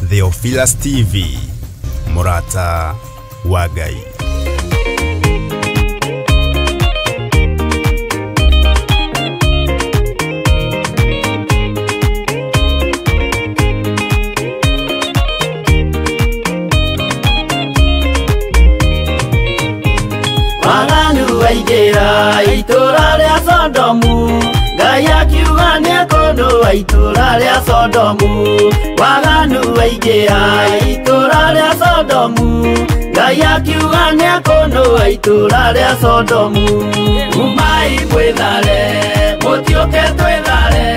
Theophilus TV, mũrata wa Ngai. Waganu waingĩra itũũra rĩa Sodomu, Ngai akiuga nĩekũnũa itũũra rĩa Sodomu. Waganu waingĩra itũũra rĩa Sodomu, Ngai akiuga nĩekũnũa itũũra rĩa Sodomu. Umai mwĩthare, mũtiũke twĩthare,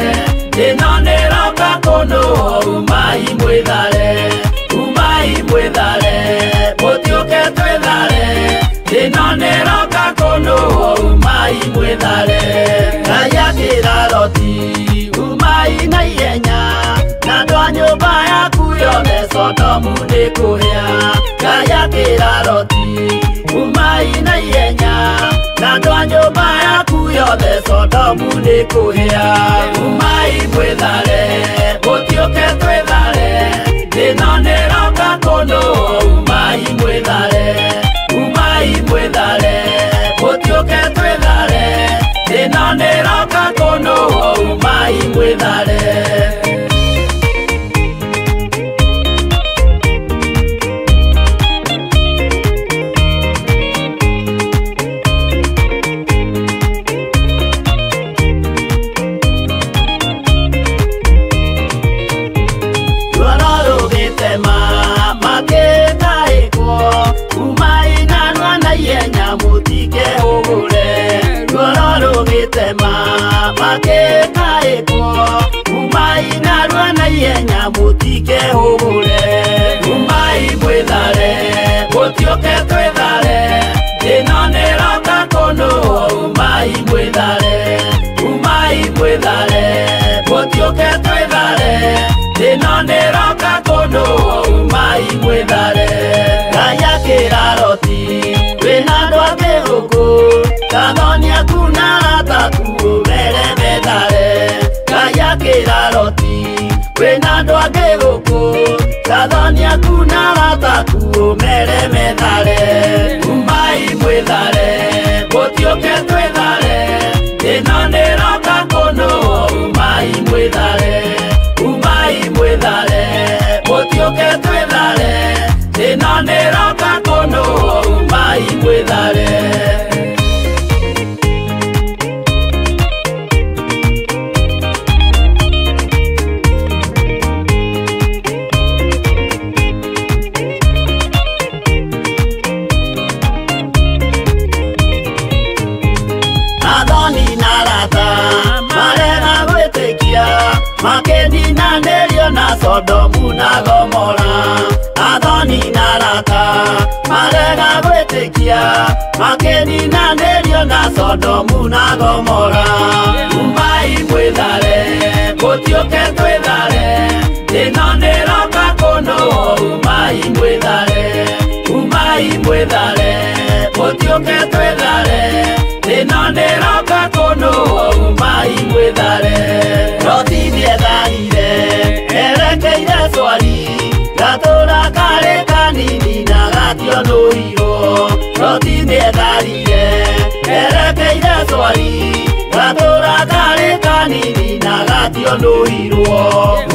ĩno nĩĩroka kũnũo. Umai mwĩthare, umai mwĩthare, mũtiũke twĩthare, ĩno nĩĩroka kũnũo. Umai mwĩthare. Ngai akĩra Loti, umai na ihenya, na andũ a nyũmba yaku yothe Sodomu nĩkũhĩa. Ngai akĩra Loti, umai na ihenya, na andũ a nyũmba yaku yothe Sodomu nĩkũhĩa. Umai mwĩthare, mũtiũke twĩthare, ĩno nĩĩroka kũnũo. Umai mwĩthare, umai mwĩthare, mũtiũke twĩthare, ĩno nĩĩroka kũnũo. Umai mwĩthare. Ruoro rũgĩtema makĩtaĩkwo, umai narua na ihenya mũtikehũgũre. Ruoro rũgĩtema makĩtaĩkwo, umai narua na ihenya mũtikehũgũre. Umai mwĩthare, mũtiũke twĩthare, ĩno nĩĩroka kũnũo. Umai mwĩthare, umai mwĩthare, mũtiũke twĩthare, ĩno nĩĩroka kũnũo. Umai mwĩthare. Ngai akĩra Loti, wĩna andũ angĩ gũkũ, kathoni aku na arata aku ũmere methare. Ngai akĩra Loti, wĩna andũ angĩ gũkũ, kathoni aku na arata aku ũmere methare. Umai mwĩthare, mũtiũke twĩthare, ĩno nĩĩroka kũnũo. Umai mwĩthare, umai mwĩthare, mũtiũke twĩthare, ĩno nĩĩroka kũnũo. Umai mwĩthare. Athoni na arata marega gwĩtĩkia, makĩninanĩrio na Sodomu na Gomora. Athoni na arata marega gwĩtĩkia, makĩninanĩrio na Sodomu na Gomora. Umai mwĩthare, mũtiũke twĩthare, ĩno nĩĩroka kũnũo. Umai mwĩthare, umai mwĩthare, mũtiũke twĩthare, ĩno nĩĩroka kũnũo. Umai mwĩthare. Loti nĩetharire erekeire Swari, gatũũra karĩ kanini na gationũirwo. Loti nĩetharire erekeire Swari, gatũũra karĩ kanini na gationũirwo.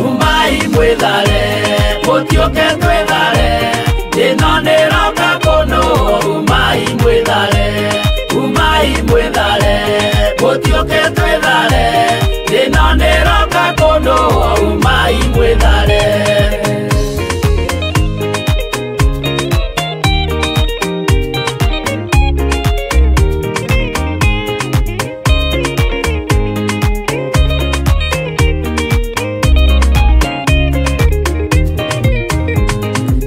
Umai mwĩthare, mũtiũke twĩthare, ĩno nĩĩroka kũnũo. Umai mwĩthare, umai mwĩthare, mũtiũke twĩthare, ĩno nĩĩroka kũnũo. Umai mwĩthare.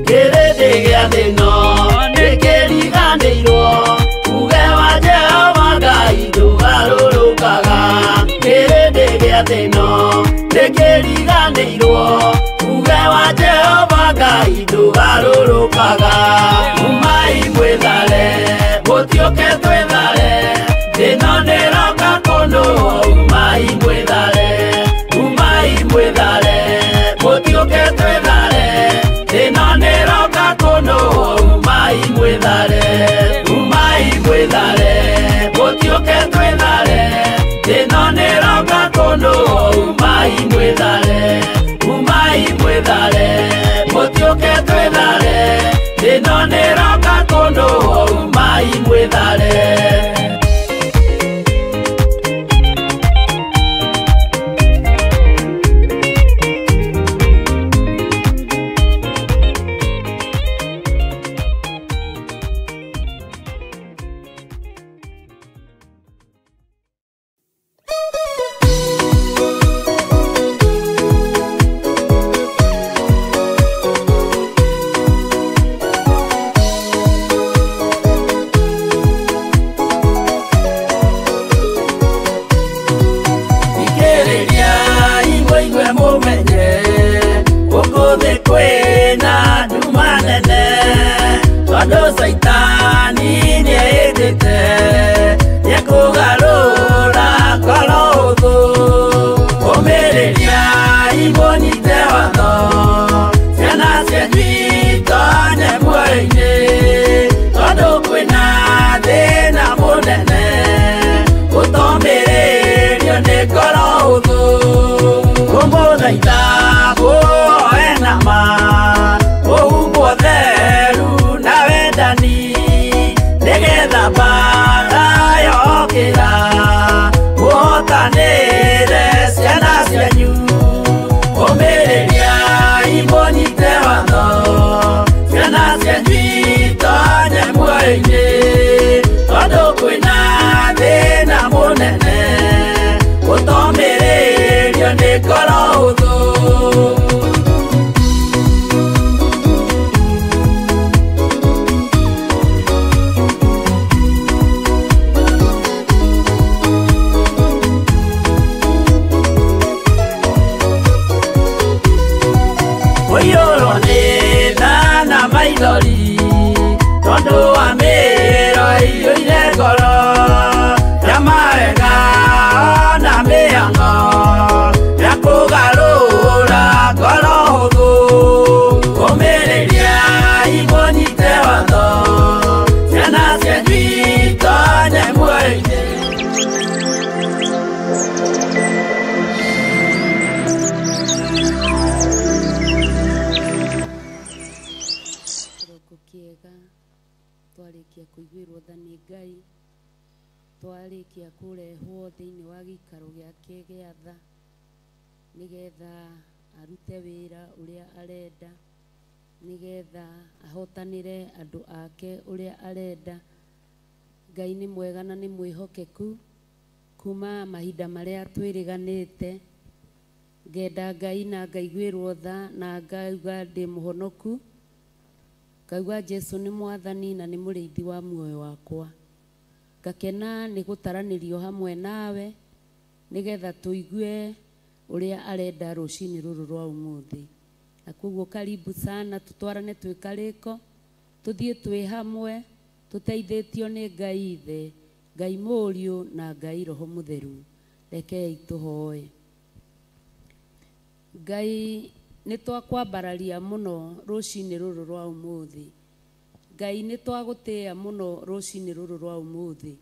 Kĩrĩndĩ gĩa thĩ ĩno nĩkĩriganĩirwo, uge wa Jehova Ngai ndũgarũrũkaga. Kĩrĩndĩ gĩa thĩ ĩno nĩkĩriganĩirwo, uge wa Jehova Ngai ndũgarũrũkaga. Umai mwĩthare, mũtiũke twĩthare, ĩno nĩĩroka kũnũo. Umai mwĩthare, umai mwĩthare, mũtiũke twĩthare, Mwĩthare. Kwĩna nduma nene tondũ Caitani nĩehĩtĩte nĩekũgarũra ngoro hũthũ. Ũmĩrĩria imũnyite watho ciana cianyu itonye muoyo-inĩ tondũ kwĩna thĩna mũnene gũtomĩrĩrio nĩ ngoro hũthũ. Kũmũthaitha mũhoe na ma mũhumbwo theru na wendani nĩgetha mbaara yokĩra mũhotanĩre ciana cianyu. Ũmĩrĩria imũnyite watho ciana cianyu itonye muoyo-inĩ tondũ kwĩna thĩna mũnene gũtomĩrĩrio nĩ ngoro hũthũ. Ũiyũrwo nĩ tha na maithori tondũ wa mĩĩro ĩiyũire ngoro ya mawega na mĩhang'o ya kũgarũra ngoro hũthũ. Ũmĩrĩria imũnyite watho ciana cianyu itonye muoyo-inĩ. Kĩroko kĩega twarĩkia kũiguĩrwo tha nĩ Ngai, twarĩkia kũrehwo thĩinĩ wa gĩikaro gĩake gĩa tha nĩgetha arute wĩra ũrĩa arenda, nĩgetha ahotanĩre andũ ake ũrĩa arenda. Ngai nĩ mwega na nĩ mwĩhokeku kuma mahinda marĩa twĩrĩganĩte. Ngenda Ngai na ngaiguĩrwo tha na ngauga ndĩ mũhonoku, ngauga Jesu nĩ mwathani na nĩ mũrĩithi wa muoyo wakwa. Ngakena nĩ gũtaranĩrio hamwe nawe nĩgetha tũigue ũrĩa arenda rũcinĩ rũrũ rwa ũmũthĩ. Na koguo karibu sana tũtwarane twĩ karĩko, tũthiĩ twĩ hamwe tũteithĩtio nĩ Ngai Ithe, Ngai Mũriũ na Ngai Roho Mũtheru. Rekei tũhoe. Ngai nĩ twakwambararia mũno rũcinĩ rũrũ rwa ũmũthĩ. Ngai nĩ twagũtĩĩa mũno rũcinĩ rũrũ rwa ũmũthĩ.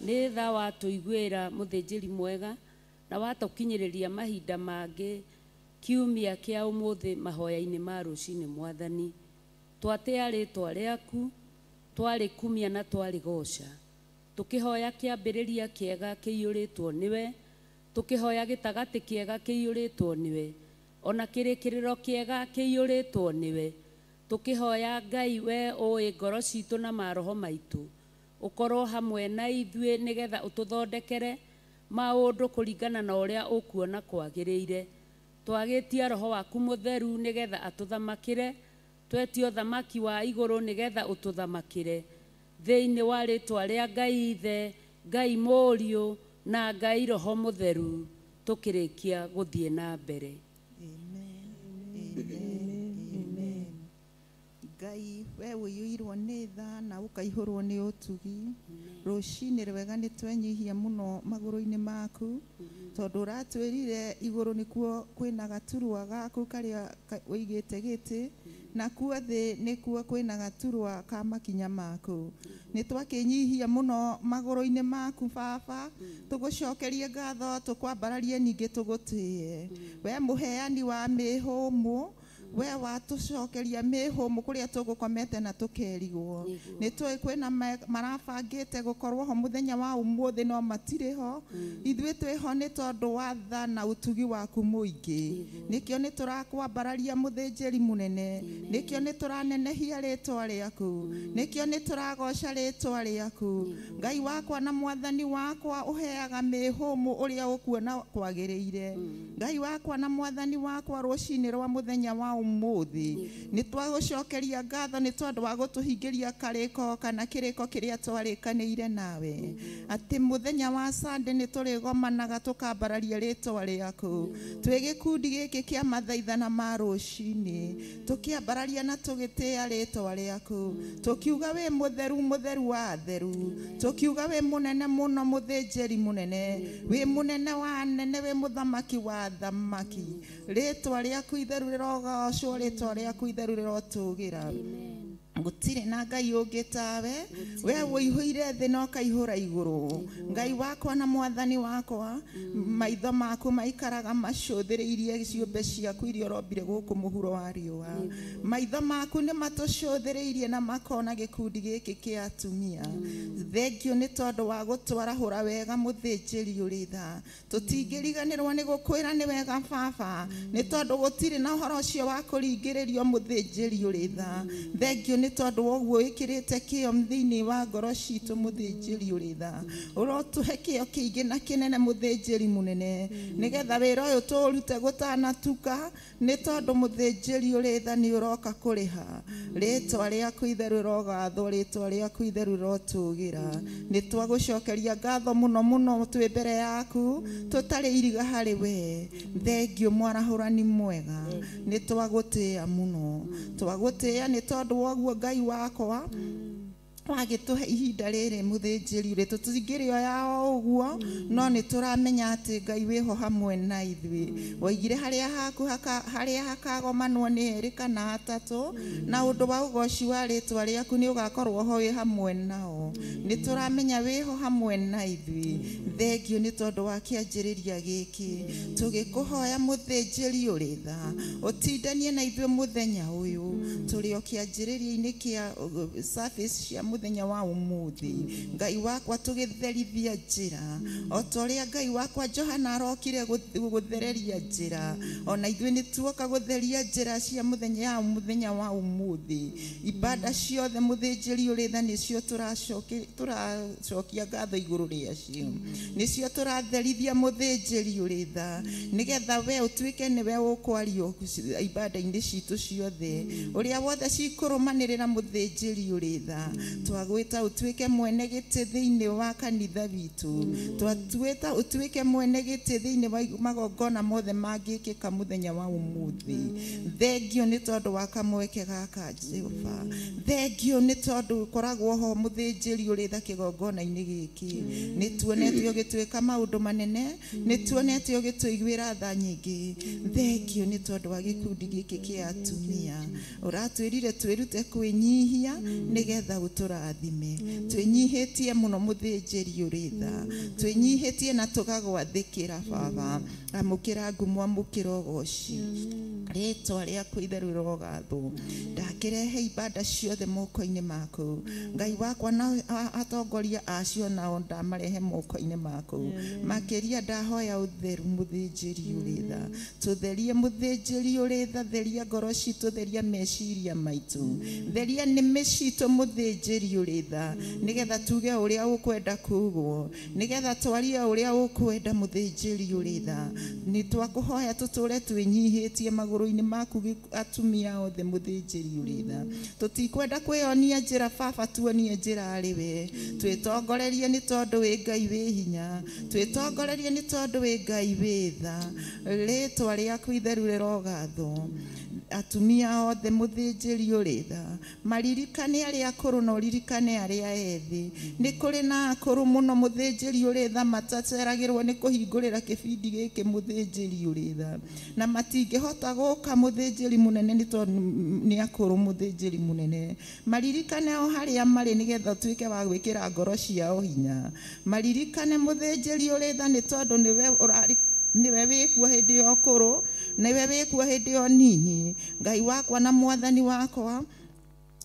Nĩ tha watũiguĩra mũthĩnjĩri mwega na watũkinyĩrĩria mahinda mangĩ kiumia kĩa ũmũthĩ mahoya-inĩ ma rũcinĩ mwathani. Twatĩa rĩtwa rĩaku, twarĩkumia na twarĩgoca. Tũkĩhoya kĩambĩrĩria kĩega kĩiyũrĩtwo nĩwe, tũkĩhoya gĩtagatĩ kĩega kĩiyũrĩtwo nĩwe, ona kĩrĩkĩrĩro kĩega kĩiyũrĩtwo nĩwe. Tũkĩhoya Ngai we ũĩ ngoro citũ na maroho maitũ, ũkorwo hamwe na ithuĩ nĩgetha ũtũthondekere maũndũ kũringana na ũrĩa ũkuona kwagĩrĩire. Twagĩtia roho waku mũtheru nĩgetha atũthamakĩre, twetio thamaki wa igũrũ nĩgetha ũtũthamakĩre. Thĩinĩ wa rĩtwa rĩa Ngai Ithe, Ngai Mũriũ na Ngai Roho Mũtheru, tũkĩrĩkia gũthiĩ na mbere. Amen. Ngai we ũiyũirwo nĩ tha na ũkaihũrwo nĩ ũtugi, rũcinĩ rwega nĩ twenyihia mũno magũrũ-inĩ maku tondũ ũratwĩrire igũrũ nĩkuo kwĩna gaturwa gaku karĩa ũigĩte gĩtĩ, nakuo thĩ nĩkuo kwĩna gaturwa ka makinya maku. Nĩ twakĩnyihia mũno magũrũ-inĩ maku baba, tũgũcokerie ngatho, tũkwambararie ningĩ tũgũtĩe. We mũheani wa mĩhũmũ, We watũcokeria mĩhũmũ kũrĩa tũgũkomete na tũkerigwo. Nĩ tũĩ kwĩna marabangĩte gũkorwo ho mũthenya wa ũmũthĩ no matirĩ ho. Ithuĩ twĩho nĩ tondũ wa tha na ũtugi waku mũingĩ. Nĩkĩo nĩ tũrakwambararia mũthĩnjĩri mũnene. Nĩkĩo nĩ tũranenehia rĩtwa rĩaku. Nĩkĩo nĩ tũragoca rĩtwa rĩaku. Ngai wakwa na mwathani wakwa ũheaga mĩhũmũ ũrĩa ũkuona kwagĩrĩire. Ngai wakwa na mwathani wakwa rũcinĩ rwa mũthenya wa ũmũthĩ nĩ twagũcokeria ngatho nĩ tondũ wa gũtũhingĩria karĩko kana kĩrĩko kĩrĩa twarĩkanĩire nawe. Atĩ mũthenya wa Sunday nĩ tũrĩgomanaga tũkambararia rĩtwa rĩaku. Twĩ gĩkundi gĩkĩ kĩa mathaithana ma rũcinĩ tũkĩambararia na tũgĩtĩĩa rĩtwa rĩaku. Tũkiuga wĩ mũtheru mũtheru wa theru. Tũkiuga wĩ mũnene mũno mũthĩnjĩri mũnene. Wĩ mũnene wa nene wĩ mũthamaki wa thamaki. Rĩtwa rĩaku itheru rĩrogocwo, rĩtwa rĩaku itheru rĩrotũgĩra. Gũtirĩ na Ngai ũngĩ tawe, we ũihũire thĩ na ũkaihũra igũrũ. Ngai wakwa na mwathani wakwa, maitho maku maikaraga macũthĩrĩirie ciũmbe ciaku iria ũrombire gũkũ mũhuro wa riũa. Maitho maku nĩ matũcũthĩrĩirie na makona gĩkundi gĩkĩ kĩa atumia. Thengio nĩ tondũ wa gũtwarahũra wega mũthĩnjĩri ũrĩ tha. Tũtingĩriganĩrwo nĩ gũkwĩra nĩ wega baba, nĩ tondũ gũtirĩ na ũhoro ũcio wa kũringĩrĩrio mũthĩnjĩri ũrĩ tha. Thengio nĩ tondũ woguo wĩkĩrĩte kĩo thĩinĩ wa ngoro citũ mũthĩnjĩri ũrĩ tha. Ũrotũhe kĩo kĩingĩ na kĩnene mũthĩnjĩri mũnene, nĩgetha wĩra ũyũ tũũrute gũtanatuka, nĩ tondũ mũthĩnjĩri ũrĩ tha nĩ ũroka kũrĩha. Rĩtwa rĩaku itheru rĩrogathwo, rĩtwa rĩaku itheru rĩrotũgĩra. Nĩ twagũcokeria ngatho mũno mũno twĩ mbere yaku, tũtarĩ iriga harĩ we. Thengio mwarahũrani mwega, nĩ twagũtĩĩa mũno. Twagũtĩĩa nĩ tondũ woguo Ngai wakwa wagĩtũhe ihinda rĩrĩ mũthĩnjĩri ũrĩ tũtingĩrĩoya o ũguo, no nĩ tũramenya atĩ Ngai wĩho hamwe na ithuĩ. Waigire harĩa haku harĩa hakagomanwo nĩ erĩ kana atatũ, na ũndũ wa ũgoci wa rĩtwa rĩaku nĩ ũgakorwo ho wĩ hamwe nao. Nĩ tũramenya wĩho hamwe na ithuĩ. Thengio nĩ tondũ wa kĩanjĩrĩria gĩkĩ. Tũgĩkũhoya mũthĩnjĩri ũrĩ tha, ũtindanie na ithuĩ mũthenya ũyũ. Tũrĩ o kĩanjĩrĩria-inĩ kĩa service cia mũthenya wa ũmũthĩ. Ngai wakwa tũgĩtherithia njĩra o ta ũrĩa Ngai wakwa Johana arokire gũthereria njĩra, ona ithuĩ nĩ tuoka gũtheria njĩra cia mũthenya wa ũmũthĩ. Ibada ciothe mũthĩnjĩri ũrĩ tha nĩcio tũracokia ngatho igũrũ rĩacio, nĩcio tũratherithia mũthĩnjĩri ũrĩ tha, nĩgetha we ũtuĩke nĩwe ũkwario ibada-inĩ citũ ciothe, ũrĩa wothe cikũrũmanĩrĩra mũthĩnjĩri ũrĩ tha. Twagwĩta ũtuĩke mwene gĩtĩ thĩinĩ wa kanitha witũ, twatuĩta ũtuĩke mwene gĩtĩ thĩinĩ wa magongona mothe mangĩkĩka mũthenya wa ũmũthĩ. Thengio nĩ tondũ wa kamweke gaka Jehova. Thengio nĩ tondũ ũkoragwo ho mũthĩnjĩri ũrĩ tha kĩgongona-inĩ gĩkĩ. Nĩ tuonete ũgĩtwĩka maũndũ manene, nĩ tuonete ũgĩtũiguĩra tha nyingĩ. Thengio nĩ tondũ wa gĩkundi gĩkĩ kĩa atumia. Ũratwĩrire twĩrute kwĩnyihia nĩgetha ũtũrathime. Twĩnyihĩtie mũno mũthĩnjĩri ũrĩ tha, twĩnyihĩtie na tũgagwathĩkĩra baba. Amũkĩra ngumo, amũkĩra ũgoci. Rĩtwa rĩaku itheru rĩrogathwo. Ndakĩrehe ibada ciothe moko-inĩ maku. Ngai wakwa na atongoria acio nao ndamarehe moko-inĩ maku. Makĩria ndahoya ũtheru mũthĩnjĩri ũrĩ tha. Tũtherie mũthĩnjĩri ũrĩ tha, theria ngoro citũ, theria meciria maitũ, theria nĩmĩ citũ mũthĩnjĩri ũrĩ tha, nĩgetha tuge ũrĩa ũkwenda kugwo, nĩgetha twarie ũrĩa ũkwenda mũthĩnjĩri ũrĩ tha. Nĩ twakũhoya tũtũre twĩnyihĩtie magũrũ-inĩ maku atumia othe mũthĩnjĩri ũrĩ tha. Tũtikwenda kwĩyonia njĩra baba, tuonie njĩra arĩ we. Twĩtongorerie nĩ tondũ wĩ Ngai wĩ hinya, twĩtongorerie nĩ tondũ wĩ Ngai wĩ tha. Rĩtwa rĩaku itheru rĩrogathwo. Atumia othe mũthĩnjĩri ũrĩ tha, maririkane arĩa akũrũ na ũririkane arĩa ethĩ. Nĩ kũrĩ na akũrũ mũno mũthĩnjĩri ũrĩ tha mataceragĩrwo nĩ kũhingũrĩra kĩbindi gĩkĩ mũthĩnjĩri ũrĩ tha, na matingĩhota gũka mũthĩnjĩri mũnene nĩ tondũ nĩ akũrũ mũthĩnjĩri mũnene. Maririkane o harĩa marĩ nĩgetha ũtuĩke wa gwĩkĩra ngoro ciao hinya. Maririkane mũthĩnjĩri ũrĩ tha nĩ tondũ nĩwe ũrarĩ Nĩwe wĩkuo hĩndĩ ya ũkũrũ, nĩwe wĩkuo hĩndĩ ya ũnini. Ngai wakwa na mwathani wakwa,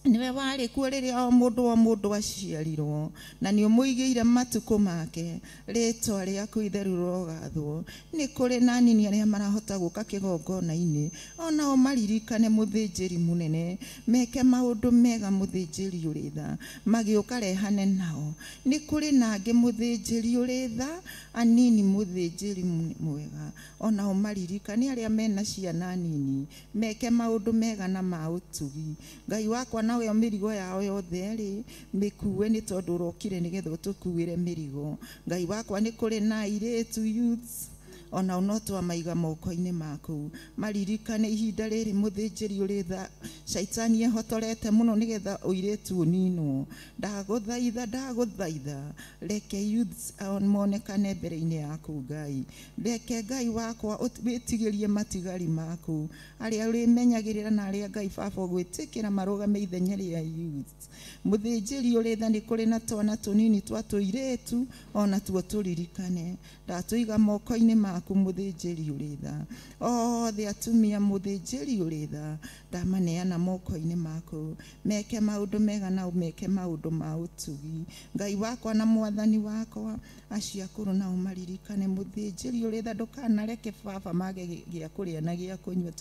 nĩwe warĩ kuo rĩrĩa o mũndũ aciarirwo, na nĩ ũmũigĩire matukũ make. Rĩtwa rĩaku itheru rĩrogathwo. Nĩ kũrĩ na anini arĩa marahota gũka kĩgongona-inĩ, onao maririkane mũthĩnjĩri mũnene, meke maũndũ mega mũthĩnjĩri ũrĩ tha, magĩũka rehane nao. Nĩ kũrĩ na angĩ mũthĩnjĩri ũrĩ tha, anini mũthĩnjĩri mwega, onao maririkane arĩa mena ciana nini, meke maũndũ mega na ma ũtugi. Ngai wakwa, nawe mĩrigo yao yothe rĩ mĩkuue, nĩ tondũ ũrokire nĩgetha ũtũkuĩre mĩrigo. Ngai wakwa, nĩ kũrĩ na airĩtu youths, onao no twamaiga moko-inĩ maku, maririkane ihinda rĩrĩ mũthĩnjĩri ũrĩ tha. Caitani ehotorete mũno nĩgetha ũirĩtu ũninwo. Ndagũthaitha, ndagũthaitha, reke youths monekane mbere-inĩ yaku Ngai. Reke Ngai wakwa wĩtigĩrie matigari maku, arĩa ũrĩmenyagĩrĩra na arĩa Ngai baba ũgwĩtĩkĩra marũgame ithenya rĩa youths. Mũthĩnjĩri ũrĩ tha, nĩ kũrĩ na twana tũnini twa tũirĩtu, ona tuo tũririkane. Ndatũiga moko-inĩ maku mũthĩnjĩri ũrĩ tha. Othe atumia mũthĩnjĩri ũrĩ tha, ndamaneana moko-inĩ maku, meke maũndũ mega na meke maũndũ ma ũtugi. Ngai wakwa na mwathani wakwa, acio akũrũ nao maririkane mũthĩnjĩri ũrĩ tha. Ndũkanareke baba mage gĩa kũrĩa na gĩa kũnyua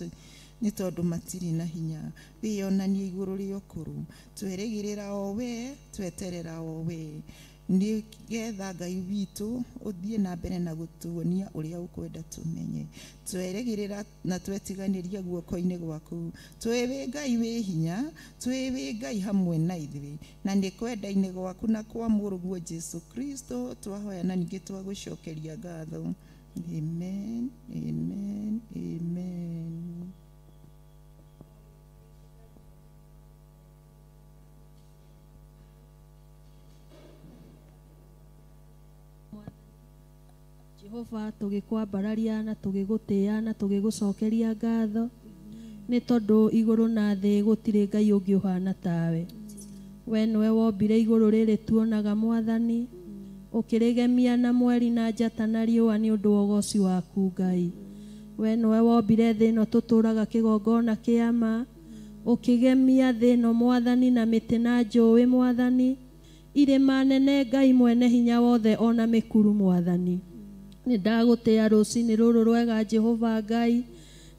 nĩ tondũ matirĩ na hinya. Wĩyonanie igũrũ rĩa ũkũrũ, twerĩgĩrĩra o we, tweterera o we, nĩgetha Ngai witũ ũthiĩ na mbere na gũtuonia ũrĩa ũkwenda tũmenye. Twerĩgĩrĩra na twetiganĩria guoko-inĩ gwaku. Twĩ wĩ Ngai wĩ hinya, twĩ wĩ Ngai hamwe na ithuĩ, na nĩ kwenda-inĩ gwaku na kwa mũrũguo Jesu Kristo twahoya na ningĩ twagũcokeria ngatho. Amen, amen, amen. Jehova, tũgĩkwambararia na tũgĩgũtĩĩa na tũgĩgũcokeria ngatho, nĩ tondũ igũrũ na thĩ gũtirĩ Ngai ũngĩ ũhana tawe. We nĩwe wombire igũrũ rĩrĩ tuonaga mwathani, ũkĩrĩgemia na mweri na njata na riũa nĩ ũndũ wa ũgoci waku Ngai. We nĩwe wombire thĩ ĩno tũtũũraga kĩgongona kĩa ma, ũkĩgemia thĩ ĩno mwathani na mĩtĩ na njũĩ mwathani, irĩma nene Ngai mwene hinya wothe ona mĩkuru mwathani. Nĩ ndagũtĩĩa rũcinĩ rũrũ rwega Jehova Ngai,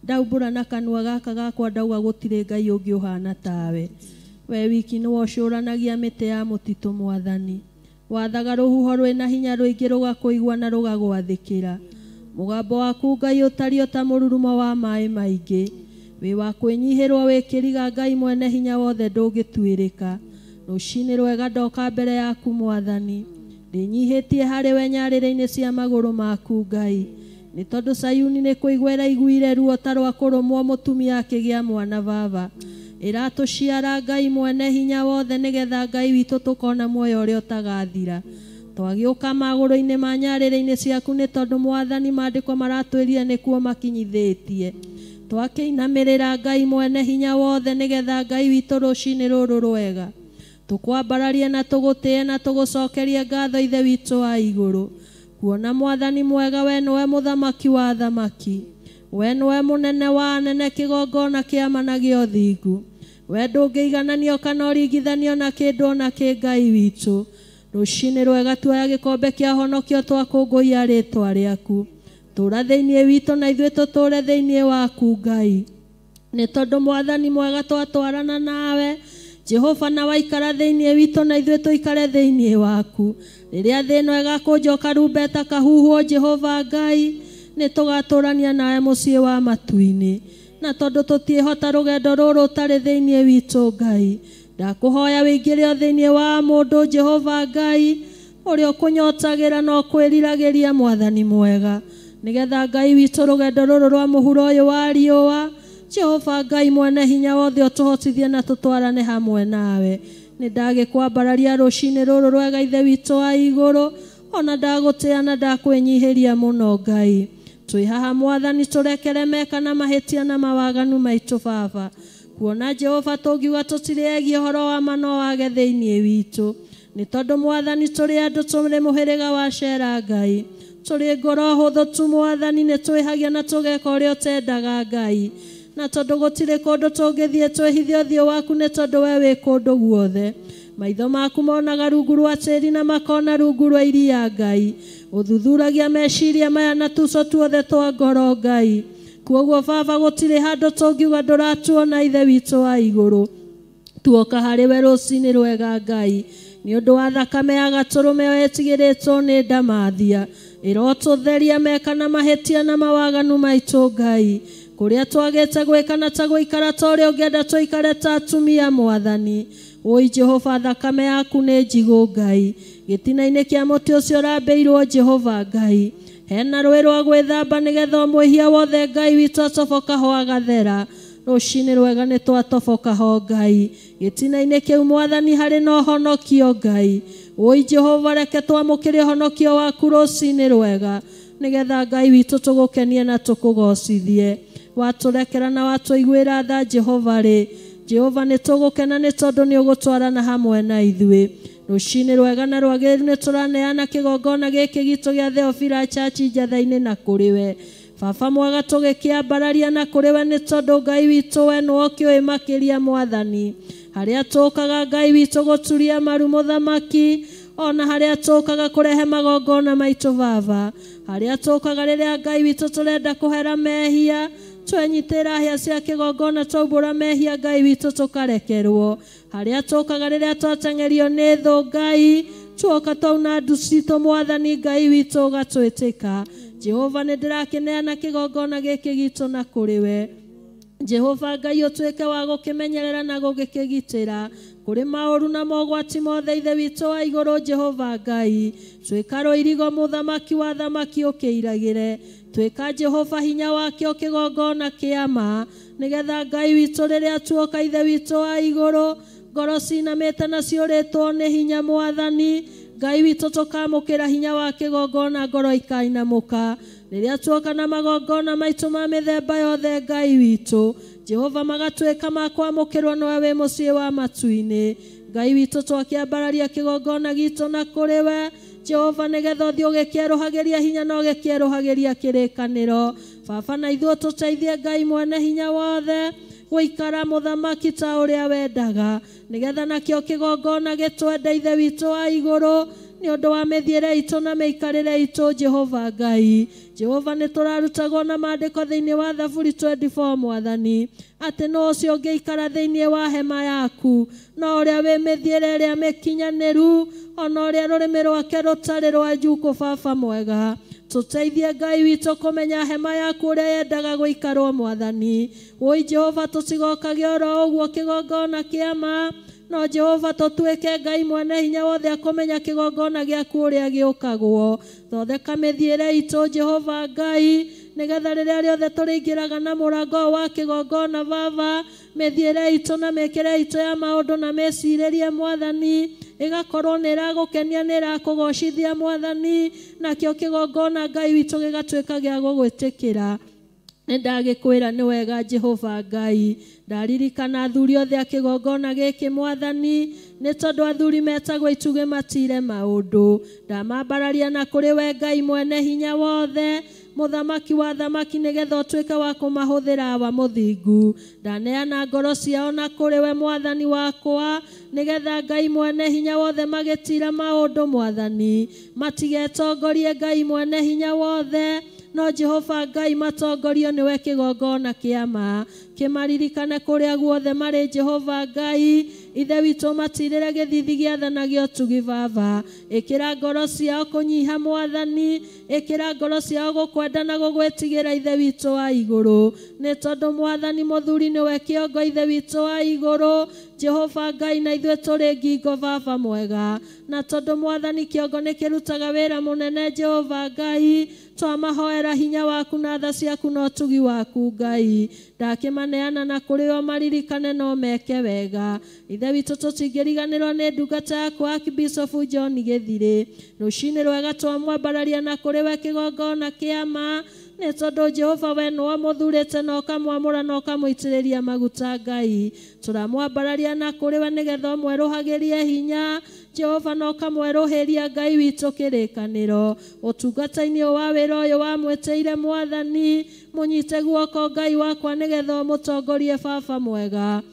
ndaumbũra na kanua gaka gakwa ndauga gũtirĩ Ngai ũngĩ ũhana tawe. We wiki nĩwe ũcũranagia mĩtĩ ya mũtitũ mwathani, wathaga rũhuho rwĩna hinya rũingĩ rũgakũigua na rũgagwathĩkĩra. Mũgambo waku Ngai ũtariĩ ta mũrurumo wa maĩ maingĩ, wĩ wa kwĩnyihĩrwo wĩ kĩriga Ngai mwene hinya wothe ndũngĩtuĩrĩka. Rũcinĩ rwega ndoka mbere yaku mwathani, ndĩnyihĩtie harĩ we nyarĩrĩ-inĩ cia magũrũ maku Ngai, nĩ tondũ Sayuni nĩ kũigua ĩraiguire ruo ta rwa kũrũmwo mũtumia akĩgĩa mwana baba. Ĩratũciara Ngai mwene hinya wothe, nĩgetha Ngai witũ tũkona muoyo ũrĩa ũtagathira. Twagĩũka magũrũ-inĩ ma nyarĩrĩ-inĩ ciaku, nĩ tondũ mwathani maandĩko maratwĩrire nĩkuo makinyithĩtie. Twakĩinamĩrĩra Ngai mwene hinya wothe, nĩgetha Ngai witũ rũcinĩ rũrũ rwega tũkwambararie na tũgũtĩe na tũgũcokerie ngatho Ithe witũ wa igũrũ. Kuona mwathani mwega, we nĩwe mũthamaki wa athamaki, we nĩwe mũnene wa anene, kĩgongona kĩa ma na gĩa ũthingu. We ndũngĩigananio kana ũringithanio na kĩndũ ona kĩ Ngai witũ. Rũcinĩ rwega tuoya gĩkombe kĩa honokio twakũngũiya rĩtwa rĩaku. Tũra thĩinĩ witũ na ithuĩ tũtũre thĩinĩ waku Ngai, nĩ tondũ mwathani mwega twatwarana nawe Jehova, na waikara thĩinĩ witũ na ithuĩ tũikare thĩinĩ waku. Rĩrĩa thĩ ĩno ĩgakũnjwo karumbeta kahuhwo Jehova Ngai, nĩ tũgatũrania nawe mũciĩ wa matu-inĩ. Na tondũ tũtiĩhota rũgendo rũrũ ũtarĩ thĩinĩ witũ Ngai, ndakũhoya wĩingĩre o thĩinĩ wa mũndũ Jehova Ngai, ũrĩa ũkũnyotagĩra na ũkwĩriragĩria mwathani mwega, nĩgetha Ngai witũ rũgendo rũrũ rwa mũhuro ũyũ wa riũa Jehova Ngai mwene hinya wothe ũtũhotithie na tũtwarane hamwe nawe. Nĩ ndagĩkwambararia rũcinĩ rũrũ rwega Ithe witũ wa igũrũ, ona ndagũtĩĩa na ndakwĩnyihĩria mũno Ngai. Twĩ haha mwathani, tũrekere meka na mahĩtia na mawaganu maitũ baba. Kuona Jehova tũngiuga tũtirĩ egie ũhoro wa ma no wage thĩinĩ witũ, nĩ tondũ mwathani tũrĩ andũ tũrĩ mũhĩrĩga wa Shera Ngai. Tũrĩ ngoro hũthũ tu Mwathani, nĩ twĩhagia na tũgeka ũrĩa ũtendaga Ngai. Na tondũ gũtirĩ kũndũ tũngĩthiĩ twĩhithe ũthiũ waku, nĩ tondũ we wĩ kũndũ guothe. Maitho maku monaga rungu rwa tĩri na makona rungu rwa iria Ngai. Ũthuthuragia meciria maya na tuco tuothe twa ngoro Ngai. Kwoguo Baba, gũtirĩ handũ tũngiuga ndũratuona Ithe witũ wa igũrũ. Tuoka harĩ we rũcinĩ rwega Ngai, nĩ ũndũ wa thakame ya gatũrũme ĩyo ĩtigĩrĩtwo nĩ ndamathia. Ĩrotũtheria meka na mahĩtia na mawaganu maitũ Ngai. Kũrĩa twagĩte gwĩka na ta gũikara ta ũrĩa ũngĩenda tũikare ta atumia Mwathani. Woi Jehova, thakame yaku nĩ njigũ Ngai. Gĩtina-inĩ kĩa mũtĩ ũcio ũrambĩirwo Jehova Ngai, hena rũĩ rwa gwĩthamba nĩgetha mwĩhia wothe Ngai witũ atoboka ho agathera. Rũcinĩ rwega nĩ twatoboka ho Ngai. Gĩtina-inĩ kĩu Mwathani harĩ na ũhonokio Ngai. Woi Jehova, reke twamũkĩre ũhonokio waku rũcinĩ rwega, nĩgetha Ngai witũ tũgũkenie na tũkũgocithie. Watũrekera na watũiguĩra tha Jehova rĩ, Jehova nĩ tũgũkena nĩ tondũ nĩ ũgũtwarana hamwe na ithuĩ. Rũcinĩ rwega na rwagĩrĩru nĩ tũraneana kĩgongona gĩkĩ gitũ gĩa Theophila Church njatha-inĩ na kũrĩ we. Baba mwega, tũgĩkĩambararia na kũrĩ we nĩ tondũ Ngai witũ we nĩwe ũkĩũĩ makĩria Mwathani. Harĩa tũkaga Ngai witũ gũturia maru mũthamaki, ona harĩa tũkaga kũrehe magongona maitũ Baba, harĩa tũkaga rĩrĩa Ngai witũ tũrenda kũhera mehia, twenyitĩra hĩa cia kĩgongona twaumbũra mehia Ngai witũ tũkarekerwo. Harĩa tũkaga rĩrĩa twateng'erio nĩ thũ Ngai, tuoka twauna ndu citũ Mwathani Ngai witũ ũgatwĩtĩka. Jehova, nĩ ndĩrakĩneana kĩgongona gĩkĩ gitũ na kũrĩ we. Jehova Ngai, ũtuĩke wa gũkĩmenyerera na gũgĩkĩgitĩra kũrĩ maũru na mogwati mothe Ithe witũ wa igũrũ. Jehova Ngai, tuĩka rũirigo mũthamaki wa thamaki ũkĩiragĩre. Tuĩka Jehova hinya wakĩo kĩgongona kĩa ma, nĩgetha Ngai witũ rĩrĩa tuoka Ithe witũ wa igũrũ, ngoro cinamĩte na ciũrĩtwo nĩ hinya Mwathani Ngai witũ, tũkamũkĩra hinya wa kĩgongona ngoro ikainamũka. Rĩrĩa tuoka na magongona maitũ ma mĩthemba yothe Ngai witũ, Jehova magatuĩka ma kwamũkĩrwo nĩwe wĩ mũciĩ wa matu-inĩ. Ngai witũ, twakĩambararia kĩgongona gitũ na kũrĩ we Jehova, nĩgetha ũthiĩ ũgĩkĩerũhagĩria hinya na ũgĩkĩerũhagĩria kĩrĩkanĩro. Baba, na ithuĩ tũteithie Ngai mwene hinya wothe gũikara mũthamaki ta ũrĩa wendaga, nĩgetha nakĩo kĩgongona gĩtwende Ithe witũ wa igũrũ, nĩ ũndũ wa mĩthiĩre itũ na mĩikarĩre itũ Jehova Ngai. Jehova, nĩ tũrarutagwo na maandĩko thĩinĩ wa Thaburi 24 Mwathani, atĩ no ũcio ũngĩikara thĩinĩ wa hema yaku, no ũrĩa wĩ mĩthiĩre ĩrĩa mĩkinyanĩru, ona ũrĩa rũrĩmĩ rwake rũtarĩ rwa njukũ. Baba mwega, tũteithie Ngai witũ kũmenya hema yaku ũrĩa yendaga gũikarwo Mwathani. Woi Jehova, tũtigokage oro ũguo kĩgongona kĩa ma, no Jehova tũtuĩke Ngai mwene hinya wothe akũmenya kĩgongona gĩaku ũrĩa gĩũkagwo. Thondeka mĩthiĩre itũ Jehova Ngai, nĩgetha rĩrĩa rĩothe tũrĩingĩraga na mũrango wa kĩgongona Baba, mĩthiĩre itũ na mĩkĩre itũ ya maũndũ na mĩcirĩrie Mwathani ĩgakorwo nĩ ĩragũkenia, nĩ ĩrakũgocithia Mwathani, nakĩo kĩgongona Ngai witũ gĩgatuĩka gĩa gũgwĩtĩkĩra. Nĩ ndagĩkwĩra nĩ wega Jehova Ngai. Ndaririkana athuri othe a kĩgongona gĩkĩ Mwathani, nĩ tondũ athuri metagwo itugĩ matire maũndũ. Ndamambararia na kũrĩ we Ngai mwene hinya wothe, mũthamaki wa thamaki, nĩgetha ũtuĩke wa kũmahũthĩra awa mũthingu. Ndaneana ngoro ciao na kũrĩ we Mwathani wakwa, nĩgetha Ngai mwene hinya wothe magĩtira maũndũ Mwathani, matigetongorie Ngai mwene hinya wothe, no Jehova Ngai matongorio nĩwe kĩgongona kĩa ma. Kĩmaririkane kũrĩa guothe marĩ Jehova Ngai Ithe witũ, matirĩre gĩthithi gĩathanagio ũtugi Baba. Ĩkĩra ngoro ciao kũnyiha Mwathani, ĩkĩra ngoro ciao gũkwenda na gũgwĩtigĩra Ithe witũ wa igũrũ, nĩ tondũ Mwathani mũthuri nĩwe kĩongo Ithe witũ wa igũrũ. Jehova Ngai, na ithuĩ tũrĩ ngingo Baba mwega, na tondũ Mwathani kĩongo nĩ kĩrutaga wĩra mũnene Jehova Ngai, twamahoera hinya waku na tha ciaku na ũtugi waku Ngai. Ndakĩmaneana na kũrĩ o maririkane no meke wega. Ithe witũ, tũtingĩriganĩrwo nĩ ndungata yaku Archbishop John Gĩthirĩ. Rũcinĩ rwega twamwambararia na kũrĩ we kĩgongona kĩa ma, Nĩ tondũ Jehova we nĩwe mũthurĩte na ũkamwamũra na ũkamũitĩrĩria maguta Ngai. Tũramwambararia na kũrĩ we nĩgetha ũmwerũhagĩrie hinya Jehova na ũkamwerũhĩria Ngai witũ kĩrĩkanĩro. Ũtungata-inĩ wa wĩra ũyũ wamwĩtĩire Mwathani, mũnyite guoko Ngai wakwa nĩgetha ũmũtongorie baba mwega.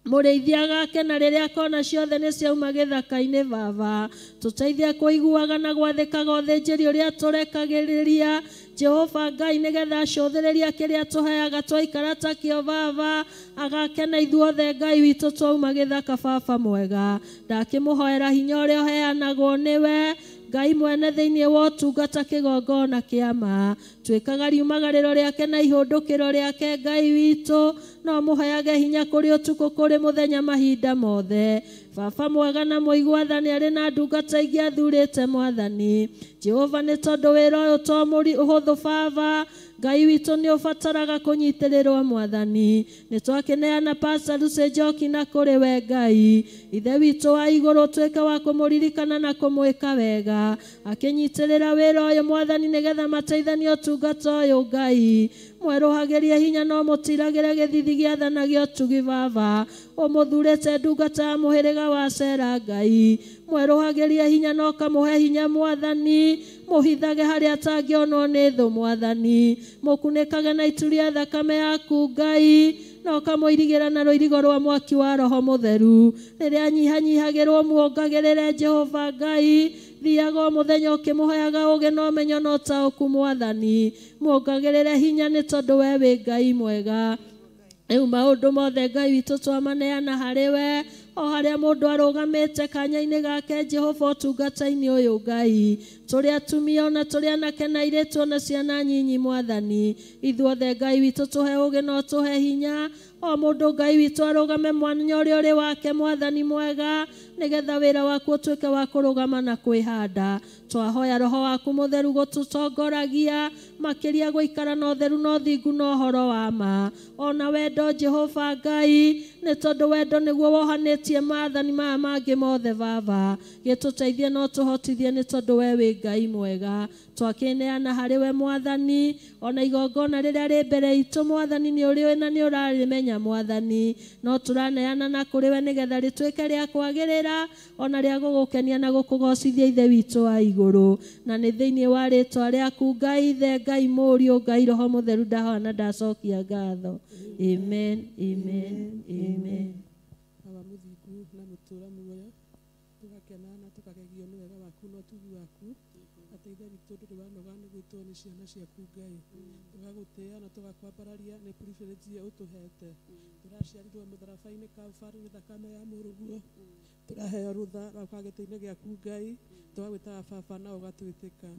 Mũrĩithi agakena rĩrĩa akona ciothe nĩ ciauma gĩthaka-inĩ baba. Tũteithie kũiguaga na gwathĩkaga ũthĩnjĩri ũrĩa tũrekagĩrĩria Jehova Ngai nĩgetha acũthĩrĩria kĩrĩa tũheaga twaikara takĩo baba. Agakena ithuothe Ngai witũ twauma gĩthaka baba mwega. Ndakĩmũhoera hinya ũrĩa ũheanagwo nĩwe Ngai mwene thĩinĩ wa ũtungata kĩgongona kĩa ma. Twĩkaga riumagarĩro rĩake na ihũndũkĩro rĩake Ngai witũ, no mũheage hinya kũrĩ ũtukũ kũrĩ mũthenya mahinda mothe. Baba mwega na mũigua-tha nĩ arĩ na ndungata ingĩ athurĩte Mwathani Jehova, nĩ tondũ wĩra ũyũ to mũhũthũ baba. Ngai witũ nĩ ũbataraga kũnyitĩrĩrwo Mwathani. Nĩ twakĩneana Pastor Lucy Njoki na kũrĩ we Ngai Ithe witũ wa igũrũ, tuĩke wa kũmũririkana na kũmwĩka wega akĩnyitĩrĩra wĩra ũyũ Mwathani nĩgetha mateithanie ũtungata ũyũ Ngai. Mwerũhagĩrie hinya no mũtiragĩre gĩthithi gĩa tha na gĩa ũtugi baba. Ũmũthurĩte ndungata ya mũhĩrĩga wa Sera Ngai. Mwerũhagĩrie hinya na ũkamũhe hinya Mwathani. Mũhithage harĩa atangĩonwo nĩ thũ Mwathani. Mũkunĩkage na itu rĩa thakame yaku Ngai, na ũkamũirigĩra na rũirigo rwa mwaki wa Roho Mũtheru. Rĩrĩa anyihanyihagĩrwo muongagĩrĩre Jehova Ngai. Thiaga o mũthenya ũkĩmũheaga ũũgĩ na ũmenyo na ũtaũku Mwathani. Muongagĩrĩre hinya nĩ tondũ we wĩ Ngai mwega. Rĩu maũndũ mothe Ngai witũ twamaneana harĩ we, o harĩa mũndũ arũgamĩte kanya-inĩ gake Jehova ũtungata-inĩ ũyũ Ngai. Tũrĩ atumia ona tũrĩ anake na airĩtu ona ciana nyinyi Mwathani. Ithuothe Ngai witũ tũhe ũũgĩ na ũtũhe hinya. O mũndũ Ngai witũ arũgame mwanya ũrĩa ũrĩ wake Mwathani mwega, nĩgetha wĩra waku ũtuĩke wa kũrũgama na kwĩhanda. Twahoya Roho waku Mũtheru gũtũtongoragia makĩria gũikara na ũtheru na ũthingu na ũhoro wa ma ona wendo Jehova Ngai, nĩ tondũ wendo nĩguo wohanĩtie maathani maya mangĩ mothe baba. Gĩtũteithie na ũtũhotithie nĩ tondũ we wĩ Ngai mwega. Twakĩneana harĩ we Mwathani, ona igongona rĩrĩa rĩ mbere itũ Mwathani nĩ ũrĩũĩ na nĩ ũrarĩmenya Mwathani. No tũraneana na kũrĩ we nĩgetha rĩtuĩke rĩa kwagĩrĩra ona rĩa gũgũkenia na gũkũgocithia Ithe witũ wa igũrũ. Na nĩ thĩinĩ wa rĩtwa rĩaku Ngai Ithe, Ngai Mũriũ, Ngai Roho Mũtheru ndahoya na ndacokia ngatho. Amen, amen, amen. Baba mũthingu na mũtũũra muoyo, tũgakena na tũkagegio nĩ wega waku na ũtugi waku. Atĩ Ithe witũ ndũrĩ wanoga nĩ gwĩtwo nĩ ciana ciaku Ngai. Tũgagũtĩĩa na tũgakwambararia nĩ privilege ĩyo ũtũhete. Tũraciarirwo mũtharaba-inĩ Calvary nĩ thakame ya mũrũguo. Tũraheo rũtha rwa gũka gĩtĩ-inĩ gĩaku Ngai. Tũgagwĩtaga baba na ũgatwĩtĩka.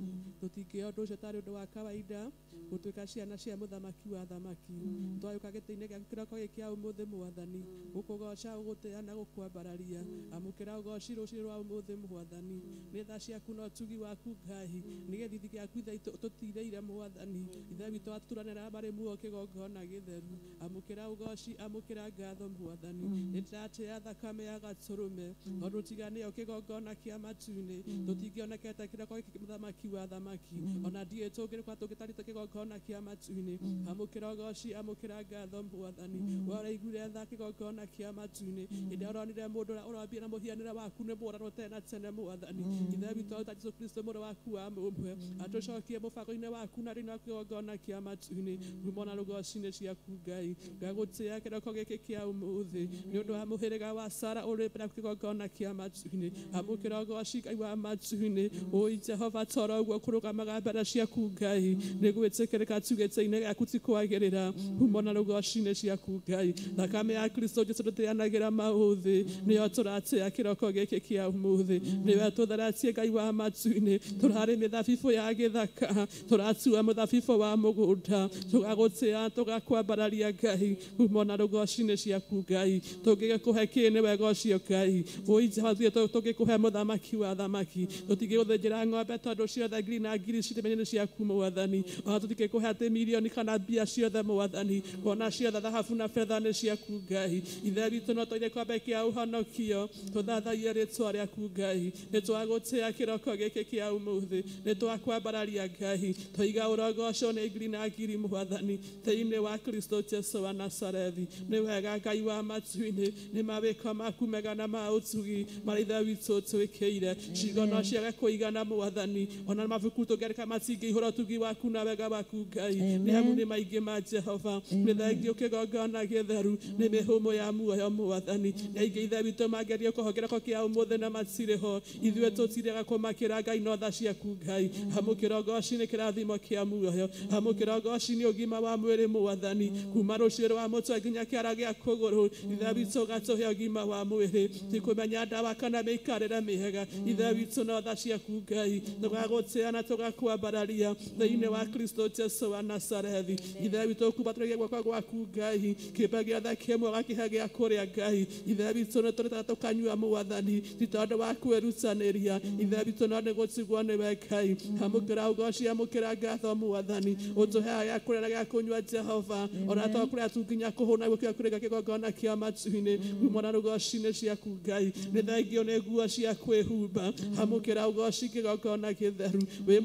Tũtingĩoya ũndũ ũcio tarĩ ũndũ wa kawaida gũtuĩka ciana cia mũthamaki wa thamaki. Twagĩũka gĩtĩ-inĩ gĩaku kĩroko gĩkĩ kĩa ũmũthĩ Mwathani, gũkũgoca gũgũtĩĩa na gũkwambararia. Amũkĩra ũgoci rũciũ rwa ũmũthĩ Mwathani. Nĩ tha ciaku na ũtugi waku Ngai, nĩ gĩthithi gĩaku Ithe witũ tũtirĩire Mwathani. Ithe witũ aturanĩra marĩ muoyo kĩgongona gĩtheru. Amũkĩra ũgoci, amũkĩra ngatho Mwathani. Nĩ ndĩratĩĩa thakame ya gatũrũme, tondũ tiga nĩyo kĩgongona kĩa matu-inĩ tũtingĩonekete kĩroko gĩkĩ mũthamaki wa thamaki. Ona ndiũĩ tũngĩrĩkwa tũngĩtarĩte kĩgongona kĩa matu-inĩ. Amũkĩra ũgoci, amũkĩra ngatho Mwathani. We ũraiguire tha kĩgongona kĩa matu-inĩ. Hĩndĩ ĩrĩa ũronire mũndũ ũrĩa ũrombire na mũhianĩre waku nĩ mũrarwo tene na tene Mwathani. Ithe witũ ta Jesũ Kristo mũrũ waku wa mũmwe, atũcokie mũbango-inĩ waku na rĩinĩ wa kĩgongona kĩa matu-inĩ. Rumo na rũgoci-inĩ ciaku Ngai. Ngagũtĩĩa kĩroko gĩkĩ kĩa ũmũthĩ nĩ ũndũ wa mũhĩrĩga wa Sara ũrĩ mbere yaku kĩgongona kĩa matu-inĩ. Amũkĩra ũgoci Ngai wa matu-inĩ. Ũi Jehova toro ũguo kũrũgamaga mbere ciaku Ngai nĩ gwĩtĩkĩrĩka tu gĩtĩ-inĩ gĩaku ti kwagĩrĩra. Rumo na rũgoci-inĩ ciaku Ngai. Thakame ya Kristo Jesũ tũtĩanagĩra maũthĩ nĩyo tũratĩĩa kĩroko gĩkĩ kĩa ũmũthĩ. Nĩwe tũtheretie Ngai wa matu-inĩ. Tũrarĩ mĩthabibũ ya gĩthaka, tũratua mũthabibũ wa mũgũnda, tũgagũtĩĩa tũgakwambararia Ngai. Rumo na rũgoci-inĩ ciaku Ngai. Tũngĩgĩkũhe kĩ nĩ wega ũcio Ngai. Ũi Jehova tũngĩkũhe mũthamaki wa thamaki. Tũtingĩgũthĩnjĩra ng'ombe tondũ ciothe ngiri na ngiri cirĩ menya-inĩ ciaku Mwathani. Ona tũtingĩkũhe atĩ mirioni kana mbia ciothe Mwathani, kuona ciothe thahabu na betha nĩ ciaku Ngai. Ithe witũ no tũire gĩkombe kĩa ũhonokio, tũthathaiye rĩtwa rĩtwa rĩaku Ngai nĩ twagũtĩa kĩroko gĩkĩ kĩa ũmũthĩ nĩ twakwambararia Ngai tũiga ũrogocwo nĩ ngiri na ngiri mwathani thĩinĩ wa Kristo Jesu wa Nazarethi nĩ wega Ngai wa matu-inĩ nĩ mawĩko maku mega na ma ũtugi marĩa Ithe witũ twĩkĩire ciugo no ciage kũigana mwathani ona mabuku tũngĩandĩka matingĩihũra ũtugi waku na wega waku Ngai nĩ amu nĩ maingĩ ma Jehova nĩ thengio kĩgongona gĩtheru nĩ mĩhũmũ ya muoyo mwathani nĩ aingĩ Ithe witũ mangerie kũho kĩroko kĩa ũmũthĩ na matirĩ ho ithuĩ tũtirĩga kũmakĩra Ngai no tha ciaku Ngai amũkĩra ũgoci nĩ kĩrathimo kĩa muoyo amũkĩra ũgoci nĩ ũgima wa mwĩrĩ mwathani kuma rũciũ rwa mũtwe nginya kĩara gĩa kũgũrũ Ithe witũ ũgatũhe ũgima wa mwĩrĩ ti kũmenya ndawa kana mĩikarĩre mĩega Ithe witũ no tha ciaku Ngai tũgagũtĩa na tũgakwambararia thĩinĩ wa Kristo Jesu wa Nazarethi Ithe witũ ũkumbatĩrie guoko gwaku Ngai kĩmbe gĩothe kĩmwe ũgakĩhe gĩa kũrĩa Ngai Ithe witũ nĩ tũrĩtaga tũkanyua mwathani ti tondũ wa kwĩrutanĩria Ithe witũ no nĩ gũtigwo nĩwe Ngai amũkĩra ũgoci amũkĩra ngatho mwathani ũtũheaga gĩa kũrĩa na gĩa kũnyua Jehova ona to kũrĩa tu nginya kũhũna gũkĩra kũrĩa kĩgongona kĩa matu-inĩ kuma na rũgoci-inĩ ciaku Ngai nĩ thengio nĩ nguo cia kwĩhumba amũkĩra ũgoci kĩgongona gĩtheru wĩ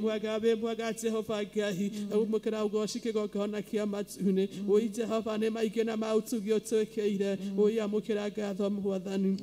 mwega Jehova Ngai amũkĩra ũgoci kĩgongona kĩa matu-inĩ ũi Jehova nĩ maingĩ na ma ũtugi ũtwĩkĩire ũi amũkĩra ngatho mwathani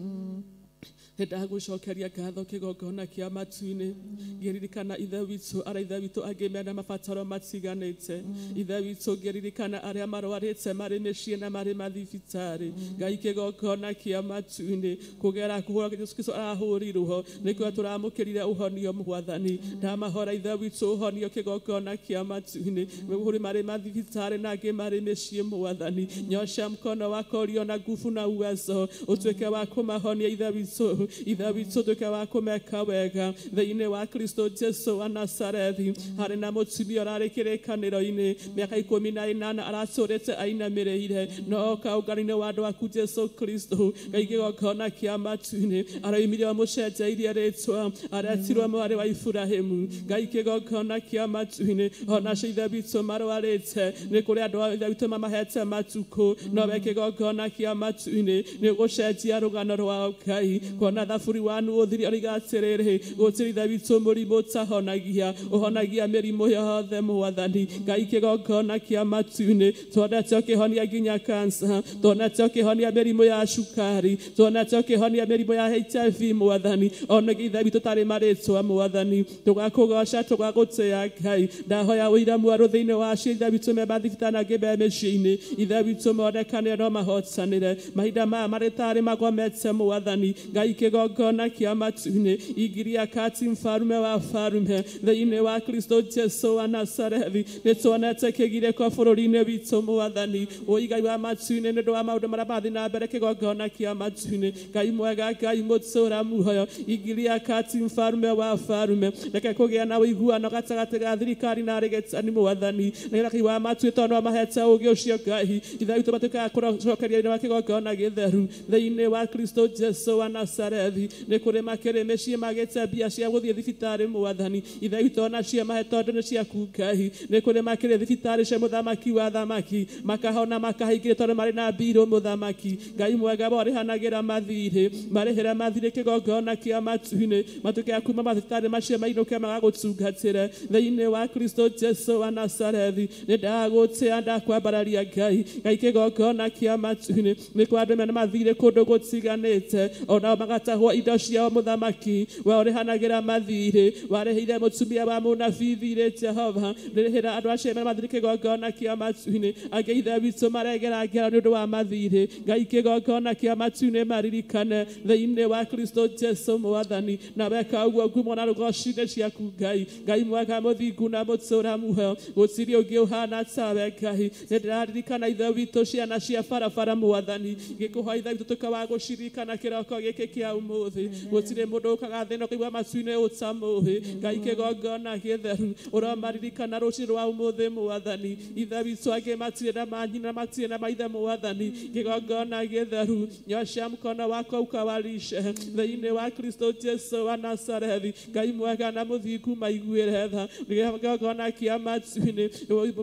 ndagũcokeria ngatho kĩgongona kĩa matu-inĩ ngĩririkana Ithe witũ arĩa Ithe witũ angĩ mena mabataro matiganĩte Ithe witũ ngĩririkana arĩa marwarĩte marĩ mĩciĩ na marĩ mathibitarĩ Ngai kĩgongona kĩa matu-inĩ kũgera kũhũra Jesu Kristo arahũrirwo nĩkĩo tũramũkĩrire ũhonio mwathani ndamahora Ithe witũ ũhonio kĩgongona kĩa matu-inĩ kũrĩ marĩ mathibitarĩ na angĩ marĩ mĩciĩ mwathani nyosha mkono wako ulio na nguvu na uwezo ũtuĩke wa kũmahonia Ithe witũ Ithe witũ tuĩke wa kũmeka wega thĩinĩ wa Kristo Jesu wa Nazarethi harĩ na mũtumia ũrarĩ kĩrĩkanĩro-inĩ mĩaka 18 aratũrĩte ainamĩrĩire no oka ũngano-inĩ wa andũ aku Jesu Kristo Ngai kĩgongona kĩa matu-inĩ aroimire ũmũcenjeirie rĩtwa aretirwo mwarĩ wa Iburahĩmu Ngai kĩgongona kĩa matu-inĩ ona acio Ithe witũ marwarĩte nĩ kũrĩ andũ a Ithe witũ mamahete matukũ nowe kĩgongona kĩa matu-inĩ nĩ ũgũcenjia rũgano rwao Ngai kuona thaburi wa ũthiri oiga atĩrĩrĩ gũtirĩ Ithe witũ mũrimũ ũtahonagia ũhonagia mĩrimũ yothe mwathani Ngai kĩgongona kĩa matu-inĩ tuonete ũkĩhonia nginya kansa tuonete ũkĩhonia mĩrimũ ya cukari tuonete ũkĩhonia mĩrimũ ya HIV mwathani ona Ithe witũ tarĩ marĩtwa mwathani tũgakũgoca tũgagũtĩa Ngai ndahoya ũira mwerũ thĩinĩ wa acio Ithe witũ me mathibitarĩ na angĩ me mĩciĩ-inĩ Ithe witũ monekane no mahotanĩre mahinda maya marĩ tarĩ magomete mwathani Ngai kĩgongona kĩa matu-inĩ ingiria kati mfarume wa farume thĩinĩ wa Kristo Jesu wa Nazarethi nĩ tuonete kĩgirĩko bũrũri-inĩ witũ mwathani ũi Ngai wa matu-inĩ nĩ ũndũ wa maũndũ marĩa marathiĩ na mbere kĩgongona kĩa matu-inĩ Ngai mwega Ngai mũtũra muoyo ingiria kati mfarume wa farume reke kũgĩa na ũiguano gatagatĩ ga thirikari na arigitani mwathani nĩgetha Ngai wa matu-inĩ tondũ no mahete ũũgĩ ũcio Ngai Ithe witũ matuĩke a kũcokeria thĩinĩ wa kĩgongona gĩtheru thĩinĩ wa Kristo Jesu wa Nazarethi nĩ kũrĩ makĩrĩ mĩciĩ magĩte mbia cia gũthiĩ thibitarĩ mwathani Ithe witũ ona cio mahe tondũ nĩ ciaku Ngai nĩ kũrĩ makĩrĩ thibitarĩ cia mũthamaki wa thamaki makahona makahaingĩre tondũ marĩ na mbirũ mũthamaki Ngai mwega warĩhanagĩra mathirĩ marĩhĩre mathirĩ kĩgongona kĩa matu-inĩ matuĩke a kuma mathibitarĩ macio mainũke magagũtungatĩre thĩinĩ wa Kristo Jesu wa Nazarethi nĩ ndagũtĩa ndakwambararia Ngai Ngai kĩgongona kĩa matu-inĩ nĩ kwa andũ mena mathirĩ kũndũ gũtiganĩte onao magatahwo indo ciao mũthamaki we ũrĩhanagĩra mathirĩ warĩhĩire mũtumia wa mũnabii thirĩ Jehova rĩhĩra andũ acio mena mathirĩ kĩgongona kĩa matu-inĩ angĩ Ithe witũ maregera ngero nĩ ũndũ wa mathirĩ Ngai kĩgongona kĩa matu-inĩ maririkane thĩinĩ wa Kristo Jesu mwathani na weka ũguo ngumo na rũgoci-inĩ ciaku Ngai Ngai mwega mũthingu na mũtũra muoyo gũtirĩ ũngĩ ũhana tawe Ngai nĩ ndĩraririkana Ithe witũ ciana cia barabara mwathani ngĩkũhoya Ithe witũ tuĩke wa gũciririkana kĩroko gĩkĩ kĩa ũmũthĩ gũtirĩ mũndũ ũkaga thĩna ũkaigua matu-inĩ ũtamũĩ Ngai kĩgongona gĩtheru ũromaririkana rũciũ rwa ũmũthĩ mwathani Ithe witũ angĩ matirĩ na manyina matirĩ na maithe mwathani kĩgongona gĩtheru nyosha mkono wako ukawalishe thĩinĩ wa Kristo Jesu wa Nazarethi Ngai mwega na mũthingu maiguĩre tha kĩgongona kĩa matu-inĩ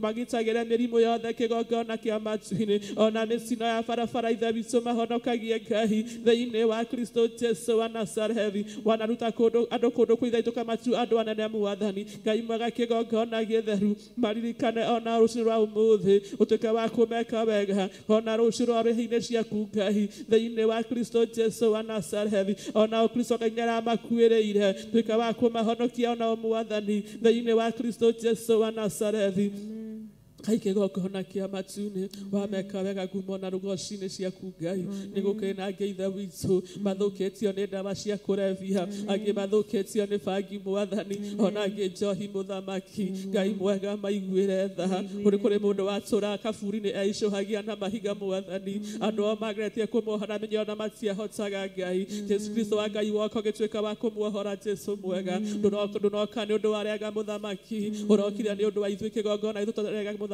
magitagĩre mĩrimũ yothe kĩgongona kĩa matu-inĩ ona mĩtino ya barabara Ithe witũ mahonokagie Ngai thĩinĩ wa Kristo Jesu wa Nazarethi wanaruta kũndũ andũ kũndũ kwa ithaitũ kamatu andũ anene mwathani Ngai mwega kĩgongona gĩtheru maririkane ona rũciũ rwa ũmũthĩ ũtuĩke wa kũmeka wega ona rũciũ rwa rĩhi-inĩ ciaku Ngai thĩinĩ wa Kristo Jesu wa Nazarethi ona Kristo Ngai nĩaramakuĩrĩire tuĩka wa kũmahonokia ona mwathani thĩinĩ wa Kristo Jesu wa Nazarethi Ngai kĩgongona kĩa matu-inĩ wameka wega ngumo na rũgoci-inĩ ciaku Ngai nĩgũkĩrĩ na angĩ ithe witũ mathũkĩtio nĩ ndawa cia kũrebia angĩ mathũkĩtio nĩ bangi mwathani ona angĩ njohi mũthamaki Ngai mwega maiguĩre tha kũrĩ mũndũ watũraga kaburi-inĩ eicũhagia na mahiga mwathani andũ ao mageretie kũmuohora mĩnyororo na matiahotaga Ngai Jesu Kristo wa Ngai woka ũgĩtuĩka wa kũmuohora Jesu mwega ndũnoka nĩ ũndũ wa arĩa ega mũthamaki ũrokire nĩ ũndũ wa ithuĩ kĩgongona ithuĩ tũrega mũthamaki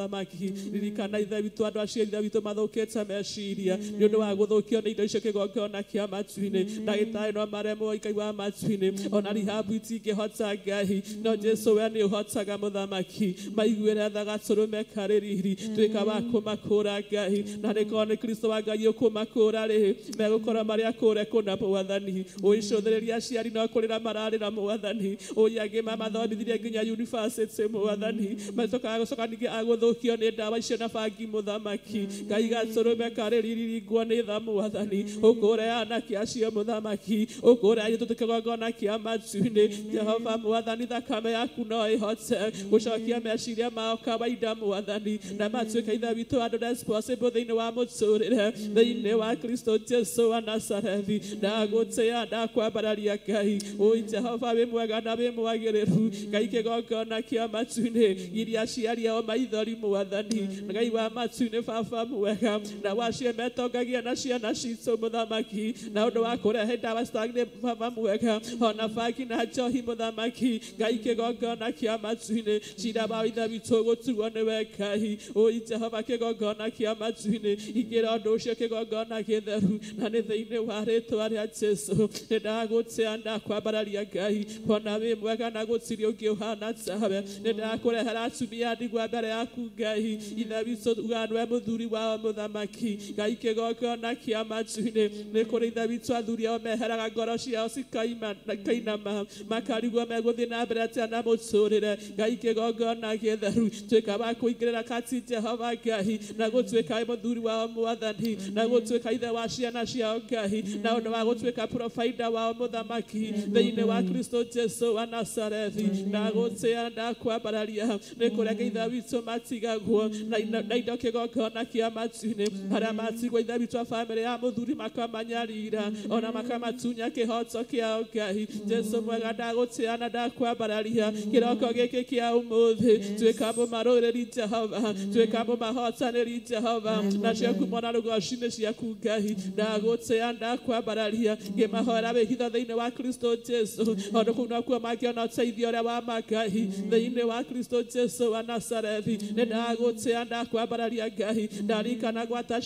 ririkana ithe witũ andũ acio ithe witũ mathũkĩte meciria nĩ ũndũ wa gũthũkio nĩ indo icio kĩgongona kĩa matu-inĩ ndagĩtarĩ no maremwo Ngai wa matu-inĩ ona rihabu itingĩhota Ngai no Jesu we nĩ ũhotaga mũthamaki maiguĩre tha gatũrũme karĩ riri tuĩka wa kũmakũra Ngai na nĩkorwo nĩ Kristo wa Ngai ũkũmakũra rĩ megũkorwo marĩ akũre kũna mwathani ũicũthĩrĩria aciari no kũrĩra mararĩra mwathani ũi angĩ mamathomithirie nginya university mwathani macokaga gũcoka ningĩ agũthũkio nĩ ndawa icio na bangi mũthamaki Ngai gatũrũme karĩ riri nguo nĩ tha mwathani ũkũre anake acio mũthamaki ũkũre aitũ kĩgongona kĩa matu-inĩ Jehova mwathani thakame yaku no ĩhote gũcokia meciria mao kawaida mwathani na matuĩke ithe witũ andũ responsible thĩinĩ wa mũtũrĩre thĩinĩ wa Kristo Jesu wa Nazarethi ndagũtĩa ndakwambararia Ngai ũi Jehova wĩ mwega na wĩ mwagĩrĩru Ngai kĩgongona kĩa matu-inĩ iria aciari ao maithori mwathani Ngai wa matu-inĩ baba mwega na wacio metongagia na ciana citũ mũthamaki na ũndũ wa kũrehe ndawa citagĩrĩire baba mwega ona bangi na njohi mũthamaki Ngai kĩgongona kĩa matu-inĩ cira wa ithe witũ gũtuo nĩwe Ngai ũi Jehova kĩgongona kĩa matu-inĩ ingĩra ũndũ ũcio kĩgongona gĩtheru na nĩ thĩinĩ wa rĩtwa rĩa Jesu nĩ ndagũtĩa ndakwambararia Ngai kuona wĩ mwega na gũtirĩ ũngĩ ũhana tawe nĩ ndakũrehera atumia ndigwa mbere yaku Ngai ithe witũ uga nĩwe mũthuri wao mũthamaki Ngai kĩgongona kĩa matu-inĩ nĩ kũrĩ ithe witũ athuri ao meheraga ngoro ciao cikainama makarigwo megũthiĩ na mbere atĩa na mũtũrĩre Ngai kĩgongona gĩtheru tuĩka wa kũingĩrĩra kati Jehova Ngai na gũtuĩka mũthuri wao mwathani na gũtuĩka ithe wa ciana ciao Ngai na ũndũ wa gũtuĩka provider wao mũthamaki thĩinĩ wa Kristo Jesu wa Nazarethi ndagũtĩa ndakwambararia nĩ kũrĩa ithe witũ matigagwo na indo kĩgongona kĩa matu-inĩ arĩa matigwo ithe witũ a bamĩrĩ ya mũthuri makamanyarira ona makamatunya kĩhoto kĩao Ngai Jesu mwega ndagũtĩa na ndakwambararia kĩroko gĩkĩ kĩa ũmũthĩ tuĩka mũmarũĩrĩri Jehova tuĩka mũmahotanĩri Jehova nacio ngumo na rũgoci-inĩ ciaku Ngai ndagũtĩa ndakwambararia ngĩmahoera wĩhitho thĩinĩ wa Kristo Jesu tondũ kũu nokuo mangĩona ũteithio ũrĩa wa ma Ngai thĩinĩ wa Kristo Jesu wa Nazarethi nĩ ndagũtĩa ndakwambararia Ngai ndarikana gwata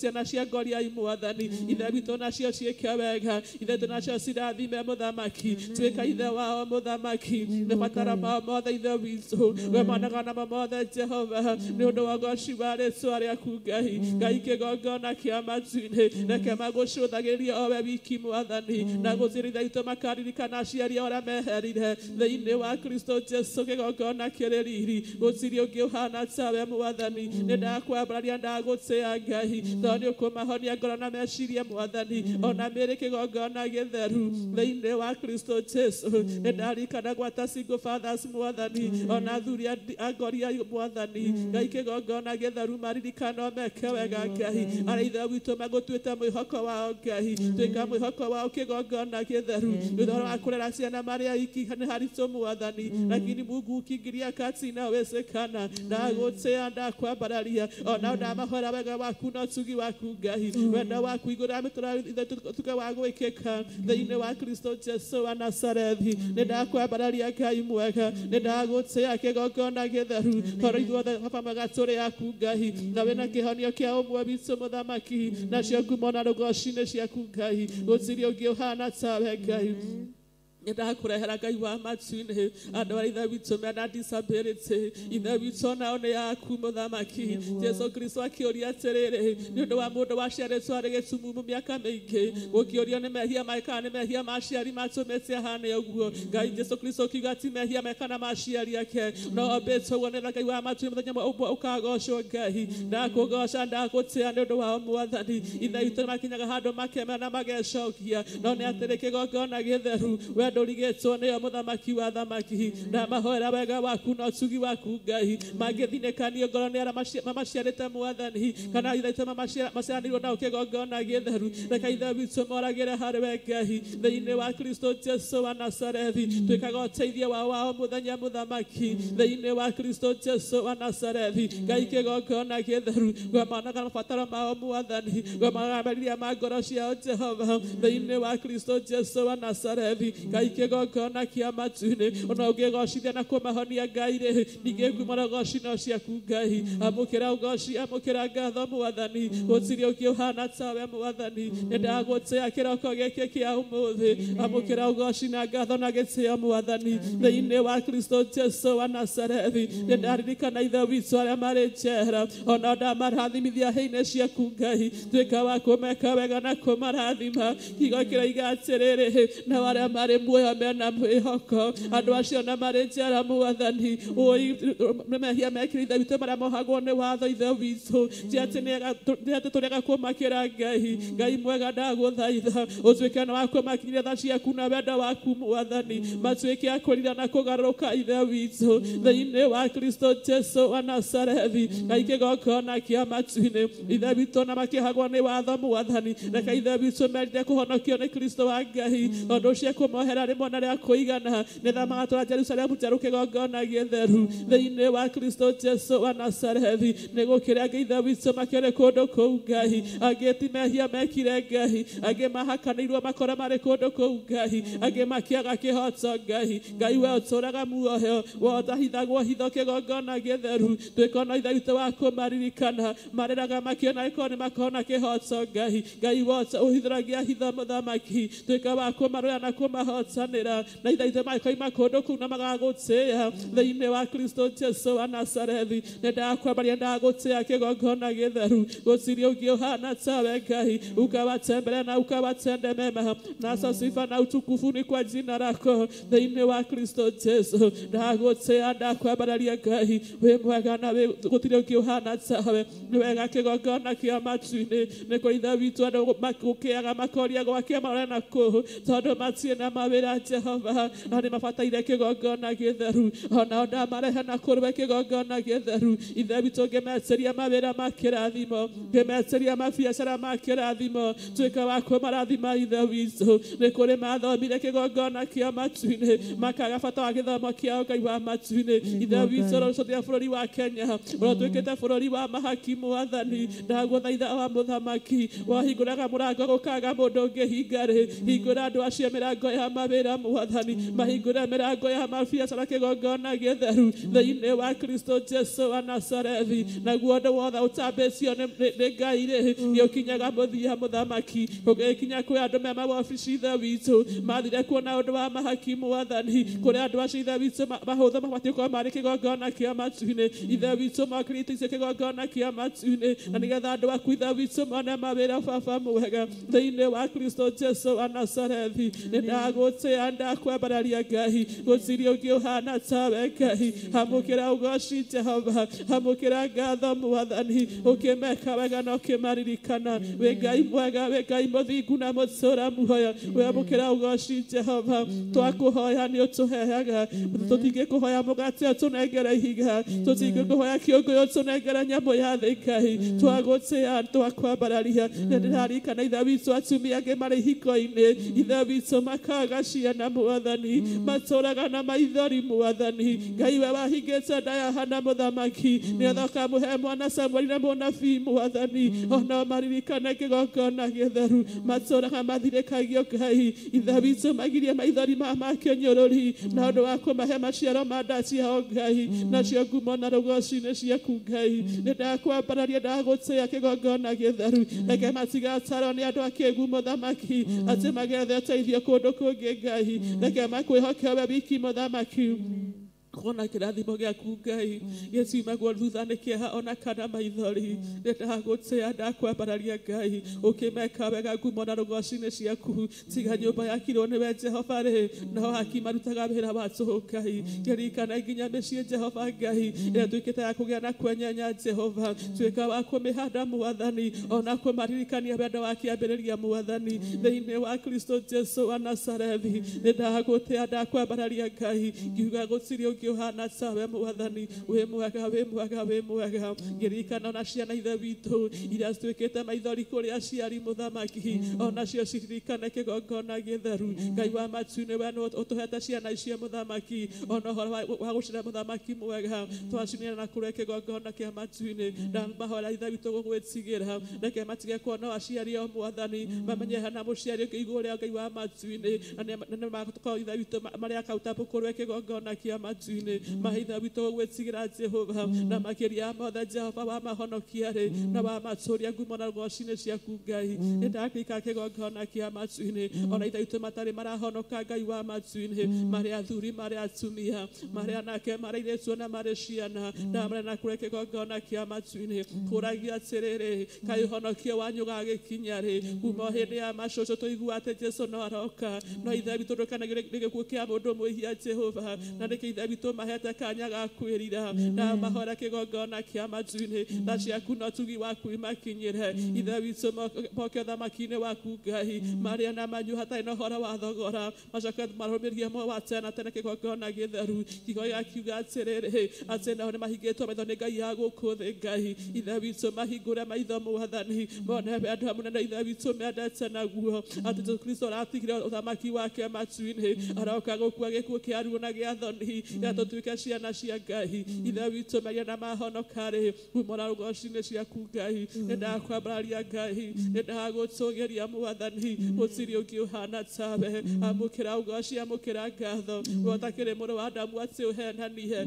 ciana cia Goliai mwathani ithe witũ nacio ciĩke wega ithe witũ nacio cirathime mũthamaki tuĩka ithe wao mũthamaki nĩ matara mao mothe ithe witũ we monaga namo mothe Jehova nĩ ũndũ wa ũgoci wa rĩtwa rĩaku Ngai Ngai kĩgongona kĩa matu-inĩ reke magũcũthagĩrie o we wiki mwathani na gũtirĩ ithe witũ makaririkana aciari ao arĩa meherire thĩinĩ wa Kristo Jesu kĩgongona kĩrĩ riri gũtirĩ ũngĩ ũhana tawe mwathani nĩ ndakwambararia ndagũtĩa Ngai tondũ nĩ ũkũmahonia ngoro na meciria mwathani ona mĩĩrĩ kĩgongona gĩtheru thĩinĩ wa Kristo Jesu nĩ ndarikana gwata single fathers mwathani ona athuri a Goliai mwathani Ngai kĩgongona gĩtheru maririkano meke wega Ngai arĩa ithe witũ magũtuĩte mwĩhoko wao Ngai tuĩka mwĩhoko wao kĩgongona gĩtheru thutha wa kũrera ciana marĩ aiki nĩ haritũ mwathani lakini Mungu ukiingilia kati inawezekana ndagũtĩa ndakwambararia ona ndamahora wega waku na ũtugi waku Ngai wendo waku igũrũ ya mĩtũrĩre ũtuĩke wa gwĩkĩka thĩinĩ wa Kristo Jesu wa Nazarethi nĩ ndakwambararia Ngai mwega nĩ ndagũtĩa kĩgongona gĩtheru tondũ ithuothe baba mwega tũrĩ aku Ngai na wĩna kĩhonio kĩa ũmwe witũ mũthamaki nacio ngumo na rũgoci-inĩ ciaku Ngai gũtirĩ ũngĩ ũhana tawe Ngai. Ndakũrehera Ngai wa matu-inĩ andũ arĩa Ithe witũ mena disability Ithe witũ nao nĩ aku mũthamaki Jesu Kristo akĩũria atĩrĩrĩ nĩ ũndũ wa mũndũ waciarĩtwo arĩ gĩtumumu mĩaka mĩingĩ gũkĩũrio nĩ mehia make kana nĩ mehia ma aciari matũmĩte ahane ũguo Ngai Jesu Kristo akiuga ti mehia make kana ma aciari ake no ombĩtwo ũguo nĩ Ngai wa matu-inĩ mũthenya ũmwe ũkagocwo Ngai ndakũgoca ndagũtĩa nĩ ũndũ wao mwathani Ithe witũ nĩmakinyaga handũ makemera na magecokia no nĩ atĩrĩ kĩgongona gĩtheru wendo rigĩtwo nĩyo mũthamaki wa thamaki ndamahoera wega waku na ũtugi waku Ngai mangĩthinĩkanio ngoro nĩ arĩa mamaciarĩte mwathani kana Ithe witũ maciaranĩirwo nao kĩgongona gĩtheru reke Ithe witũ moragĩre harĩ we Ngai thĩinĩ wa Kristo Jesu wa Nazarethi twĩkaga ũteithio wao wa o mũthenya mũthamaki thĩinĩ wa Kristo Jesu wa Nazarethi Ngai kĩgongona gĩtheru gwamonaga mabataro mao mwathani gwamonaga meriria ma ngoro ciao Jehova thĩinĩ wa Kristo Jesu wa Nazarethi Ngai kĩgongona kĩa matu-inĩ ona ũngĩgocithia na kũmahonia Ngai rĩ ningĩ ngumo na ũgoci no ciaku Ngai amũkĩra ũgoci amũkĩra ngatho mwathani gũtirĩ ũngĩ ũhana tawe mwathani nĩ ndagũtĩa kĩroko gĩkĩ kĩa ũmũthĩ amũkĩra ũgoci na ngatho na gĩtĩo mwathani thĩinĩ wa Kristo Jesu wa Nazarethi nĩ ndaririkana Ithe witũ arĩa marĩ njera ona ndamarathimithia hĩ-inĩ ciaku Ngai tuĩka wa kũmeka wega na kũmarathima kiugo kĩroiga atĩrĩrĩ na arĩa marĩ muoyo mena mwĩhoko andũ acio na marĩ njera mwathani nĩ mehia mekire Ithe witũ marĩa mohagwo nĩ watho Ithe witũ ti atĩ tũrega kũmakĩra Ngai Ngai mwega ndagũthaitha ũtuĩke na wa kũmakinyĩria tha ciaku na wendo waku mwathani matuĩke a kwĩrira na kũgarũrũka Ithe witũ thĩinĩ wa Kristo Jesu wa Nazarethi Ngai kĩgongona kĩa matu-inĩ Ithe witũ na makĩhagwo nĩ watho mwathani reke Ithe witũ merire kũhonokio nĩ Kristo wa Ngai tondũ ũcio kũmohera rĩmwe na rĩa kũigana nĩgetha magatũra Jerusalemu njerũ kĩgongona gĩtheru thĩinĩ wa Kristo Jesu wa Nazarethi nĩ gũkĩrĩ angĩ Ithe witũ makĩrĩ kũndũ kũu Ngai angĩ ti mehia mekire Ngai angĩ mahakanĩirwo makora marĩ kũndũ kũu Ngai angĩ makĩaga kĩhoto Ngai Ngai we ũtũraga muoyo we ũtahithagwo hitho kĩgongona gĩtheru tuĩka ona Ithe witũ wa kũmaririkana marĩraga makĩona ĩkorwo nĩ makona kĩhoto Ngai Ngai we ũhithũragia hitho mũthamaki tuĩka wa kũmarũya na kũmahotanĩra na Ithe witũ makoima kũndũ kũu na magagũtĩa thĩinĩ wa Kristo Jesu wa Nazarethi nĩ ndakwambaria ndagũtĩa kĩgongona gĩtheru gũtirĩ ũngĩ ũhana tawe Ngai ukawatembelea na ukawatende mema na sifa na utukufu ni kwa jina lako thĩinĩ wa Kristo Jesu ndagũtĩa ndakwambararia Ngai wĩ mwega na gũtirĩ ũngĩ ũhana tawe nĩ wega kĩgongona kĩa matu-inĩ nĩ kũrĩ Ithe witũ andũ gũkĩaga makoria gwake marore na kũu tondũ matirĩ na mawĩra Jehova na nĩ mabataire kĩgongona gĩtheru onao ndamarehe na kũrĩ kĩgongona gĩtheru Ithe witũ ngĩmetĩria mawĩra ma kĩrathimo ngĩmetĩria mabiacara ma kĩrathimo tuĩka wa kũmarathima Ithe witũ nĩ kũrĩ mathomire kĩgongona kĩa matu-inĩ makaga bata wa gĩthomo kĩao Ngai wa matu-inĩ Ithe witũ ũrocũthia bũrũri wa Kenya ũrotwĩkĩte bũrũri wa mahaki mwathani ndagũthaitha wa mũthamaki wahingũraga mũrango gũkaga mũndũ ũngĩhinga rĩ hingũra andũ acio mĩrango ya mawĩra mwathani mahingũre mĩrango ya mabiacara kĩgongona gĩtheru thĩinĩ wa Kristo Jesu wa Nazarethi naguo ũndũ wothe ũtambĩtio nĩ Ngai rĩ nĩ ũkinyaga mũthia mũthamaki ũgĩkinya kwĩ andũ me mawobici Ithe witũ mathire kuona ũndũ wa mahaki mwathani kũrĩ andũ acio Ithe witũ mahũthũ mabatiĩ gũkorwo marĩ kĩgongona kĩa matu-inĩ Ithe witũ mokĩrĩte icio kĩgongona kĩa matu-inĩ na nĩgetha andũ aku Ithe witũ mone mawĩra baba mwega thĩinĩ wa Kristo Jesu wa Nazarethi nĩ ndagũtĩa ndakwambararia Ngai gũtirĩ ũngĩ ũhana tawe Ngai amũkĩra ũgoci Jehova amũkĩra ngatho mwathani ũkĩmeka wega na ũkĩmaririkana wĩ Ngai mwega wĩ Ngai mũthingu na mũtũra muoyo wĩ amũkĩra ũgoci Jehova twakũhoya nĩ ũtũheaga tũtingĩkũhoya mũgate ũtũnengere ihiga tũtingĩkũhoya kĩũngũyũ ũtũnengere nyamũ ya thĩ Ngai twagũtĩa twakwambararia nĩ ndĩraririkana Ithe witũ atumia angĩ marĩ ihiko-inĩ Ithe witũ makaga ciana mwathani matũraga na maithori mwathani Ngai we wahingĩte nda ya Hana mũthamaki nĩgetha ũkamũhe mwana Samueli na mũnabii mwathani ona maririkane kĩgongona gĩtheru matũraga mathirĩkagio Ngai Ithe witũ magirie maithori ma makĩnyũrũri na ũndũ wa kũmahe maciaro ma nda ciao Ngai nacio ngumo na rũgoci nĩ ciaku Ngai nĩ ndakwambararia ndagũtĩa kĩgongona gĩtheru reke matigatarwo nĩ andũ akĩgu mũthamaki atĩ magethe ũteithio kũndũ kũngĩ Ngai reke makwĩhoke we wiki mũthamaki kona kĩrathimo gĩaku Ngai gĩciumagwo thutha nĩ kĩeha ona kana maithori nĩndagũtĩa ndakwambararia Ngai ũkĩmeka wega ngumo na rũgoci-inĩ ciaku tiga nyũmba yakirwo nĩwe Jehova rĩ no haki marutaga wĩra wa tũhũ Ngai kĩririkana nginya mĩciĩ Jehova Ngai ĩrĩa tuĩkĩte ya kũgĩa na kwenyenya Jehova tuĩka wa kũmĩhanda mwathani ona kũmaririkania wendo wa kĩambĩrĩria mwathani thĩinĩ wa Kristo Jesu wa Nazarethi nĩndagũtĩa ndakwambararia Ngai ngiuga gũtirĩ ũngĩ ũhana tawe mwathani wĩ mwega wĩ mwega wĩ mwega ngĩririkana ona ciana ithe witũ iria cituĩkĩte maithori kũrĩ aciari mũthamaki onacio ciririkane kĩgongona gĩtheru Ngai wa matu-inĩ we nĩwe ũtũhete ciana icio mũthamaki ona ũhoro wa gũcira mũthamaki mwega twacineana na kũrĩ kĩgongona kĩa matu-inĩ ndamahoera ithe witũ gũgwĩtigĩra reke matige kuona aciari o mwathani mamenye hena mũciari ũngĩ igũrũ rĩa Ngai wa matu-inĩ na nĩmagakorwo ithe witũ marĩ accountable kũrĩ kĩgongona kĩa matu-inĩ maithe witũ gũgwĩtigĩra Jehova na makĩria mothe Jehova wamahonokia rĩ na wamatũria ngumo na rũgoci-inĩ ciaku Ngai nĩndakĩika kĩgongona kĩa matu-inĩ ona ithe witũ matarĩ marahonoka Ngai wa matu-inĩ marĩ athuri marĩ atumia marĩ anake marĩ airĩtu na marĩ ciana na marĩ na kũrĩ kĩgongona kĩa matu-inĩ kũragia atĩrĩrĩ kaĩ ũhonokio wanyu ũgagĩkinya rĩ kuma hĩndĩ ya macũcũ tũigua atĩ Jesu no aroka no ithe witũ ndũkanagĩre nĩ gĩkuũ kĩa mũndũ mwĩhia Jehova na nĩkĩ ithe witũ mahete kanya ga kwĩrira na mahora kĩgongona kĩa matu-inĩ tha ciaku na ũtugi waku imakinyĩre ithe witũ moke ũthamaki-inĩ waku Ngai marĩa na manyu hatarĩ na ũhoro wa thogora macoke marũmĩrie mo wa tene na tene kĩgongona gĩtheru kiugo gĩakiuga atĩrĩrĩ atĩ nao nĩmahingĩtwo maitho nĩ Ngai ya gũkũ thĩ Ngai ithe witũ mahingũre maitho mwathani mone wendo mũnene ithe witũ mendete naguo atĩ Jesu Kristo aratigire ũthamaki wake matu-inĩ aroka gũkua gĩkuũ kĩa ruo na gĩa thoni gĩatũtuĩke ciana cia Ngai ithe witũ meria na mahonoka rĩ ngumo na rũgoci-inĩ ciaku Ngai nĩndakwambararia Ngai nĩndagũtũgĩria mwathani gũtirĩ ũngĩ ũhana tawe amũkĩra ũgoci amũkĩra ngatho we ũtakĩrĩ mũrũ wa Adamu atĩ ũhenanie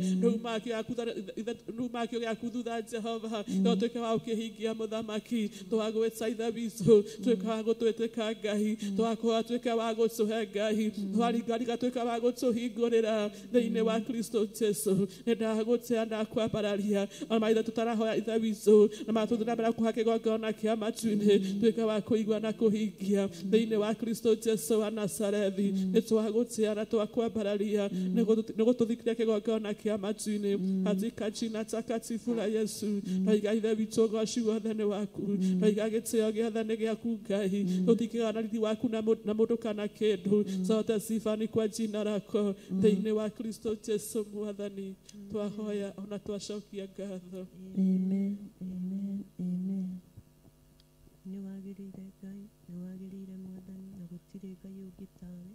nĩumakĩo gĩaku thutha Jehova no tuĩke wa ũkĩhingia mũthamaki twagwĩta ithe witũ tuĩke wa gũtwĩtĩka Ngai twakũhoya tuĩke wa gũtũhe Ngai twaringaringa tuĩke wa gũtũhingũrĩra thĩinĩ wa Kristo Jesu nĩndagũtĩa ndakwambararia ona maithe tũtarahoya ithe witũ na matũthiĩ na mbere kũha kĩgongona kĩa matu-inĩ tuĩke wa kũigua na kũhingia thĩinĩ wa Kristo Jesu wa Nazarethi nĩtwagũtĩa na twakwambararia nĩgũtũthikiria kĩgongona kĩa matu-inĩ katika jina takatifu la Yesu naiga ithe witũ ũgoci wothe nĩ waku naiga gĩtĩo gĩothe nĩ gĩaku Ngai tũtikĩgana na riiri waku na mũndũ kana kĩndũ zote sifa ni kwa jina lako thĩinĩ wa Kristo Jesu mwathani twahoya ona twacokia ngatho. Amen, amen, amen. Nĩwagĩrĩire Ngai nĩwagĩrĩire mwathani na gũtirĩ Ngai ũngĩ tawe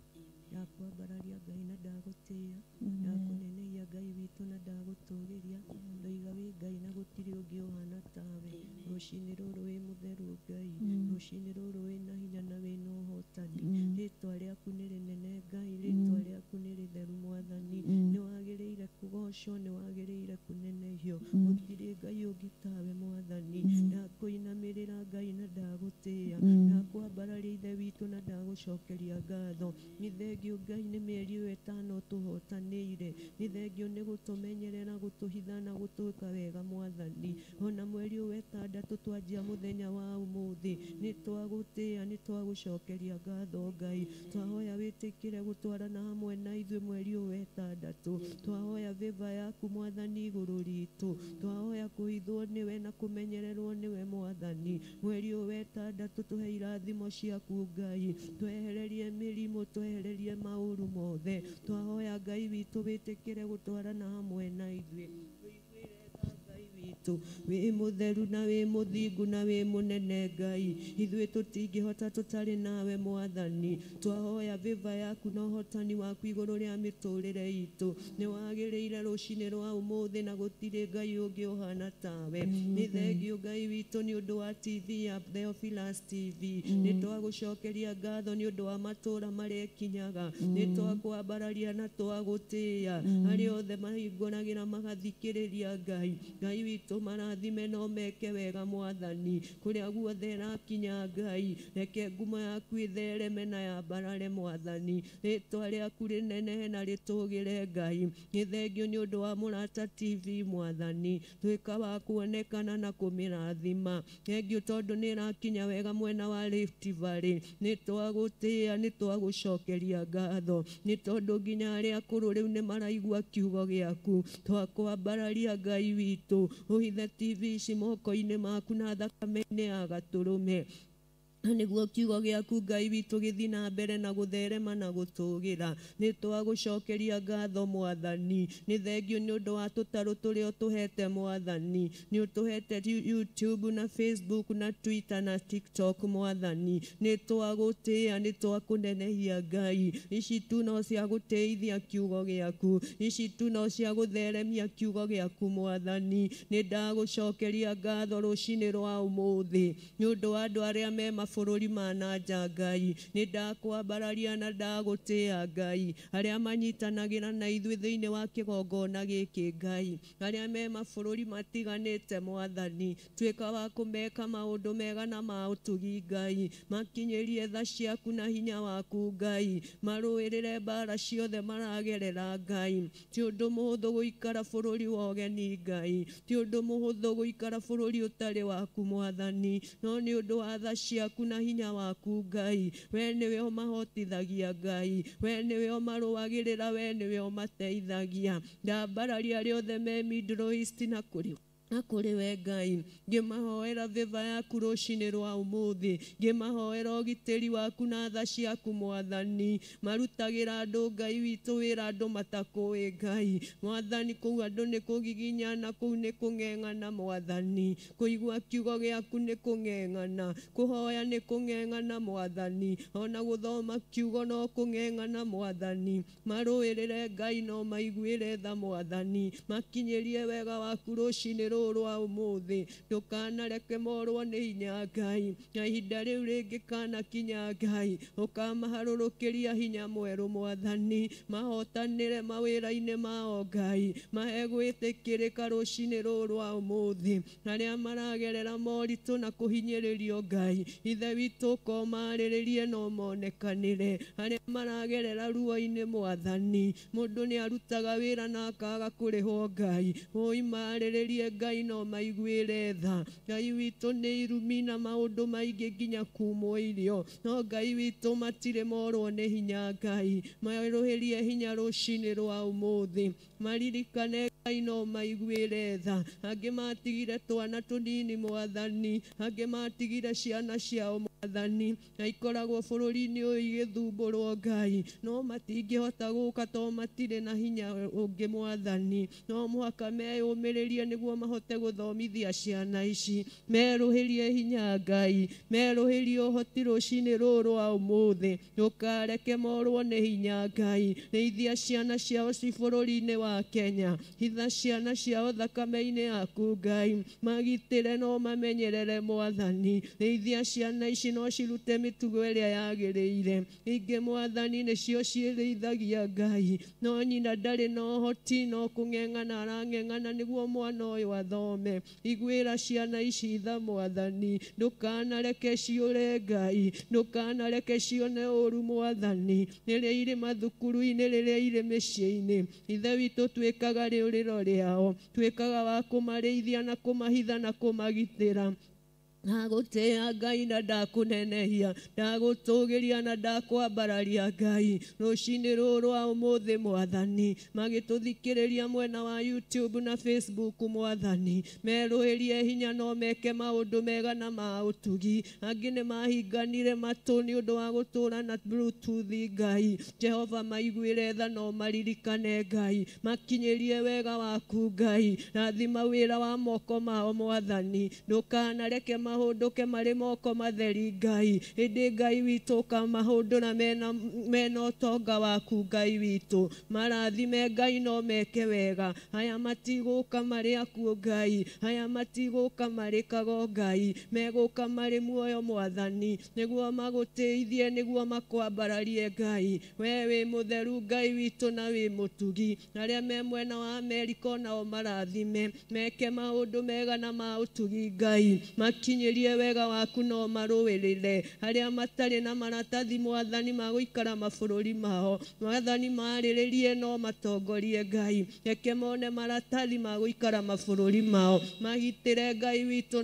ndakwambararia Ngai na ndagũtĩĩa ndakũnenehia Ngai witũ na ndagũtũgĩria ndoiga wĩ Ngai na gũtirĩ ũngĩ ũhana tawe rũcinĩ rũrũ wĩ mũtheru Ngai rũcinĩ rũrũ wĩ na hinya na wĩ na ũhotani rĩtwa rĩaku nĩ rĩnene Ngai rĩtwa rĩaku nĩ rĩtheru mwathani nĩwagĩrĩire kũgocwo nĩwagĩrĩire kũnenehio gũtirĩ Ngai ũngĩ tawe mwathani ndakũinamĩrĩra Ngai na ndagũtĩĩa ndakwambararia ithe witũ na ndagũcokeria ngatho nĩ thengio Ngai nĩ mĩeri ĩyo ĩtano tũhotanĩire nĩ thengio nĩ gũtũmenyerera gũtũhitha na gũtwĩka wega mwathani ona mweri ũyũ ĩtandatũ twanjia mũthenya wa ũmũthĩ nĩ twagũtĩĩa nĩ twagũcokeria ngatho Ngai twahoya wĩtĩkĩre gũtwarana hamwe na ithuĩ mweri ũyũ ĩtandatũ twahoya favor yaku mwathani igũrũ ritũ twahoya kũhithwo nĩwe na kũmenyererwo nĩwe mwathani mweri ũyũ ĩtandatũ tũhe irathimo ciaku Ngai twehererie mĩrimũ twehererie maũru mothe twahoya Ngai witũ wĩtĩkĩre gũtwarana hamwe na ithuĩ witũ wĩ mũtheru na wĩ mũthingu na wĩ mũnene Ngai ithuĩ tũtingĩhota tũtarĩ nawe mwathani twahoya favor yaku na ũhotani waku igũrũ rĩa mĩtũrĩre itũ nĩwagĩrĩire rũcinĩ rwa ũmũthĩ na gũtirĩ Ngai ũngĩ ũhana tawe nĩ thengio Ngai witũ nĩ ũndũ wa TV ya Theophilus TV nĩ twagũcokeria ngatho nĩ ũndũ wa matũũra marĩa ĩkinyaga nĩ twakwambararia na twagũtĩĩa arĩa othe mahingũragĩra magathikĩrĩria Ngai Ngai witũ witũ marathime no meke wega mwathani kũrĩa guothe ĩrakinya Ngai reke ngumo yaku ĩthereme na yambarare mwathani rĩtwa rĩaku rĩnenehe na rĩtũgĩre Ngai nĩ thengio nĩ ũndũ wa Mũrata TV mwathani tuĩka wa kuonekana na kũmĩrathima thengio tondũ nĩ ĩrakinya wega mwena wa Rift Valley nĩ twagũtĩĩa nĩ twagũcokeria ngatho nĩ tondũ nginya arĩa akũrũ rĩu nĩ maraigua kiugo gĩaku twakwambararia Ngai witũ ũhithe TV ici moko-inĩ maku na thakame-inĩ ya gatũrũme nĩguo kiugo gĩaku Ngai witũ gĩthiĩ na mbere na gũtherema na gũtũgĩra nĩ twagũcokeria ngatho mwathani nĩ thengio nĩ ũndũ wa tũtarũ tũrĩa ũtũhete mwathani nĩ ũtũhete YouTube na Facebook na Twitter na TikTok mwathani nĩ twagũtĩĩa nĩ twakũnenehia Ngai ici tu no cia gũtĩithia kiugo gĩaku ici tu no cia gũtheremia kiugo gĩaku mwathani nĩ ndagũcokeria ngatho rũcinĩ rwa ũmũthĩ nĩ ũndũ wa andũ arĩa me mabũrũri ma na nja Ngai nĩ ndakwambararia na ndagũtĩĩa Ngai arĩa manyitanagĩra na ithuĩ thĩinĩ wa kĩgongona gĩkĩ Ngai arĩa me mabũrũri matiganĩte mwathani tuĩka wa kũmeka maũndũ mega na ma ũtugi Ngai makinyĩrie tha ciaku na hinya waku Ngai marũĩrĩre mbara ciothe maragerera Ngai ti ũndũ mũhũthũ gũikara bũrũri wa ũgeni Ngai ti ũndũ mũhũthũ gũikara bũrũri ũtarĩ waku mwathani no nĩ ũndũ wa tha ciaku na hinya waku Ngai we nĩwe ũmahotithagia Ngai we nĩwe ũmarũagĩrĩra we nĩwe ũmateithagia ndambararia arĩa othe me Middle East na kũrĩ we Ngai ngĩmahoera vĩva yaku rũcinĩ rwa ũmũthĩ ngĩmahoera ũgitĩri waku na tha ciaku mwathani marutagĩra andũ Ngai witũ wĩra andũ matakũĩ Ngai mwathani kũu andũ nĩ kũgiginyana kũu nĩ kũng'eng'ana mwathani kũigua kiugo gĩaku nĩ kũng'eng'ana kũhoya nĩ kũng'eng'ana mwathani ona gũthoma kiugo no kũng'eng'ana mwathani marũĩrĩre Ngai no maiguĩre tha mwathani makinyĩrie wega waku rũcinĩ rwa ũmũthĩ ndũkanareke morwo nĩ hinya Ngai na ihinda rĩu rĩngĩ kana kinya Ngai ũkamaharũrũkĩria hinya mwerũ mwathani mahotanĩre mawĩra-inĩ mao Ngai mahe gwĩtĩkĩrĩka rũcinĩ rũrũ rwa ũmũthĩ arĩa maragerera moritũ na kũhinyĩrĩrio Ngai ithe witũ ũkomarĩrĩrie no monekanĩre arĩa maragerera ruo-inĩ mwathani mũndũ nĩ arutaga wĩra na akaga kũrĩhwo Ngai ũimarĩrĩrie Ngai no maiguĩre tha Ngai witũ nĩ irumi na maũndũ maingĩ nginya kumwo irio no Ngai witũ matirĩ morwo nĩ hinya Ngai merũhĩrie hinya rũcinĩ rwa ũmũthĩ maririkane Ngai no maiguĩre tha angĩ matigire twana tũnini mwathani angĩ matigire ciana ciao mwathani na ikoragwo bũrũri-inĩ ũyũ igĩthumbũrwo Ngai no matingĩhota gũka to matirĩ na hinya ũngĩ mwathani no mũhaka meyũmĩrĩrie nĩguo mahote gũthomithia ciana ici merũhĩrie hinya Ngai merũhĩrie ũhoti rũcinĩ rũrũ rwa ũmũthĩ ndũkareke morwo nĩ hinya Ngai rĩithia ciana ciao ci bũrũri-inĩ wa Kenya hitha ciana ciao thakame-inĩ yaku Ngai magitĩre no mamenyerere mwathani rĩithia ciana ici no cirute mĩtugo ĩrĩa yagĩrĩire ingĩ mwathani nĩcio ciĩrĩithagia Ngai no nyina ndarĩ na ũhoti no kũng'eng'ana arang'eng'ana nĩguo mwana ũyũ athome iguĩra ciana ici tha mwathani ndũkanareke ciũre Ngai ndũkanareke cione ũru mwathani rĩrĩa irĩ mathukuru-inĩ rĩrĩa irĩ mĩciĩ-inĩ ithe witũ twĩkaga rĩũrĩro rĩao twĩkaga wa kũmarĩithia na kũmahitha na kũmagitĩra ndagũtĩĩa Ngai na ndakũnenehia ndagũtũgĩria na ndakwambararia Ngai rũcinĩ rũrũ rwa ũmũthĩ mwathani magĩtũthikĩrĩria mwena wa YouTube na Facebook mwathani merũhĩrie hinya no meke maũndũ mega na ma ũtugi angĩ nĩ mahinganire matũ nĩ ũndũ wa gũtũra na Bluetooth Ngai Jehova maiguĩre tha no maririkane Ngai makinyĩrie wega waku Ngai rathima wĩra wa moko mao mwathani ndũkanareke mahũndũke marĩ moko matheri Ngai ĩndĩ Ngai witũ ũkamahũndũra mena ũtonga waku Ngai witũ marathime Ngai no meke wega aya matigũka marĩ akuũ Ngai aya matigũka marĩ kago Ngai megũka marĩ muoyo Mwathani nĩguo magũtĩithie nĩguo makwambararie Ngai we wĩ mũtheru Ngai witũ na wĩ mũtugi arĩa me mwena wa Amerika nao marathime meke maũndũ mega na ma ũtugi Ngai makinyĩrie wega waku no marũĩrĩre arĩa matarĩ na maratathi Mwathani magũikara mabũrũri mao Mwathani marĩrĩrie no matongorie Ngai reke mone maratathi magũikara mabũrũri mao magitĩre Ngai witũ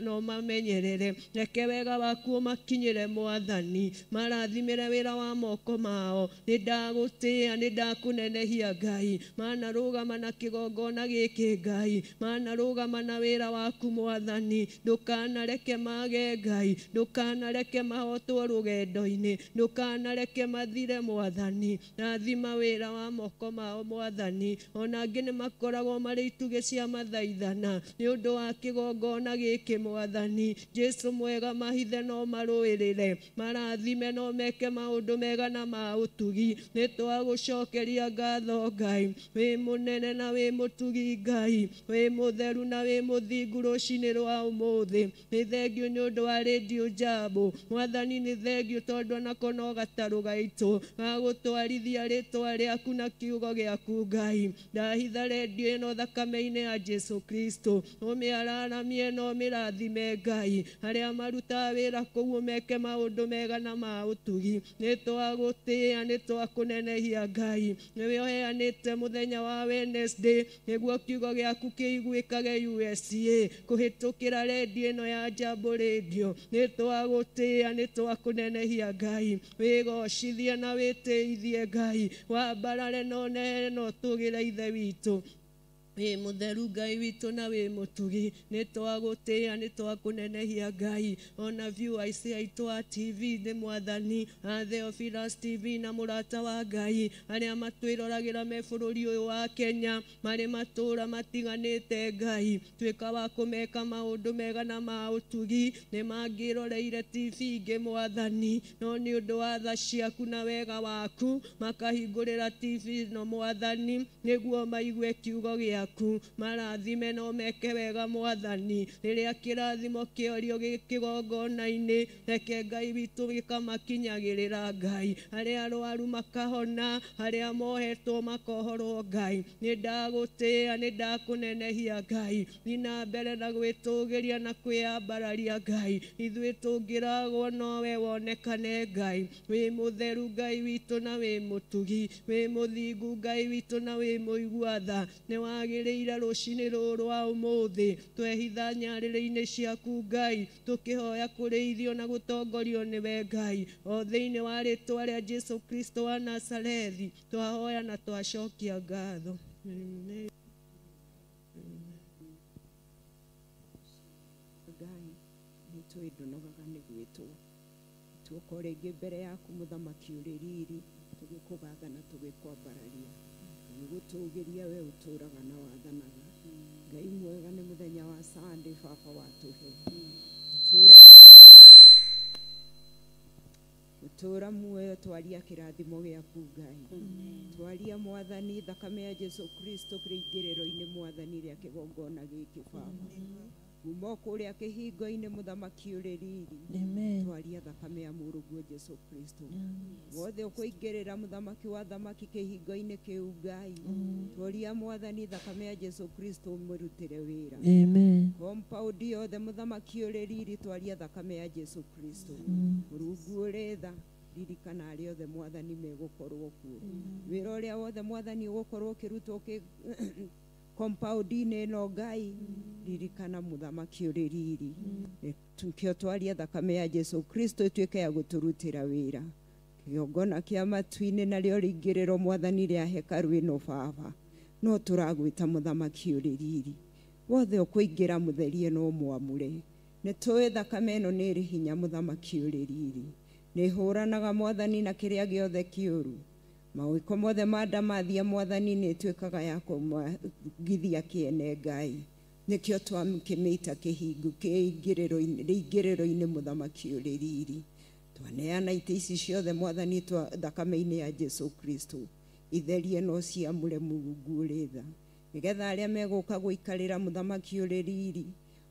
no mamenyerere reke wega waku ũmakinyĩre Mwathani marathimĩre wĩra wa moko mao nĩ ndagũtĩĩa nĩ ndakũnenehia Ngai manarũgama na kĩgongona gĩkĩ Ngai manarũgama na wĩra waku Mwathani ndũkanareke mage Ngai ndũkanareke mahotwo rũgendo-inĩ ndũkanareke mathire Mwathani rathima wĩra wa moko mao Mwathani ona angĩ nĩ makoragwo marĩ itugĩ cia mathaithana nĩ ũndũ wa kĩgongona gĩkĩ Mwathani Jesu mwega mahithe no marũĩrĩre marathime no meke maũndũ mega na ma ũtugi nĩ twagũcokeria ngatho Ngai wĩ mũnene na wĩ mũtugi Ngai wĩ mũtheru na wĩ mũthingu rũcinĩ rwa ũmũthĩ nĩ thengiũ nĩ ũndũ wa Radio Jambo Mwathani nĩ thengiũ tondũ onako no gatarũ gaitũ gagũtwarithia rĩtwa rĩaku na kiugo gĩaku Ngai ndahitha redio ĩno thakame-inĩ ya Jesu Kristo ũmĩararamie na ũmĩrathime Ngai arĩa marutaga wĩra kũu meke maũndũ mega na ma ũtugi nĩ twagũtĩĩa nĩ twakũnenehia Ngai nĩwe ũheanĩte mũthenya wa Wednesday nĩguo kiugo gĩaku kĩiguĩkage USA kũhĩtũkĩra redio ĩno ya Jambo Radio nĩ twagũtĩĩa nĩ twakũnenehia Ngai wĩgocithie na wĩtĩithie Ngai wambarare na ũneene na ũtũgĩre Ithe witũ wĩ mũtheru Ngai witũ na wĩ mũtugi nĩ twagũtĩĩa nĩ twakũnenehia Ngai ona viewers aitũ a TV nĩ Mwathani a Theophilus TV na mũrata wa Ngai arĩa matwĩroragĩra me bũrũri ũyũ wa Kenya marĩ matũũra matiganĩte Ngai tuĩka wa kũmeka maũndũ mega na ma ũtugi nĩ mangĩroreire TV ingĩ Mwathani no nĩ ũndũ wa tha ciaku na wega waku makahingũrĩra TV no Mwathani nĩguo maigue kiugo gĩaku marathime no meke wega Mwathani rĩrĩa kĩrathimo kĩorio kĩgongona-inĩ reke Ngai witũ gĩkamakinyagĩrĩra Ngai arĩa arwaru makahona arĩa mohetwo makohorwo Ngai nĩ ndagũtĩĩa nĩ ndakũnenehia Ngai thiĩ na mbere na gwĩtũgĩria na kwĩyambararia Ngai ithuĩ tũngĩragwo nowe wonekane Ngai wĩ mũtheru Ngai witũ na wĩ mũtugi wĩ mũthingu Ngai witũ na wĩ mũigua tha nĩ wagĩrĩire rũcinĩ rũrũ rwa ũmũthĩ twehitha nyarĩrĩ-inĩ ciaku Ngai tũkĩhoya kũrĩithio na gũtongorio nĩwe Ngai o thĩinĩ wa rĩtwa rĩa Jesu Kristo wa Nazarethi twahoya na twacokia ngatho. Amen. Ngai nĩ tũĩ ndũnogaga nĩ gwĩtwo tuoka rĩngĩ mbere yaku mũthamaki ũrĩ riri tũgĩkũgatha na tũgĩkwambararia tũgĩgũtũgĩria we ũtũraga na wathanaga Ngai mwega nĩ mũthenya wa Sunday baba watũhe ũtũra muoyo twaria kĩrathimo gĩaku Ngai twaria Mwathani thakame ya Jesu Kristo kĩingĩrĩro-inĩ Mwathani rĩa kĩgongona gĩkĩ baba kuma kũrĩa kĩhingo-inĩ mũthamaki ũrĩ riri twaria thakame ya mũrũguo Jesu Kristo wothe ũkũingĩrĩra mũthamaki wa thamaki kĩhingo-inĩ kĩu Ngai twaria Mwathani thakame ya Jesu Kristo ũmũrutĩre wĩra compound yothe mũthamaki ũrĩ riri twaria thakame ya Jesu Kristo mũrungu ũrĩ tha ririkana arĩa othe Mwathani megũkorwo kuo wĩra ũrĩa wothe Mwathani ũgũkorwo ũkĩrutwo compound-inĩ ĩno Ngai ririkana mũthamaki ũrĩ riri tukio twaria thakame ya Jesu Kristo ĩtuĩke ya gũtũrutĩra wĩra kĩgongona kĩa matu-inĩ narĩo rĩingĩrĩro Mwathani rĩa hekarũ ĩno baba no tũragwĩta mũthamaki ũrĩ riri wothe ũkũingĩra mũtherie no mwamũre nĩ tũĩ thakame ĩno nĩ ĩrĩ hinya mũthamaki ũrĩ riri nĩ hũranaga Mwathani na kĩrĩa gĩothe kĩũru mawĩko mothe ma ndamathia Mwathani nĩ ĩtuĩkaga ya kũmagithia kĩene Ngai Nĩkĩo twakĩmĩita kĩhingo kĩingĩrĩro-inĩ mũthamaki ũrĩ riri. Twaneana itĩ ici ciothe mwathani twa thakame-inĩ ya Jesu Kristo. Itherie no ciamũre Mũrungu ũrĩ tha, nĩgetha arĩa megũka gũikarĩra mũthamaki ũrĩ riri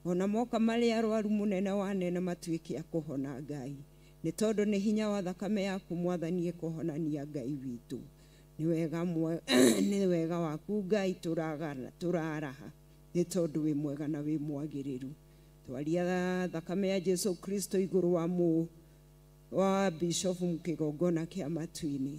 ona moka marĩ arwaru mũnene wa nene matuĩke a kũhona Ngai. Nĩ tondũ nĩ hinya wa thakame yaku mwathani ĩkũhonania Ngai witũ. Nĩ wega waku Ngai tũraraha, nĩ tondũ wĩ mwega na wĩ mwagĩrĩru. Twaria thakame ya Jesu Kristo igũrũ wa bishofu kĩgongona kĩa matu-inĩ.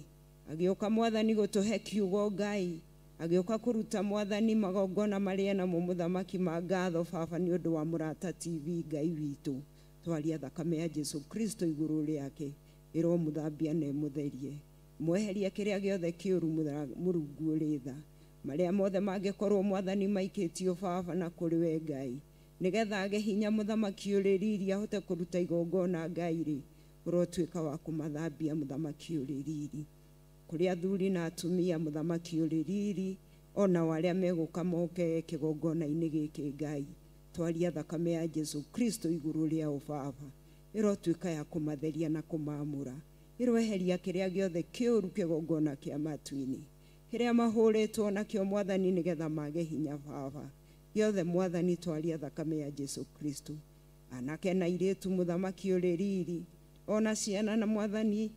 Agĩũka mwathani gũtũhe kiugo Ngai, agĩũka kũruta mwathani magongona marĩa namo mũthamaki ma ngatho baba nĩ ũndũ wa Mũrata TV Ngai witũ. Twaria thakame ya Jesu Kristo igũrũ rĩake, ĩromũthambia na ĩmũtherie, mweherie kĩrĩa gĩothe kĩũru Mũrungu ũrĩ tha. Marĩa mothe mangĩkorwo mwathani maikĩtio baba na kũrĩ we Ngai, nĩgetha age hinya mũthamaki ũrĩ riri ahote kũruta igongona Ngai rĩ, ũrotuĩka wa kũmathambia mũthamaki ũrĩ riri. Kũrĩ athuri na atumia mũthamaki ũrĩ riri, ona arĩa megũka moke kĩgongona-inĩ gĩkĩ Ngai, twaria thakame ya Jesu Kristo igũrũ rĩao baba, ĩrotuĩka ya kũmatheria na kũmaamũra, ĩroeheria kĩrĩa gĩothe kĩũru kĩgongona kĩa matu-inĩ, kĩrĩa mahũrĩtwo nakĩo mwathani nĩgetha mage hinya baba. Gĩothe mwathani twaria thakame ya Jesu Kristo. Anake na airĩtu mũthamaki ũrĩ riri, ona ciana na mwathani,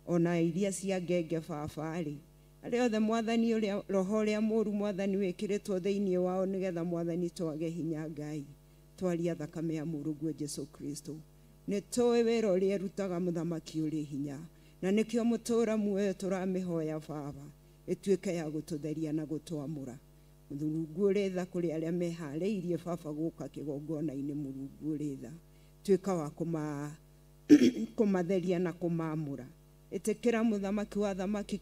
ona iria cia ngenge baba rĩ, arĩa othe mwathani ũrĩa roho ũrĩa mũũru mwathani wĩkĩrĩtwo thĩinĩ wao nĩgetha mwathani twage hinya Ngai, twaria thakame ya Mũrũguo Jesu Kristo. Nĩ tũĩ wĩra ũrĩa ĩrutaga mũthamaki ũrĩ hinya, na nĩkĩo mũtũũra muoyo tũramĩhoya baba, ĩtuĩke ya gũtũtheria na gũtwamũra. Mũrungu ũrĩ tha kũrĩ arĩa meharĩirie baba gũka kĩgongona-inĩ, Mũrungu ũrĩ tha, tuĩka wa kũmatheria na kũmaamũra. Ĩtĩkĩra mũthamaki wa thamaki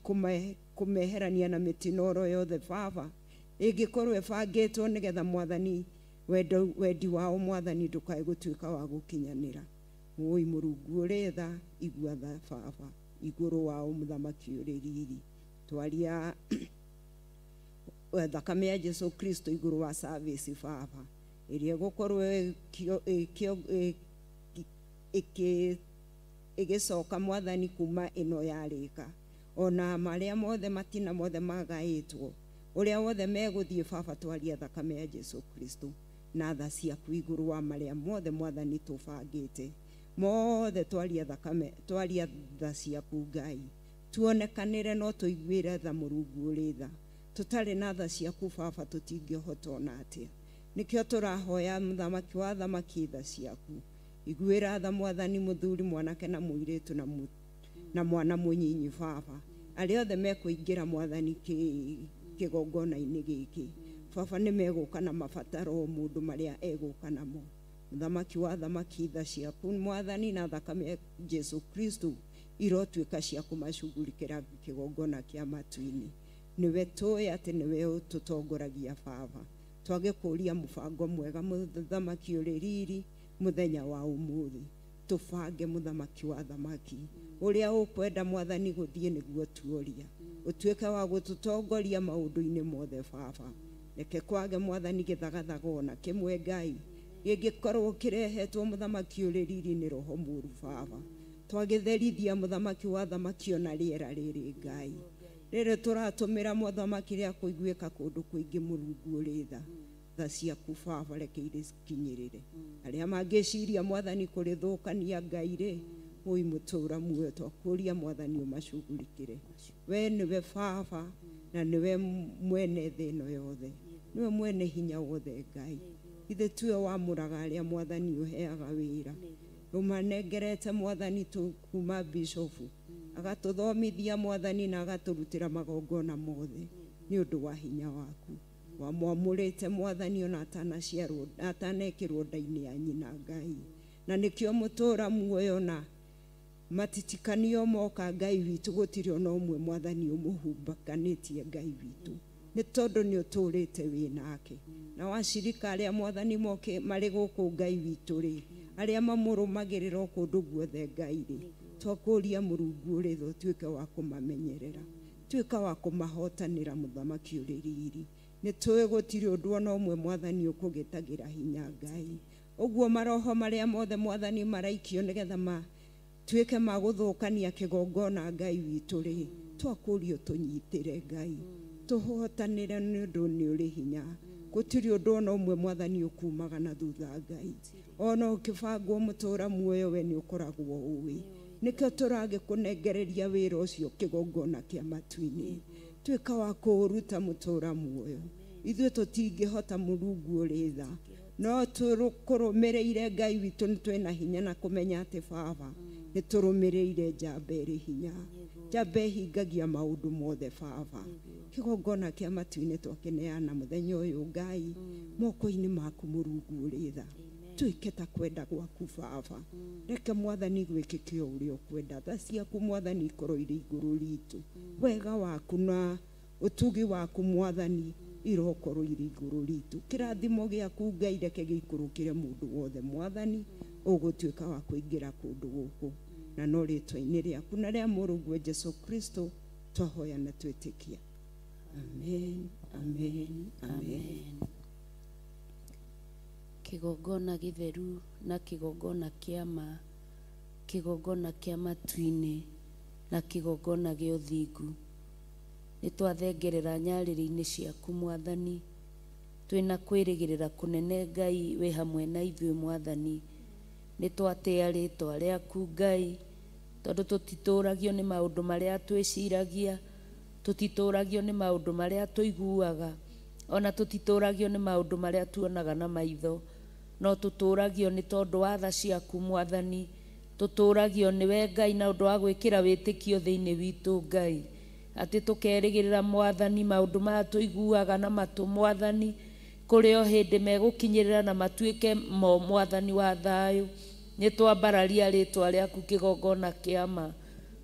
kũmeherania na mĩtino oro yothe baba, ĩngĩkorwo ĩbangĩtwo nĩgetha mwathani wendi wao mwathani ndũkae gũtuĩka wa gũkinyanĩra. Wũi Mũrungu ũrĩ tha, igua tha baba igũrũ wao mũthamaki ũrĩ riri. Twaria thakame ya Jesu Kristo igũrũ wa service baba, ĩrĩa ĩgũkorwo ĩgĩcoka mwathani kuma ĩno yarĩka, ona marĩa mothe matina mothe magaĩtwo, ũrĩa wothe megũthiĩ baba, twaria thakame ya Jesu Kristo na tha ciaku igũrũ wa marĩa mothe mwathani tũbangĩte mothe, twaria thakame, twaria tha ciaku Ngai, tuonekanĩre no tũiguĩre tha Mũrungu ũrĩ tha. Tũtarĩ na tha ciaku baba tũtingĩhota ona atĩa. Nĩkĩo tũrahoya mũthamaki wa thamaki tha ciaku, iguĩra tha mwathani mũthuri mwanake na mũirĩtu na mwana mũnyinyi baba, arĩa othe mekũingĩra mwathani kĩgongona-inĩ gĩkĩ baba, nĩ megũka na mabataro o mũndũ marĩa egũka namo. Mũthamaki wa thamaki tha ciaku mwathani na thakame ya Jesu Kristo irotuĩka cia kũmacugurikĩra kĩgongona kĩa matu-inĩ. Nĩwe tũĩ atĩ nĩwe ũtũtongoragia baba, twagĩkũria mũbango mwega mũthamaki ũrĩ riri mũthenya wa ũmũthĩ, tũbange mũthamaki wa thamaki ũrĩa ũkwenda mwathani gũthiĩ nĩguo tuoria, ũtuĩke wa gũtũtongoria maũndũ-inĩ mothe baba. Reke kwage mwathani gĩthagathaga ona kĩmwe Ngai gĩngĩkorwo kĩrehetwo mũthamaki ũrĩ riri nĩ roho mũũru baba. Twagĩtherithia mũthamaki wa thamaki ona rĩera rĩrĩ Ngai, rĩrĩ tũratũmĩra mũthamaki rĩa kũiguĩka kũndũ kũingĩ Mũrungu ũrĩ tha, tha ciaku baba reke irĩkinyĩrĩre arĩa mangĩciria mwathani kũrĩthũkania Ngai rĩ, wũi mũtũũra muoyo twakũria mwathani ũmacugurikĩre. We nĩwe baba na nĩwe mwene thĩ ĩno yothe, nĩwe mwene hinya wothe Ngai. Ithe tuwe wamũraga arĩa mwathani ũheaga wĩra, ũmanengerete mwathani kuma bishofu agatũthomithia mwathani na agatũrutĩra magongona mothe nĩ ũndũ wa hinya waku. Wamwamũrĩte mwathani ona atanaciarwo, atanekĩrwo nda-inĩ ya nyina Ngai, na nĩkĩo mũtũũra muoyo na matitikanio moka Ngai witũ, gũtirĩ ona ũmwe mwathani ũmũhumbakanĩtie Ngai witũ, nĩ tondũ nĩ ũtũũrĩte wĩ nake. Na wacirika arĩa mwathani moke marĩ gũkũ Ngai witũ rĩ, arĩa mamũrũmagĩrĩra o kũndũ guothe Ngai rĩ, twakũria Mũrungu ũrĩ tha ũtuĩke wa kũmamenyerera, tuĩka wa kũmahotanĩra mũthamaki ũrĩ riri. Nĩ tũĩ gũtirĩ ũndũ ona ũmwe mwathani ũkũgĩtagĩra hinya Ngai. Ũguo maroho marĩa mothe mwathani maraikio nĩgetha matuĩke ma gũthũkania kĩgongona Ngai witũ rĩ, twakũrio tũnyitĩre Ngai, tũhotanĩre nĩ ũndũ nĩ ũrĩ hinya. Gũtirĩ ũndũ ona ũmwe mwathani ũkumaga na thutha Ngai. Ona ũkĩbangwo mũtũra muoyo we nĩ ũkoragwo ũĩ. Nĩkĩo tũragĩkũnengereria wĩra ũcio kĩgongona kĩa matu-inĩ. Tuĩka wa kũũruta mũtũra muoyo. Ithuĩ tũtingĩhota Mũrungu ũrĩ tha, no tũkũrũmĩrĩire Ngai witũ nĩ twĩna hinya na kũmenya atĩ Baba nĩ tũrũmĩrĩire njamba ĩrĩ hinya. Njamba ĩhingagia maũndũ mothe Baba. Kĩgongona kĩa matu-inĩ twakĩneana mũthenya ũyũ Ngai moko-inĩ maku Mũrungu ũrĩ tha. Tuĩke ta kwenda gwaku Baba. Reke mwathani gwĩkĩke o ũrĩa ũkwenda. Tha ciaku mwathani ikorwo irĩ igũrũ ritũ. Wega waku na ũtugi waku mwathani irokorwo irĩ igũrũ ritũ. Kĩrathimo gĩaku Ngai reke gĩikũrũkĩre mũndũ wothe mwathani ũgũtuĩka wa kũingĩra kũndũ gũkũ. Na no rĩtwa-inĩ rĩaku na rĩa mũrũguo Jesu Kristo twahoya na twĩtĩkia. Amen, amen, amen. Kĩgongona gĩtheru na kĩgongona kĩa ma, kĩgongona kĩa matu-inĩ na kĩgongona gĩa ũthingu. Nĩ twathengerera nyarĩrĩ-inĩ ciaku mwathani, twĩna kwĩrĩgĩrĩra kũnene Ngai wĩ hamwe na ithuĩ mwathani. Nĩ twatĩa rĩtwa rĩaku Ngai, tondũ tũtitũragio nĩ maũndũ marĩa twĩciragia, tũtitũragio nĩ maũndũ marĩa tũiguaga, ona tũtitũragio nĩ maũndũ marĩa tuonaga na maitho, no tũtũragio nĩ tondũ wa tha ciaku mwathani. Tũtũragio nĩwe Ngai na ũndũ wa gwĩkĩra wĩtĩkio thĩinĩ witũ Ngai, atĩ tũkerĩgĩrĩra mwathani maũndũ maya tũiguaga na matũ mwathani, kũrĩ o hĩndĩ megũkinyĩrĩra na matuĩke mo mwathani wa thayũ. Nĩ twambararia rĩtwa rĩaku kĩgongona kĩa ma.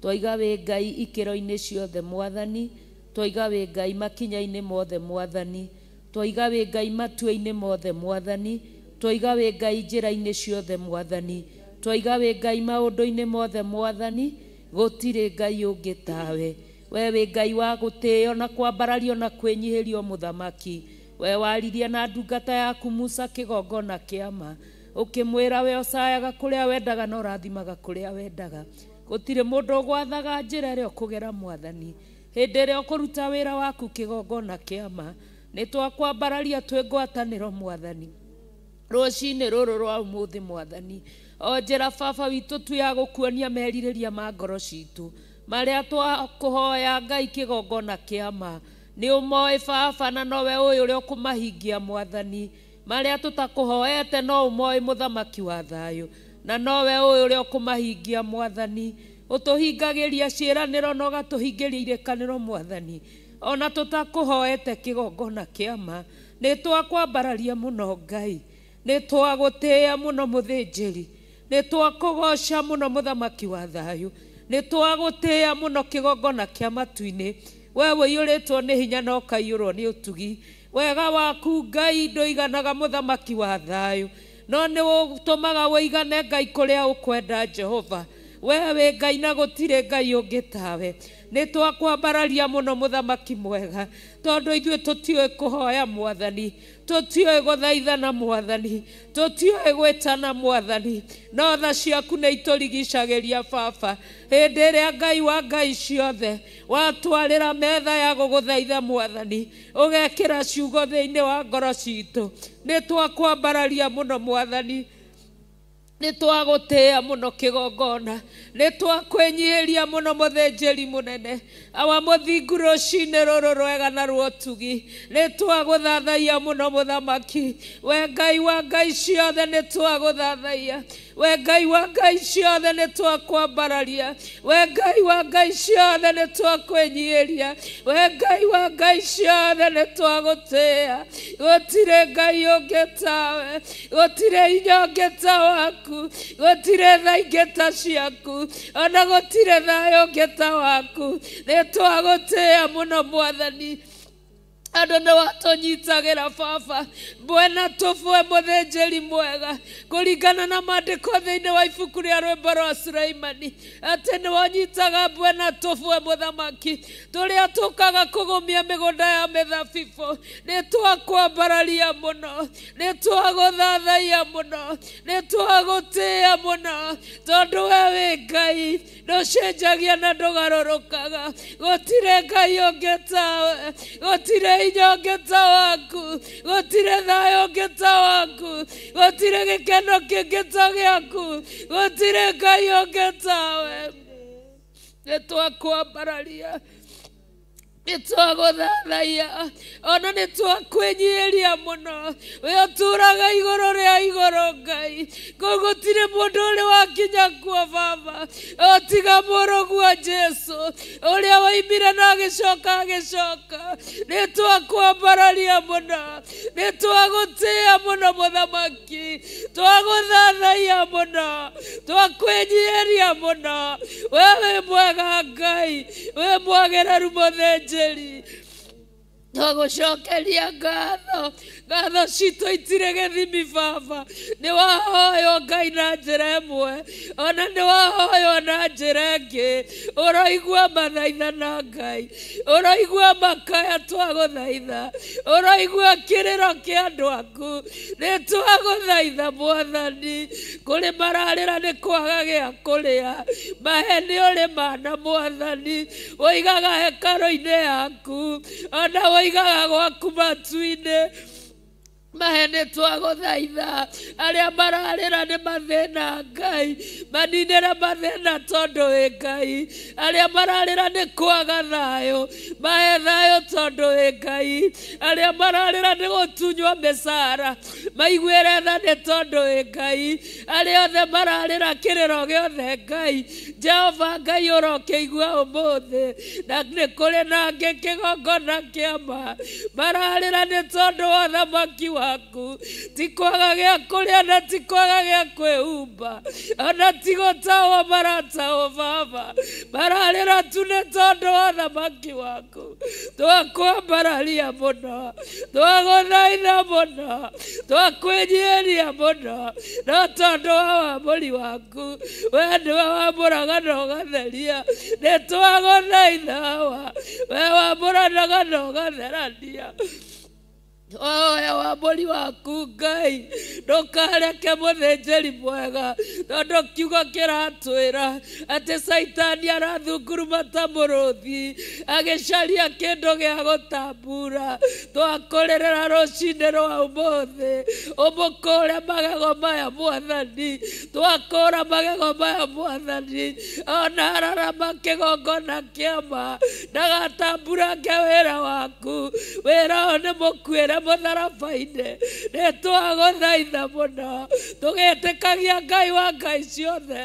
Twaiga wĩ Ngai ikĩro-inĩ ciothe mwathani, twaiga wĩ Ngai makinya-inĩ mothe mwathani, twaiga wĩ Ngai matua-inĩ mothe mwathani, twaiga wĩ Ngai njĩra-inĩ ciothe mwathani, twaiga wĩ Ngai maũndũ-inĩ mothe mwathani, gũtirĩ Ngai ũngĩ tawe. We wĩ Ngai wa gũtĩĩo na kwambarario na kwĩnyihĩrio mũthamaki. We waririe na ndungata yaku Musa kĩgongona kĩa ma, ũkĩmwĩra we ũcayaga kũrĩa wendaga na ũrathimaga kũrĩa wendaga. Gũtirĩ mũndũ ũgwathaga njĩra ĩrĩa ũkũgera mwathani. Hĩndĩ ĩrĩa ũkũruta wĩra waku kĩgongona kĩa ma, nĩ twakwambararia twĩ ngwatanĩro mwathani. Rũcinĩ rũrũ rwa ũmũthĩ mwathani, o njĩra Baba witũ tu ya gũkuonia merirĩria ma ngoro citũ marĩa twakũhoya Ngai kĩgongona kĩa ma, nĩ ũmoĩ Baba na nowe ũyũ ũrĩa ũkũmahingia mwathani. Marĩa tũtakũhoete no ũmoĩ mũthamaki wa thayũ, na nowe ũyũ ũrĩa ũkũmahingia mwathani. Ũtũhingagĩria ciĩranĩro na ũgatũhingĩria irĩkanĩro mwathani, ona tũtakũhoete kĩgongona kĩa ma. Nĩ twakwambararia mũno Ngai, nĩ twagũtĩĩa mũno mũthĩnjĩri, nĩ twakũgoca mũno mũthamaki wa thayũ, nĩ twagũtĩĩa mũno kĩgongona kĩa matu-inĩ. We ũiyũrĩtwo nĩ hinya na ũkaiyũrwo nĩ ũtugi. Wega waku Ngai ndũiganaga mũthamaki wa thayũ, no nĩ ũtũmaga ũigane Ngai kũrĩa ũkwenda Jehova. We wĩ Ngai na gũtirĩ Ngai ũngĩ tawe. Nĩ twakwambararia mũno mũthamaki mwega, tondũ ithuĩ tũtiũĩ kũhoya mwathani, tũtiũĩ gũthaithana mwathani, tũtiũĩ gwĩtana mwathani, no tha ciaku nĩ itũrigicagĩria Baba. Hĩndĩ ĩrĩa Ngai wa Ngai ciothe watwarĩra metha ya gũgũthaitha mwathani, ũgekĩra ciugo thĩinĩ wa ngoro citũ, nĩ twakwambararia mũno mwathani. Nĩ twagũtĩĩa mũno kĩgongona, nĩ twakwĩnyihĩria mũno mũthĩnjĩri mũnene, awa mũthingu rũcinĩ rũrũ rwega na rwa ũtugi. Nĩ twagũthathaiya mũno mũthamaki. We Ngai wa Ngai ciothe nĩ twagũthathaiya. We Ngai wa Ngai ciothe nĩ twakwambararia. We Ngai wa Ngai ciothe nĩ twakwĩnyihĩria. We Ngai wa Ngai ciothe nĩ twagũtĩĩa. Gũtirĩ Ngai ũngĩ tawe, gũtirĩ hinya ũngĩ ta waku, gũtirĩ tha ingĩ ta ciaku, ona gũtirĩ thayũ ũngĩ ta waku. Nĩ twagũtĩĩa mũno mwathani. Andũ nĩ watũnyitagĩra baba mbwena tũbwe mũthĩnjĩri mwega kũringana na maandĩko thĩinĩ wa ibuku rĩa rwĩmbo rwa Sulaimani atĩ nĩ wanyitaga mbwena tũbwe mũthamaki tũrĩa tũkaga kũgũmia mĩgũnda ya mĩthabibũ nĩ twakwambararia mũno nĩ twagũthathaiya mũno nĩ twagũtĩĩa mũno tondũ we wĩ Ngai ndũcenjagia na ndũgarũrũkaga gũtirĩ Ngai ũngĩ tawe gũtirĩ hinya ũngĩ ta waku gũtirĩ thayũ ũngĩ ta waku gũtirĩ gĩkeno kĩngĩ ta gĩaku gũtirĩ Ngai ũngĩ tawe nĩ twakwambararia nĩ twagũthathaiya ona nĩ twakwĩnyihĩria mũno we ũtũraga igũrũ rĩa igũrũ Ngai kũu gũtirĩ mũndũ ũrĩ wakinya kuo baba o tiga mũrũguo Jesũ ũrĩa waimire na agĩcoka agĩcoka nĩ twakwambararia mũno nĩ twagũtĩĩa mũno mũthamaki twagũthathaiya mũno twakwĩnyihĩria mũno we wĩ mwega Ngai wĩ mwagĩrĩru mũthĩnjĩri twagũcokeria ngatho ngatho citũ itirĩ gĩthimi baba nĩ wahoywo Ngai na njĩra ĩmwe ona nĩ wahoywo na njĩra ĩngĩ ũroigua mathaithana Ngai ũroigua makaya twagũthaitha ũroigua kĩrĩro kĩa andũ aku nĩ twagũthaitha mwathani kũrĩ mararĩra nĩ kwaga gĩa kũrĩa mahe nĩ ũrĩ mana mwathani ũigaga hekarũ-inĩ yaku ona ũigaga gwaku matu-inĩ mahe nĩ twagũthaitha arĩa mararĩra nĩ mathĩna Ngai maninĩre mathĩna tondũ wĩ Ngai arĩa mararĩra nĩ kwaga thayũ mahe thayũ tondũ wĩ Ngai arĩa mararĩra nĩ gũtunywo mĩcara maiguĩre tha nĩ tondũ wĩ Ngai arĩa othe mararĩra kĩrĩro gĩothe Ngai Jehova Ngai ũrokĩigua ũmũthĩ na nĩ kũrĩ na angĩ kĩgongona kĩa ma mararĩra nĩ tondũ wa ũthamaki waku ti kwaga gĩa kũrĩa na ti kwaga gĩa kwĩhumba ona ti gũtawo maratawo baba mararĩra tu nĩ tondũ wa ũthamaki waku twakwambararia mũno twagũthaitha mũno twakwĩnyihĩria mũno no tondũ wa wamũri waku we nĩwe wamũraga na ũgatheria nĩ twagũthaitha wa we wamũranaga na ũgatherania oya wamũri waku Ngai ndũkareke mũthĩnjĩri mwega tondũ kiugo kĩratwĩra atĩ Caitani arathunguruma ta mũrũthi agĩcaria kĩndũ gĩa gũtambura twakũrĩrĩra rũcinĩ rwa ũmũthĩ ũmũkũre magego maya mwathani twakũra magego maya mwathani ona ararama kĩgongona kĩa ma ndagatamburange wĩra waku wĩra ũyũ nĩ mũkuĩre mũtharaba-inĩ nĩ twagũthaitha mũno tũgĩtĩkagia Ngai wa Ngai ciothe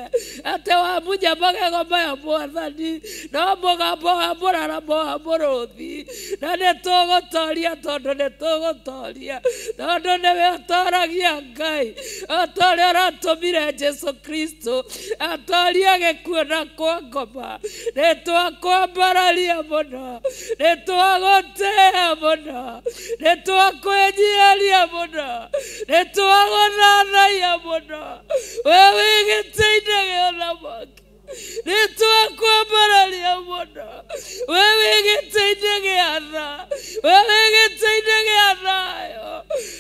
atĩ wamunya magego maya mwathani no mũgambo wa mũraramo wa mũrũthi na nĩ tũgũtoria tondũ nĩ tũgũtoria tondũ nĩwe ũtoragia Ngai o ta ũrĩa ũratũmire Jesũ Kristo atorie gĩkuũ na kwa ngoma nĩ twakwambararia mũno nĩ twagũtĩĩa mũno nĩ twakwĩnyihĩria mũno nĩ twagũthathaiya mũno we wĩ gĩtĩ-inĩ gĩa ũthamaki nĩ twakwambararia mũno we wĩ gĩtĩ-inĩ gĩa tha we wĩ gĩtĩ-inĩ gĩa thayũ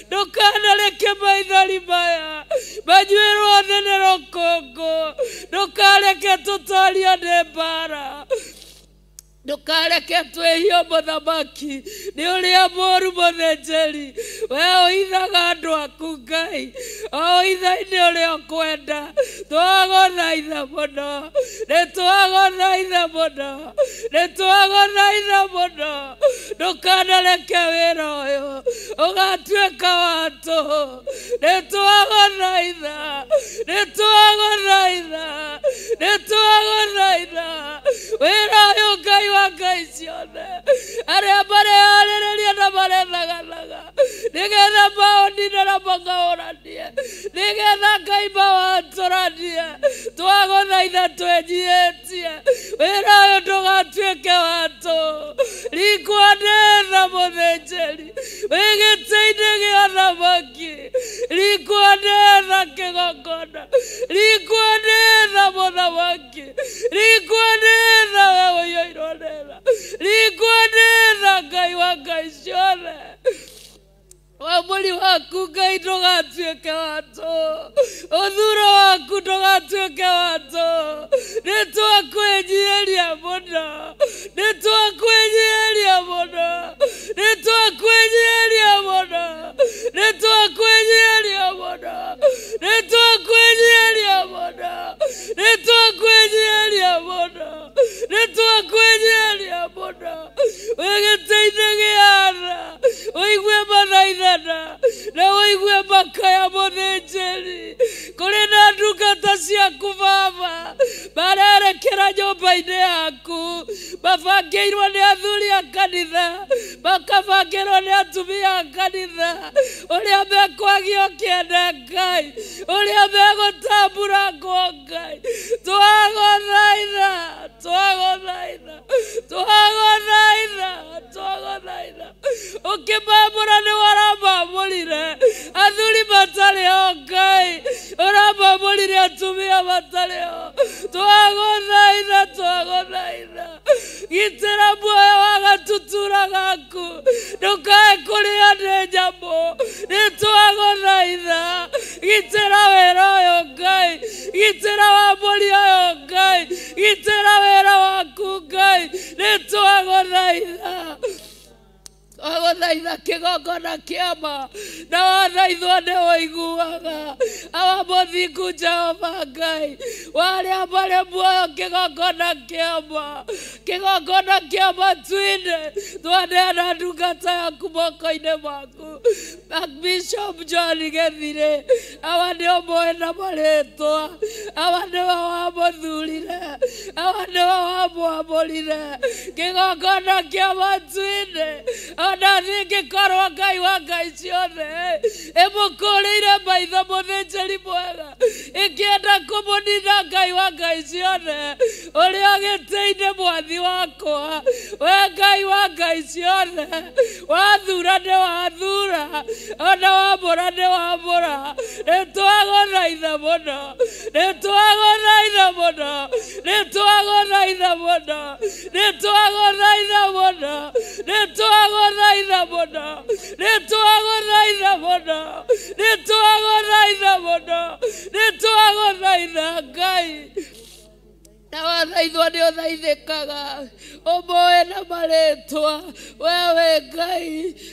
ndũkanareke maithori maya manyuĩrwo thĩ nĩ rũkũngũ ndũkareke tũtorio nĩ mbara ndũkareke twĩhio mũthamaki nĩ ũrĩa mũũru mũthĩnjĩri we ũithaga andũ aku Ngai o ũitha-inĩ ũrĩa ũkwenda twagũthaitha mũno nĩ twagũthaitha mũno nĩ twagũthaitha mũno ndũkanareke wĩra ũyũ ũgatuĩka wa tũhũ nĩ twagũthaitha nĩ twagũthaitha nĩ twagũthaitha wĩra ũyũ Ngai wa Ngai ciothe arĩa mareharĩrĩria na marethagathega nĩgetha maũnine na mang'aũranie nĩgetha Ngai mawatũranie twagũthaitha twenyihĩtie wĩra ũyũ ndũgatuĩke wa tũhũ. Rikwa nĩ tha mũthĩnjĩri wĩ gĩtĩ-inĩ gĩa thamaki. Rikwa nĩ tha kĩgongona. Rikwa nĩ tha mũthamaki. Rikwa nĩ tha we ũiyũirwo nĩ tha. Rikwa nĩ tha Ngai wa ngai ciothe. Wamũri waku Ngai ndũgatuĩke wa tũhũ. Ũthuro waku ndũgatuĩke wa tũhũ. Nĩ twakwĩnyihĩria mũno. Nĩ twakwĩnyihĩria mũno. Nĩ twakwĩnyihĩria mũno. Nĩ twakwĩnyihĩria mũno. Nĩ twakwĩnyihĩria mũno. Nĩ twakwĩnyihĩria mũno. Nĩ twakwĩnyihĩria mũno. Wĩ gĩtĩ-inĩ gĩa tha, ũigue mathaithana na ũigue makaya mũthĩnjĩri. Kũrĩ na ndungata ciaku Baba marerekera nyũmba-inĩ yaku, mabangĩirwo nĩ athuri a kanitha, makabangĩrwo nĩ atumia a kanitha, ũrĩa mekwagio kĩene Ngai, ũrĩa megũtamburangwo Ngai. Twagũthaitha, twagũthaitha, twagũthaitha, twagũthaitha. Ũkĩmamũra nĩ waramamũrire athuri matarĩ ho Ngai, ũramamũrire atumia matarĩ ho. Twagũthaitha, twagũthaitha. Gitĩra muoyo wa gatutura gaku, ndũkae kũrĩo nĩ nyamũ. Nĩ twagũthaitha. Gitĩra wĩra ũyũ Ngai, gitĩra wamũri ũyũ Ngai, gitĩra wĩra waku Ngai. Nĩ twagũthaitha. Twagũthaitha kĩgongona kĩama na wathaithwo nĩ ũiguaga. Awa mũthingu Jehova Ngai wa arĩa marĩ muoyo, kĩgongona kĩama, kĩgongona kĩa matu-inĩ, twaneana ndungata yaku moko-inĩ maku. Bishop John Gĩthirĩ, awa nĩ ũmũĩ na marĩtwa, awa nĩwe wamũthurire, awa nĩwe wamwamũrire. Kĩgongona kĩa matu-inĩ, ona thingĩkorwo Ngai wa ngai ciothe ĩmũkũrĩire maitho mũthĩnjĩri mwega, ĩkĩenda kũmũnina Ngai wa ngai ciothe ũrĩa gĩtĩ-inĩ mwathi wakwa. We Ngai wa ngai ciothe, wathura nĩ wathura, ona wamũra nĩ wamũra. Nĩ twagũthaitha mũno, nĩ twagũthaitha mũno, nĩ twagũthaitha mũno, nĩ twagũthaitha mũno, nĩ twagũthaitha mũno, nĩ twagũthaitha mũno, nĩ twagũthaitha mũno, nĩ twagũthaitha Ngai. Na wathaithwo nĩ ũthaithĩkaga, ũmũĩ na marĩtwa. Wewe Ngai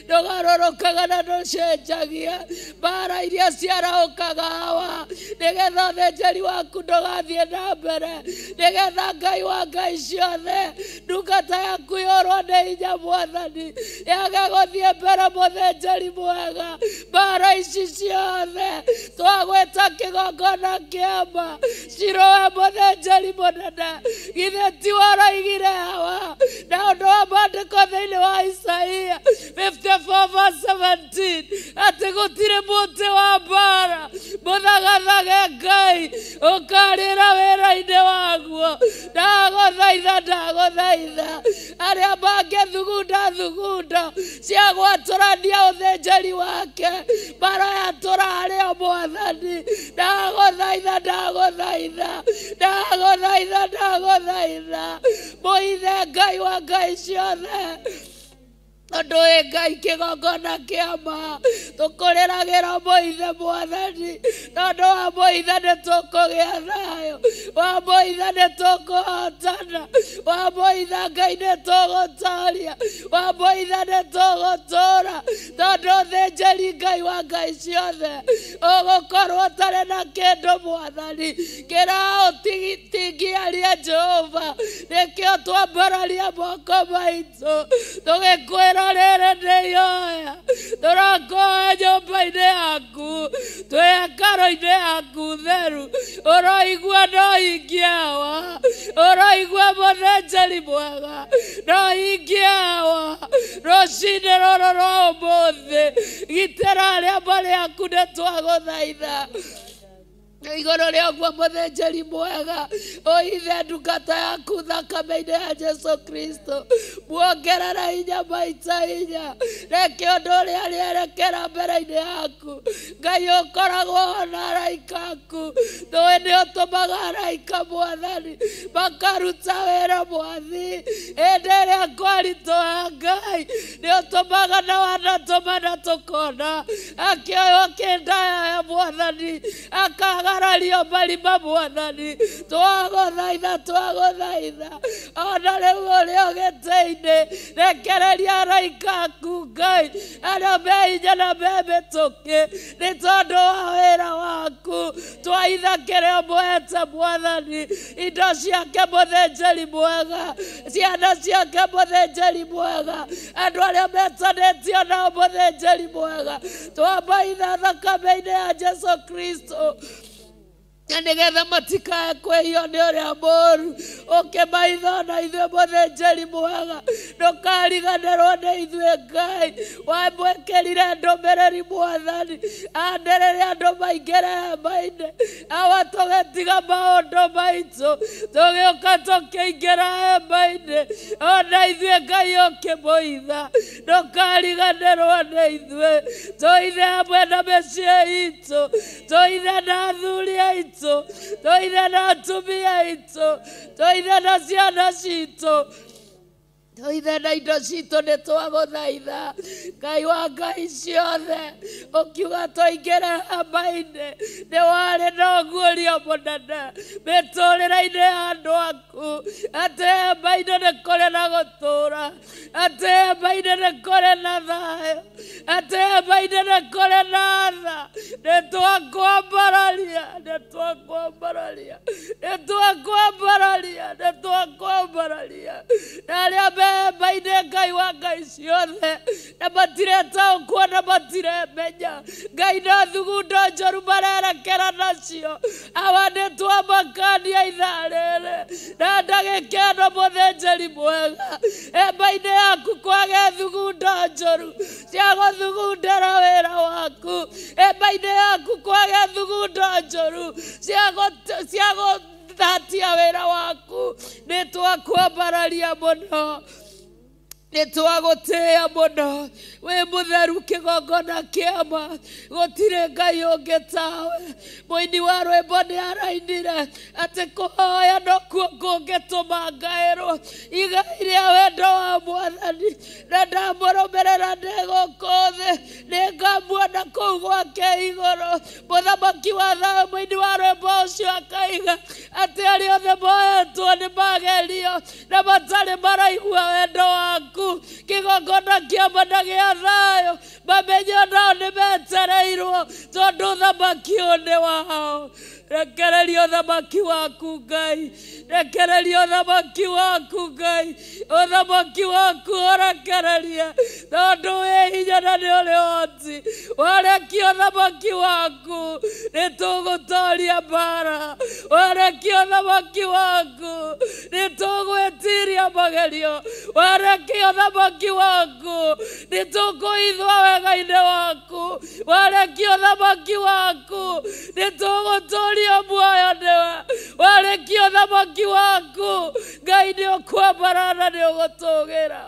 ndũgarũrũkaga na ndũcenjagia. Mbara iria ciarahũkaga hawa, nĩgetha ũthĩnjĩri waku ndũgathiĩ na mbere, nĩgetha Ngai wa ngai ciothe ndungata yaku yorwo nĩ hinya Mwathani, yage gũthiĩ mbere mũthĩnjĩri mwega. Mbara ici ciothe twagwĩta kĩgongona kĩama cirũe mũthĩnjĩri mũnene. Githĩ ti waroigire hawa na ũndũ wa maandĩko thĩinĩ wa Isaia 54:17 atĩ gũtirĩ mũtĩ wa mbara mũthagathage Ngai ũkarĩra wĩra-inĩ waguo. Ndagũthaitha, ndagũthaitha arĩa mangĩthugunda thugunda cia gwatũrania ũthĩnjĩri wake maroyatũra arĩa Mwathani. Ndagũthaitha, ndagũthaitha, ndagũthaitha, ndagũthaitha mũithe Ngai wa ngai ciothe. Tondũ wĩ Ngai kĩgongona kĩama tũkũrĩragĩra mũithe Mwathani, tondũ wa mũithe nĩ tũkũgĩa thayũ, wa mũithe nĩ tũkũhotana, wa mũithe Ngai nĩ tũgũtoria, wa mũithe nĩ tũgũtũra, tondũ ũthĩnjĩri Ngai wa ngai ciothe ũgũkorwo ũtarĩ na kĩndũ Mwathani kĩraũtingiaria Jehova. Nĩkĩo twambararia moko maitũ tũgĩkwĩra rĩrĩ nĩ ihoya tũrakoya nyũmba-inĩ yaku, twĩ hekarũ-inĩ yaku theru. Ũroigua no hingie hawa, ũroigua mũthĩnjĩri mwega no hingie hawa. Rũcinĩ rũrũ rwa ũmũthĩ gitĩra arĩa marĩ aku nĩ twagũthaitha. Igũrũ rĩa ũguo mũthĩnjĩri mwega ũithe ndungata yaku thakame-inĩ ya Jesu Kristo, muongerera hinya maita hinya, reke ũndũ ũrĩa rĩerekera mbere-inĩ yaku. Ngai ũkoragwo ho na araika aku, tũĩ nĩ ũtũmaga araika mwathani makaruta wĩra mwathi hĩndĩ ĩrĩa kwaritũha. Ngai nĩ ũtũmaga na wanatũma na tũkona akĩoywo kĩndaya mwathani akagarario marima mwathani. Twagũthaitha twagũthaitha ona rĩu ũrĩa ũgĩtĩ-inĩ, rekereria araika aku Ngai arĩa me hinya na me mĩtũkĩ nĩ tondũ wa wĩra waku. Twaitha kĩrĩa mũhete mwathani, indo ciake mũthĩnjĩri mwega, ciana ciake mũthĩnjĩri mwega, andũ arĩa metanĩtio nao mũthĩnjĩri mwega, twamaitha thakame-inĩ ya Jesu Kristo na nĩgetha matikae kwĩhio nĩ ũrĩa mũũru. Ũkĩmaitha ona ithuĩ mũthĩnjĩri mwega, ndũkariganĩrwo nĩ ithuĩ Ngai. Wamwĩkĩrire ndũmĩrĩri mwathani, anĩrĩre andũ maingĩre hema-inĩ, awa tũgĩtiga maũndũ maitũ tũgĩũka tũkĩingĩra hema-inĩ, ona ithuĩ Ngai ũkĩmũitha, ndũkariganĩrwo nĩ ithuĩ. Tũithe hamwe na mĩciĩ itũ, tũithe na athuri aitũ, tũithe na atumia aitũ, tũithe na ciana citũ, tũithe na indo citũ. Nĩ twagũthaitha Ngai wa ngai ciothe, ũkiuga tũingĩre hema-inĩ, nĩ warĩ na ũguũrio mũnene mĩtũrĩre-inĩ ya andũ aku, atĩ hema-inĩ nĩ kũrĩ na gũtũũra, atĩ hema-inĩ nĩ kũrĩ na thayũ, atĩ hema-inĩ nĩ kũrĩ na tha. Nĩ twakwambararia, nĩ twakwambararia, nĩ twakwambararia, nĩ twakwambararia na arĩa me hema-inĩ Ngai wa ngai ciothe, na matiretaũkwo na matiremenya Ngai na thugundo njũru marerekera nacio. Awa nĩ twamakania ithaa rĩrĩ na ndagĩka ĩno mũthĩnjĩri mwega, hema-inĩ yaku kwage thugundo njũru cia gũthugundĩra wĩra waku, hema-inĩ yaku kwage thugundo njũru cia gũthatia wĩra waku. Nĩ twakwambararia mũno, nĩ twagũtĩĩa mũno, wĩ mũtheru kĩgongona kĩama, gũtirĩ Ngai ũngĩ tawe. Mũini wa rwĩmbo nĩ arainire atĩ kũhoya nokuo kũngĩtũma ngaĩrwo igai rĩa wendo wa mwathani, na ndamũrũmĩrĩra ndĩ gũkũ thĩ nĩngamuona kũu gwake igũrũ. Mũthamaki wa thayũ, mũini wa rwĩmbo ũcio akaiga atĩ arĩa othe moetwo nĩ magerio na matarĩ maraigua wendo waku, kĩgongona kĩama na gĩa thayũ, mamenye nao nĩ metereirwo tondũ ũthamaki ũyũ nĩ wao. Rekereria ũthamaki waku Ngai, rekereria ũthamaki waku Ngai, ũthamaki waku ũrekererie tondũ wĩ hinya na nĩ ũrĩ ũhoti. Warekia ũthamaki waku nĩ tũgũtoria mbara, warekia ũthamaki waku nĩ tũgwĩtiria magerio, warekia ũthamaki waku nĩ tũkũithwo wega-inĩ waku, warekia ũthamaki waku nĩ tũgũtũria muoyo nĩwe, warekia ũthamaki waku Ngai nĩ ũkwambarara nĩ ũgũtũgĩra.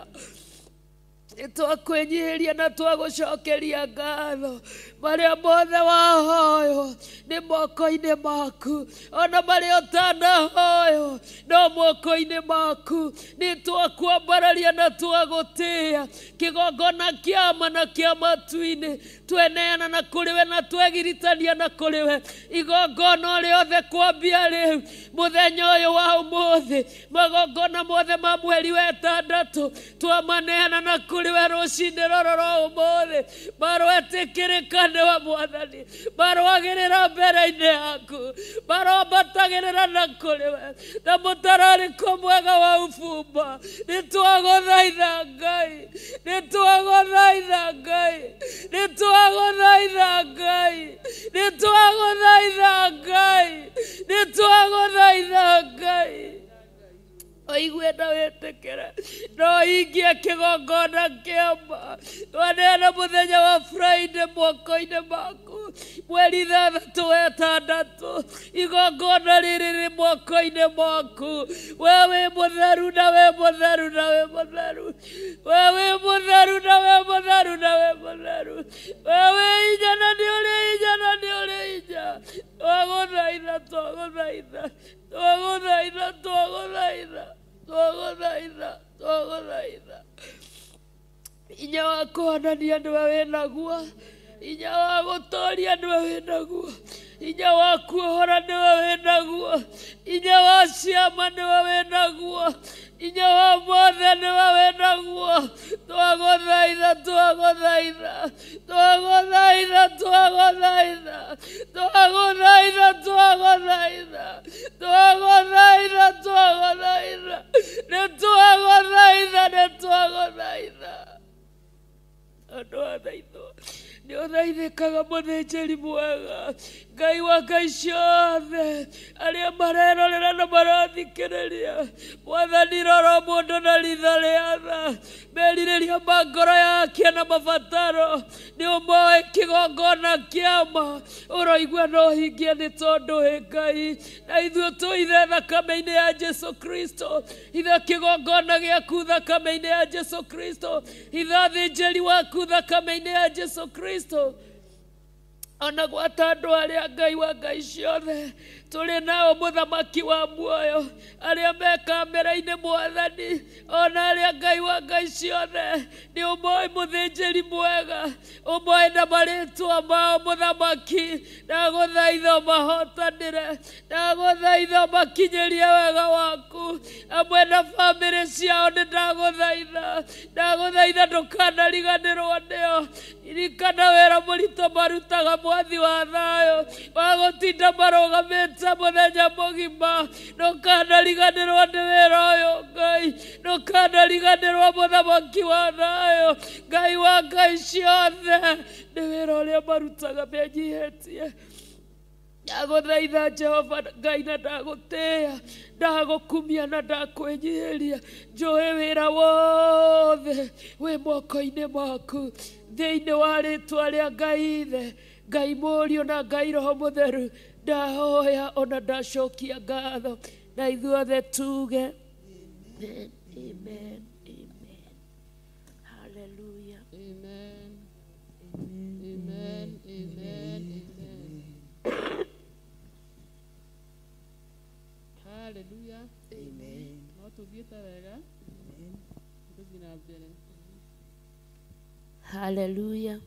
Nĩ twakwĩnyihĩria na twagũcokeria ngatho, marĩa mothe wahoywo nĩ moko-inĩ maku, ona marĩa ũtanahoywo no moko-inĩ maku. Nĩ twakwambararia na twagũtĩĩa kĩgongona kĩama na kĩa matu-inĩ, tweneana na kũrĩ we na twegiritania na kũrĩ we igongona rĩothe kwambia rĩu mũthenya ũyũ wa ũmũthĩ, magongona mothe ma mweri wa ĩtandatũ twamaneana na kũrĩ we rũcinĩ rũrũ rwa ũmũthĩ, marwetĩkĩrĩka nĩwe mwathani, marwagĩrĩra mbere-inĩ yaku, marwambatagĩrĩra na kũrĩ we na mũtararĩko mwega wa ubumba. Nĩ twagũthaitha Ngai, nĩ twagũthaitha Ngai, nĩ twagũthaitha Ngai, nĩ twagũthaitha Ngai, nĩ twagũthaitha Ngai, ũigue na wĩtĩkĩre no hingie kĩgongona kĩama twaneana mũthenya wa Friday moko-inĩ maku. maku mweri 6 wa 6 igongona rĩrĩ rĩ moko-inĩ maku we wĩ mũtheru na wĩ mũtheru na wĩ mũtheru we wĩ mũtheru na wĩ mũtheru na wĩ mũtheru we wĩ hinya na nĩ ũrĩ hinya na nĩ ũrĩ hinya twagũthaitha twagũthaitha twagũthaitha twagũthaitha twagũthaitha twagũthaitha hinya wa kũhonania nĩwe wĩnaguo hinya wa gũtooria nĩwe wĩnaguo hinya wa kuohora nĩwe wĩnaguo hinya wa ciama nĩwe wĩnaguo hinya wa mothe nĩwe wĩnaguo twagũthaitha twagũthaitha twagũthaitha twagũthaitha twagũthaitha twagũthaitha twagũthaitha twagũthaitha nĩ twagũthaitha nĩ twagũthaitha tondũ wathaithwo nĩ ũthaithĩkaga mũthĩnjĩri mwega Ngai wa ngai ciothe arĩa marerorera na marathikĩrĩria Mwathani rora mũndũ na ritho rĩa tha merirĩria ma ngoro yake na mabataro nĩ ũmoĩ kĩgongona kĩama ũroigua no ũhingie nĩ tondũ wĩ Ngai na ithuĩ tũithe thakame-inĩ ya Jesu Kristo ithe kĩgongona gĩaku thakame-inĩ ya Jesu Kristo ithe athĩnjĩri waku thakame-inĩ ya Jesu Kristo ona gwata andũ arĩa Ngai wa ngai ciothe tũrĩ nao mũthamaki wa muoyo arĩa me kamera-inĩ Mwathani ona arĩa Ngai wa ngai ciothe nĩ ũmoĩ mũthĩnjĩri mwega ũmoĩ na marĩtwa mao mũthamaki ndagũthaitha ũmahotanĩre ndagũthaitha ũmakinyĩrie wega waku amwe na bamĩrĩ ciao nĩ ndagũthaitha ndagũthaitha ndũkanariganĩrwo nĩo ririkana wĩra mũritũ marutaga mwathi wa thayũ wa gũtinda marũgamĩte mũthenya mũgima ndũkanariganĩrwo nĩ wĩra ũyũ Ngai ndũkanariganĩrwo mũthamaki wa thayũ Ngai wa ngai ciothe nĩ wĩra ũrĩa marutaga menyihĩtie ndagũthaitha Jehova Ngai na ndagũtĩĩa ndagũkumia na ndakwĩnyihĩria njũĩ wĩra wothe wĩ moko-inĩ maku thĩinĩ wa rĩtwa rĩa Ngai Ithe Ngai Mũriũ na Ngai Roho Mũtheru ndahoya ona ndacokia ngatho na ithuothe tuge amen amen amen hallelujah Amen. Amen. Amen. Amen. Hallelujah. Amen. No tũthiĩte wega. Tũthiĩ na mbere. Hallelujah.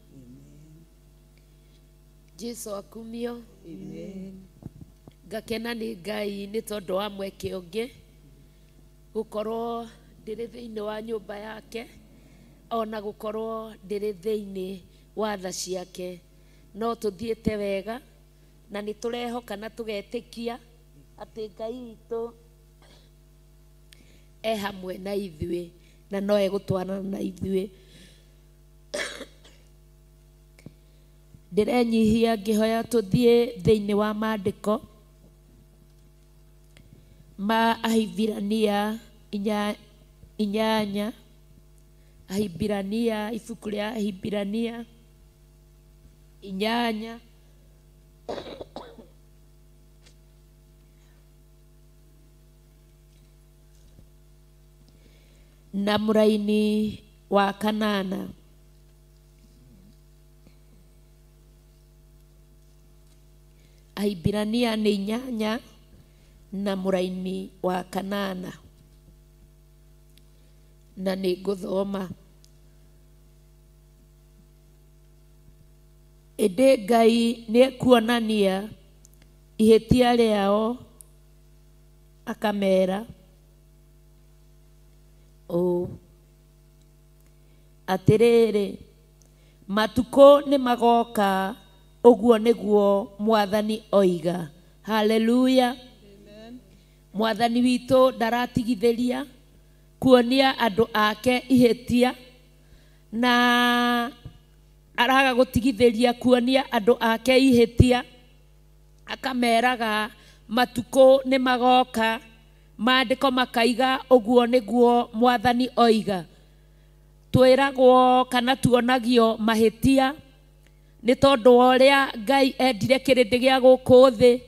Jesu akumio. Amen. Ngakena nĩ Ngai nĩ tondũ wa mweke ũngĩ gũkorwo ndĩrĩ thĩinĩ wa nyũmba yake ona gũkorwo ndĩrĩ thĩinĩ wa tha ciake no tũthiĩte wega na nĩ tũrehoka na tũgetĩkia atĩ Ngai witũ e hamwe na ithuĩ na no egũtwarana na ithuĩ ndĩrenyihia ngĩhoya tũthiĩ thĩinĩ wa maandĩko ma Ahibirania 8 Ahibirania ibuku rĩa Ahibirania 8 na mũraini wa 8 Ahibirania nĩ 8 na mũraini wa 8 na nĩ ngũthoma ĩndĩ Ngai nĩekuonania ihĩtia rĩao akamera ũũ atĩrĩrĩ matukũ nĩ magoka ũguo nĩguo Mwathani oiga haleluya. Mwathani witũ ndaratigithĩria kuonia andũ ake ihĩtia na araga gũtigithĩria kuonia andũ ake ihĩtia akameraga matukũ nĩ magoka maandĩko makaiga ũguo nĩguo Mwathani oiga twĩragwo kana tuonagio mahĩtia Nĩ tondũ wa ũrĩa Ngai endire kĩrĩndĩ gĩa gũkũ thĩ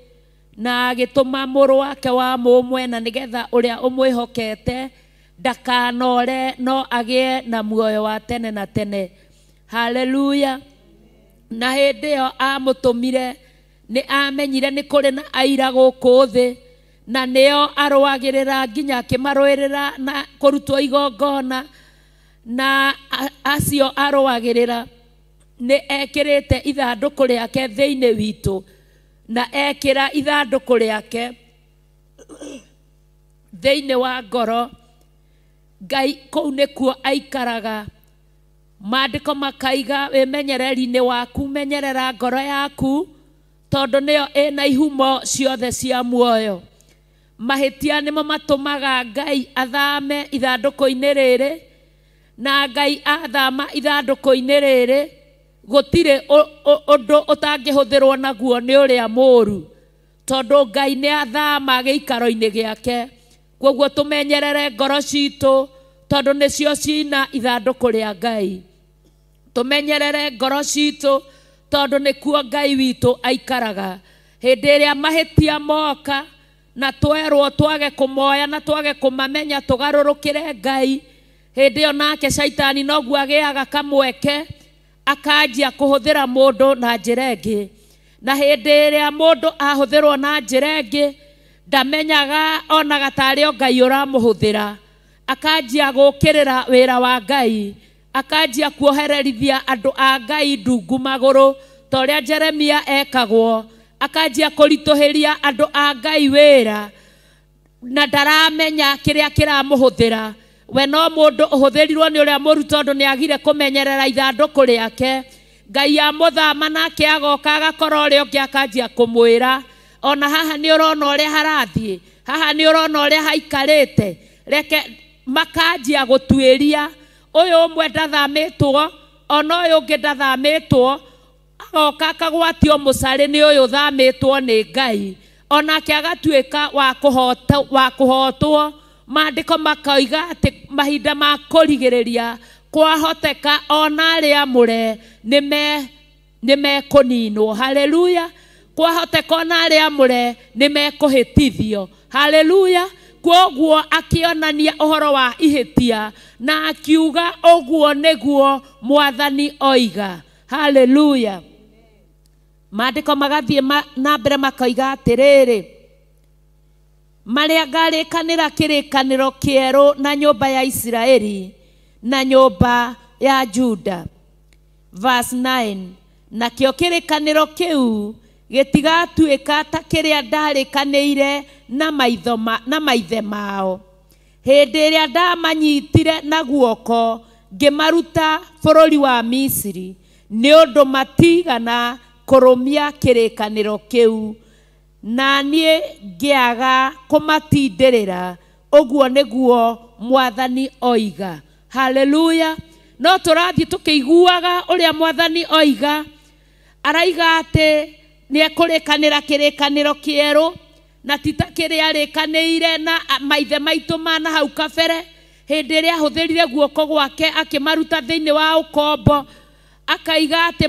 na agĩtũma mũrũ wake wa mũmwe na nĩgetha ũrĩa ũmwĩhokete ndakanore no agĩe na muoyo wa tene na tene. Haleluya. Na hĩndĩ ĩyo amũtũmire nĩ amenyire nĩ kũrĩ na aira gũkũ thĩ na nĩo arũagĩrĩra nginya akĩmarũĩrĩra na kũrutwo igongona na acio arũagĩrĩra nĩ ekĩrĩte ithandũkũ rĩake thĩinĩ witũ na ekĩra ithandũkũ rĩake thĩinĩ wa ngoro. Ngai kũu nĩkuo aikaraga. Maandĩko makaiga wĩmenyereri-inĩ waku, menyerera ngoro yaku tondũ nĩyo ĩna ihumo ciothe cia muoyo. Mahĩtia nĩmo matũmaga Ngai athame ithandũkũ-inĩ rĩrĩ, na Ngai athama ithandũkũ-inĩ rĩrĩ gũtirĩ ũndũ ũtangĩhũthĩrwo naguo nĩ ũrĩa mũũru, tondũ Ngai nĩ athama gĩikaro-inĩ gĩake. Kwoguo tũmenyerere ngoro citũ tondũ nĩcio cina ithandũkũ rĩa Ngai. Tũmenyerere ngoro citũ tondũ nĩkuo Ngai witũ aikaraga. Hĩndĩ ĩrĩa mahĩtia moka na twerwo twage kũmoya na twage kũmamenya tũgarũrũkĩre Ngai, hĩndĩ ĩyo nake caitani noguo agĩaga kamweke akanjia kũhũthĩra mũndũ na njĩra ĩngĩ. Na hĩndĩ ĩrĩa mũndũ ahũthĩrwo na njĩra ĩngĩ ndamenyaga onaga tarĩ o Ngai ũramũhũthĩra, akanjia gũkĩrĩra wĩra wa Ngai, akanjia kuohererithia andũ a Ngai ndungu magũrũ ta ũrĩa Jeremia ekagwo, akanjia kũritũhĩria andũ a Ngai wĩra na ndaramenya kĩrĩa kĩramũhũthĩra. We no mũndũ ũhũthĩrirwo nĩ ũrĩa mũru tondũ nĩ agire kũmenyerera ithandũkũ rĩake. Ngai amũthama nake agoka agakora ũrĩa ũngĩ akanjia kũmwĩra ona haha nĩ ũrona ũrĩa harathiĩ, haha nĩ ũrona ũrĩa haikarĩte. Reke makanjia gũtuĩria ũyũ ũmwe ndathamĩtwo ona ũyũ ũngĩ ndathamĩtwo, agoka akagwatio mũcarĩ nĩ ũyũ ũthamĩtwo nĩ Ngai, onake agatuĩka wa kũhotwo. Maandĩko makoiga atĩ mahinda ma kũrigĩrĩria kwahoteka ona arĩa amũre nĩ mekũninwo. Haleluya. Kwahoteka ona arĩa amũre nĩ mekũhĩtithio. Haleluya. Kwoguo akĩonania ũhoro wa ihĩtia na akiuga ũguo nĩguo Mwathani oiga. Haleluya. Maandĩko magathiĩ na mbere makoiga atĩrĩrĩ, marĩa ngarĩkanĩra kĩrĩkanĩro kĩerũ na nyũmba ya Isiraeli na nyũmba ya Juda. Verse 9, nakĩo kĩrĩkanĩro kĩu gĩtigatuĩka ta kĩrĩa ndarĩkanĩire na maithe mao hĩndĩ ĩrĩa ndamanyitire na guoko ngĩmaruta bũrũri wa Misiri, nĩ ũndũ matigana kũrũmia kĩrĩkanĩro kĩu na niĩ ngĩaga kũmatindĩrĩra, ũguo nĩguo Mwathani oiga. Haleluya. No tũrathiĩ tũkĩiguaga ũrĩa Mwathani oiga. Araiga atĩ nĩ ekũrĩkanĩra kĩrĩkanĩro kĩerũ na ti ta kĩrĩa arĩkanĩire na maithe maitũ ma na hau kabere hĩndĩ ĩrĩa ahũthĩrire guoko gwake akĩmaruta thĩinĩ wa ũkombo, akaiga atĩ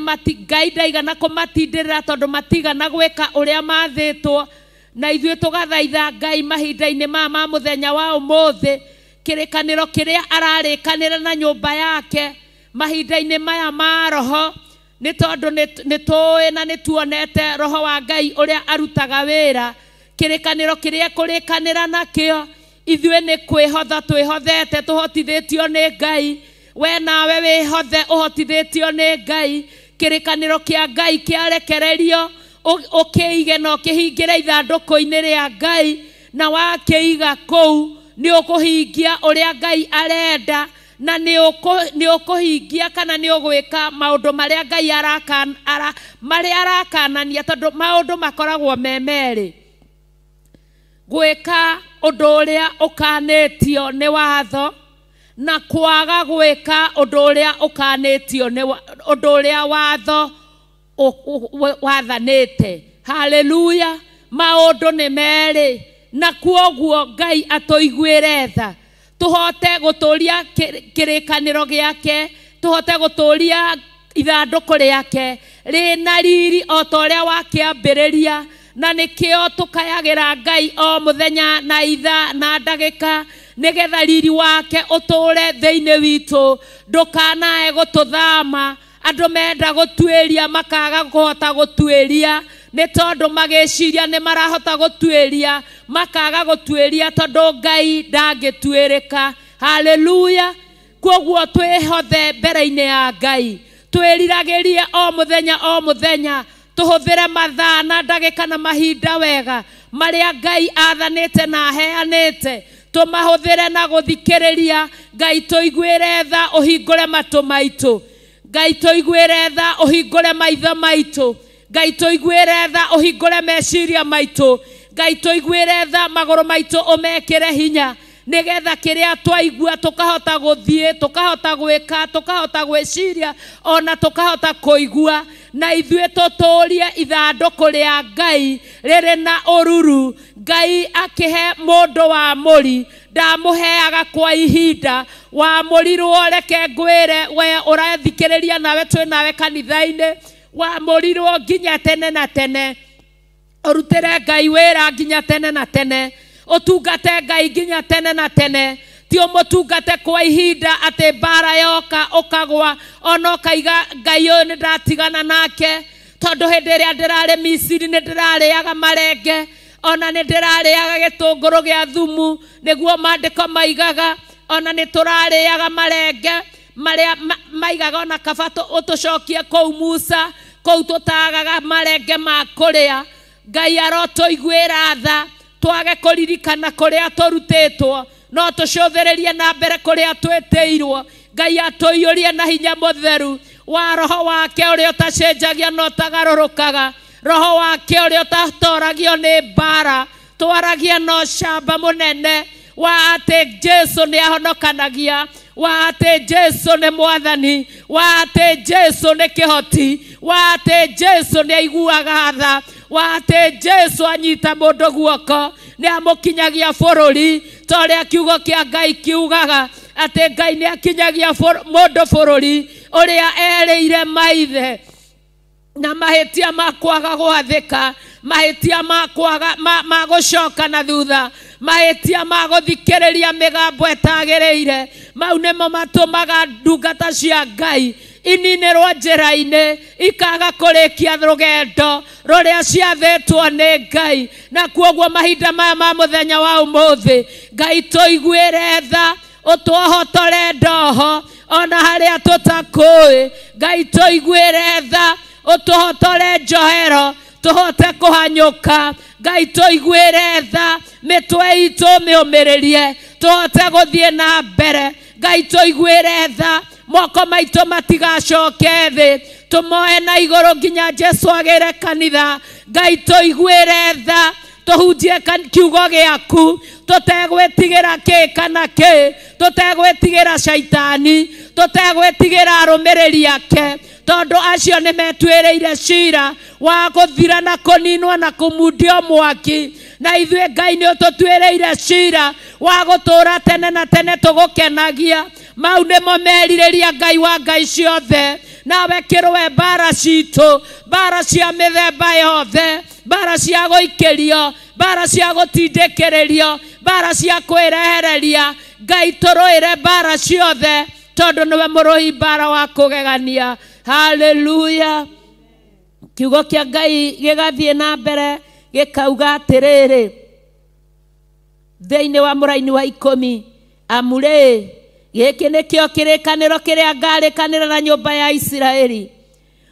Ngai ndaigana kũmatindĩrĩra tondũ matigana gwĩka ũrĩa mathĩtwo. Na ithuĩ tũgathaitha Ngai mahinda-inĩ maya ma mũthenya wa ũmũthĩ, kĩrĩkanĩro kĩrĩa ararĩkanĩra na nyũmba yake mahinda-inĩ maya ma roho, nĩ tondũ nĩ tũĩ na nĩ tuonete roho wa Ngai ũrĩa arutaga wĩra. Kĩrĩkanĩro kĩrĩa ekũrĩkanĩra nakĩo ithuĩ nĩ kwĩhotha twĩhothete tũhotithĩtio nĩ Ngai. We nawe wĩhothe ũhotithĩtio nĩ Ngai. Kĩrĩkanĩro kĩa Ngai kĩarekererio ũkĩige na ũkĩhingĩre ithandũkũ-inĩ rĩa Ngai, na wakĩiga kũu nĩ ũkũhingia ũrĩa Ngai arenda, na nĩ ũkũhingia kana nĩ ũgwĩka maũndũ marĩa Ngai arakanania, tondũ maũndũ makoragwo me merĩ: gwĩka ũndũ ũrĩa ũkanĩtio nĩ watho na kwaga gwĩka ũndũ ũrĩa ũkanĩtio nĩ ũndũ ũrĩa watho wathanĩte. Haleluya. Maũndũ nĩ merĩ, na kwoguo Ngai atũiguĩre tha tũhote gũtũria kĩrĩkanĩro gĩake, tũhote gũtũria ithandũkũ rĩake rĩna riri o ta ũrĩa wakĩambĩrĩria na nĩkĩo tũkayagĩra Ngai o mũthenya na ithaa na ndagĩka nĩgetha riri wake ũtũũre thĩinĩ witũ ndũkanae gũtũthama andũ menda gũtuĩria makaga kũhota gũtuĩria nĩ tondũ magĩciria nĩ marahota gũtuĩria makaga gũtuĩria tondũ Ngai ndangĩtuĩrĩka. Haleluya. Kwoguo twĩhothe mbere-inĩ ya Ngai twĩriragĩrie o mũthenya o mũthenya tũhũthĩre mathaa na ndagĩka na mahinda wega marĩa Ngai athanĩte na aheanĩte tũmahũthĩre na gũthikĩrĩria Ngai tũiguĩre tha ũhingũre matũ maitũ Ngai tũiguĩre tha ũhingũre maitho maitũ Ngai tũiguĩre tha ũhingũre meciria maitũ Ngai tũiguĩre tha magũrũ maitũ ũmekĩre hinya nĩgetha kĩrĩa twaigua tũkahota gũthiĩ tũkahota gwĩka tũkahota gwĩciria ona tũkahota kũigua na ithuĩ tũtũũrie ithandũkũ rĩa Ngai rĩrĩ na ũruru. Ngai akĩhe mũndũ wa mũri ndamũheaga kwa ihinda wamũrirwo reke ngwĩre we ũrathikĩrĩria nawe twĩ nawe kanitha-inĩ wamũrirwo nginya tene na tene ũrutĩre Ngai wĩra nginya tene na tene ũtungate Ngai nginya tene na tene ti ũmũtungate kwa ihinda atĩ mbara yoka ũkagwa ona ũkaiga Ngai ũyũ nĩ ndatigana nake tondũ hĩndĩ ĩrĩa ndĩrarĩ Misiri nĩ ndĩrarĩaga marenge ona nĩ ndĩrarĩaga gĩtũngũrũ gĩa thumu nĩguo maandĩko maigaga ona nĩ tũrarĩaga marenge marĩa maigaga ona kaba ũtũcokie kũu Musa kũu tũtagaga marenge ma kũrĩa. Ngai arotũiguĩra tha twage kũririkana kũrĩa tũrutĩtwo no tũcũthĩrĩrie na mbere kũrĩa twĩtĩirwo. Ngai atũiyũrie na hinya mũtheru wa roho wake ũrĩa ũtacenjagia na ũtagarũrũkaga roho wake ũrĩa ũtatoragio nĩ mbara twaragie na ũcamba mũnene wa atĩ Jesu nĩ ahonokanagia wa atĩ Jesu nĩ mwathani wa atĩ Jesu nĩ kĩhoti wa atĩ Jesu nĩ aiguaga tha wa atĩ Jesu anyita mũndũ guoko nĩ amũkinyagia bũrũri ta ũrĩa kiugo kĩa Ngai kiugaga atĩ Ngai nĩ akinyagia mũndũ bũrũri ũrĩa erĩire maithe na mahĩtia ma kwaga gwathĩka mahĩtia ma kwaga ma gũcoka na thutha mahĩtia ma gũthikĩrĩria mĩgambo ĩtagĩrĩire mau nĩmo matũmaga ndungata cia Ngai ininĩrwo njĩra-inĩ ikaga kũrĩkia rũgendo rũrĩa ciathĩtwo nĩ Ngai. Na kwoguo mahinda maya ma mũthenya wa ũmũthĩ Ngai tũiguĩre tha ũtũhotore ndoho ona harĩa tũtakũĩ Ngai tũiguĩre tha ũtũhotore njohero tũhote kũhanyũka Ngai tũiguĩre tha mĩtwe itũ mĩũmĩrĩrie tũhote gũthiĩ na mbere Ngai tũiguĩre tha moko maitũ matigacoke thĩ tũmoe na igũrũ nginya Jesu agĩre kanitha. Ngai tũiguĩre tha tũhunjie kiugo gĩaku tũtegwĩtigĩra kĩ kana kĩ tũtegwĩtigĩra caitani tũtegwĩtigĩra arũmĩrĩri ake tondũ acio nĩ metuĩrĩire cira wa gũthira na kũninwo na kũmundio mwaki na ithuĩ Ngai nĩ ũtũtuĩrĩire cira wa gũtũũra tene na tene tũgũkenagia. Mau nĩmo merirĩria Ngai wa Ngai ciothe nawe kĩrũe mbara citũ mbara cia mĩthemba yothe mbara cia gũikĩrio mbara cia gũtindĩkĩrĩrio mbara cia kwĩrehereria Ngai tũrũĩre mbara ciothe tondũ nĩwe mũrũi mbara wa kũgegania. Haleluya. Kiugo kĩa Ngai gĩgathiĩ na mbere gĩkauga atĩrĩrĩ thĩinĩ wa mũraini wa 10 amu rĩ gĩkĩ nĩkĩo kĩrĩkanĩro kĩrĩa ngarĩkanĩra na nyũmba ya Isiraeli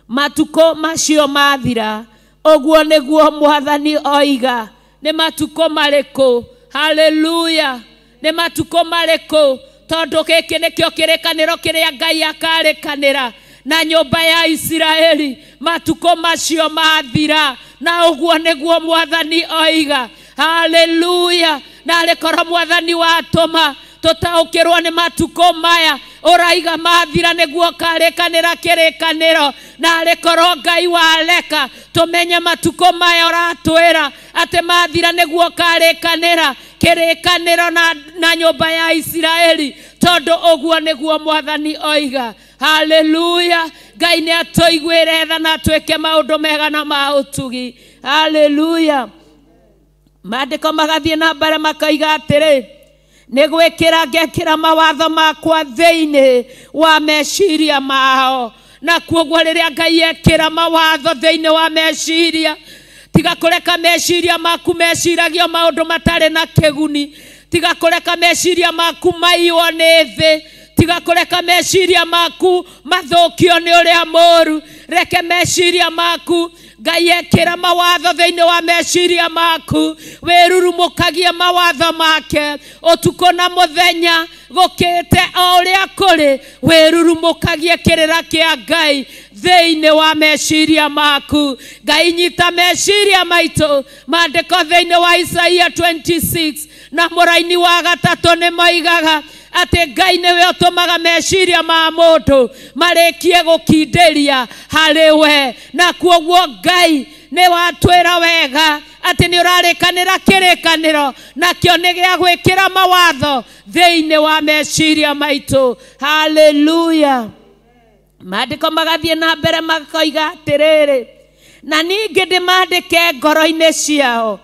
matukũ macio mathira ũguo nĩguo mwathani oiga. Nĩ matukũ marĩkũ? Haleluya. Nĩ matukũ marĩkũ? Tondũ gĩkĩ nĩkĩo kĩrĩkanĩro kĩrĩa Ngai akarĩkanĩra na nyũmba ya Isiraeli matukũ macio mathira na ũguo nĩguo mwathani oiga. Haleluya. Na arĩkorwo mwathani watũma tũtaũkĩrwo nĩ matukũ maya ũraiga mathira nĩguo karĩkanĩra kĩrĩkanĩro na arĩkorwo Ngai wareka tũmenye matukũ maya ũratwĩra atĩ mathira nĩguo karĩkanĩra kĩrĩkanĩro na nyũmba ya Isiraeli Tondũ ũguo nĩguo Mwathani oiga. Haleluya. Ngai nĩ atũiguĩre tha na atwĩke maũndũ mega na ma ũtugi. Haleluya. Maandĩko magathiĩ na mbere makoiga atĩrĩ, nĩ gwĩkĩra ngekĩra mawatho makwa thĩinĩ wa meciria mao. Na kuoguo rĩrĩa Ngai ekĩra mawatho thĩinĩ wa meciria, tiga kũreka meciria maku meciragio maũndũ matarĩ na kĩguni. Tiga kũreka meciria maku maiywo nĩ thĩ. Tiga kũreka meciria maku mathũkio nĩ ũrĩa mũru. Reke meciria maku Ngai ekĩra mawatho thĩinĩ wa meciria maku, wĩrurumũkagie mawatho make ũtukũ na mũthenya, gũkĩte o ũrĩa kũrĩ, wĩrurumũkagie kĩrĩra kĩa Ngai thĩinĩ wa meciria maku. Ngai nyita meciria maitũ. Maandĩko thĩinĩ wa Isaia 26 na mũraini wa 3 nĩ moigaga atĩ Ngai nĩwe ũtũmaga meciria ma mũndũ marĩkie gũkindĩria harĩ we. Na kuoguo Ngai nĩ watwĩra wega atĩ nĩ ũrarĩkanĩra kĩrĩkanĩro, nakĩo nĩ gĩa gwĩkĩra mawatho thĩinĩ wa meciria maitũ. Haleluya. Maandĩko magathiĩ na mbere makoiga atĩrĩrĩ, na ningĩ ndĩmandĩke ngoro-inĩ ciao,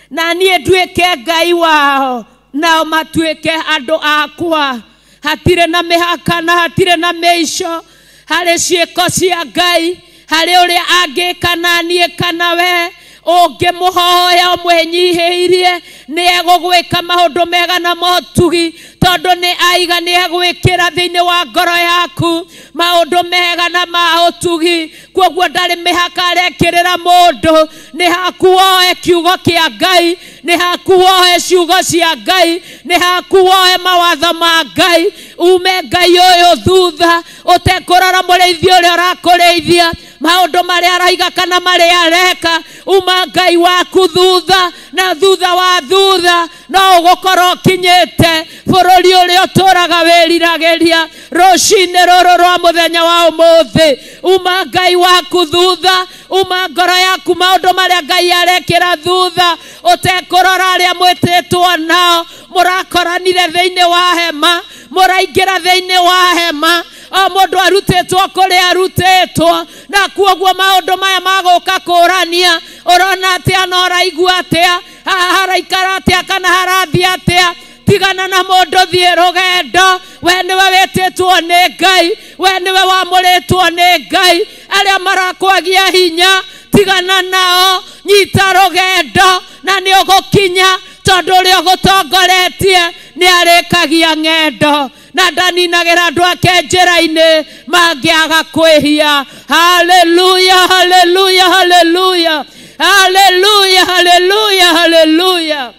na niĩ nduĩke Ngai wao, nao matuĩke andũ akwa. Hatirĩ na mĩhaka na hatirĩ na mĩico harĩ ciĩko cia Ngai, harĩ ũrĩa angĩka na niĩ kana we. Ũngĩmũhoya ũmwĩnyihĩirie, nĩ egũgwĩka maũndũ mega na motugi, tondũ nĩ aiga nĩ egwĩkĩra thĩinĩ wa ngoro yaku maũndũ mega na ma ũtugi. Kuoguo ndarĩ mĩhaka arekĩrĩra mũndũ. Nĩ haku woe kiugo kĩa Ngai, nĩ haku woe ciugo cia Ngai, nĩ haku woe mawatho ma Ngai. Ume Ngai ũyũ thutha ũtekũrora mũrĩithi ũrĩa ũrakũrĩithia, maũndũ marĩa araiga kana marĩa areka. Uma Ngai waku thutha, na thutha wa thutha no ũgũkorwo ũkinyĩte bũrũri ũrĩa ũtũraga wĩriragĩria rũcinĩ rũrũ rwa mũthenya wa ũmũthĩ. Uma Ngai waku thutha, uma ngoro yaku maũndũ marĩa Ngai arekĩra thutha, ũtekũrora arĩa mwĩtĩtwo nao. Mũrakoranire thĩinĩ wa hema, mũraingĩra thĩinĩ wa hema, o mũndũ arutĩtwo kũrĩa arutĩtwo. Na kuoguo maũndũ maya magũka kũrania, ũrona atĩa na ũraigua atĩa, haha haraikara atĩa kana harathiĩ atĩa. Tigana na mũndũ, thiĩ rũgendo. We nĩwe wĩtĩtwo nĩ Ngai, we nĩwe wamũrĩtwo nĩ Ngai. Arĩa marakwagia hinya, tigana nao, nyita rũgendo na nĩ ũgũkinya, tondũ ũrĩa ũgũtongoretie nĩ arĩkagia ng'endo na ndaninagĩra andũ ake njĩra-inĩ mangĩaga kwĩhia. Haleluya, haleluya, haleluya, haleluya, haleluya, haleluya.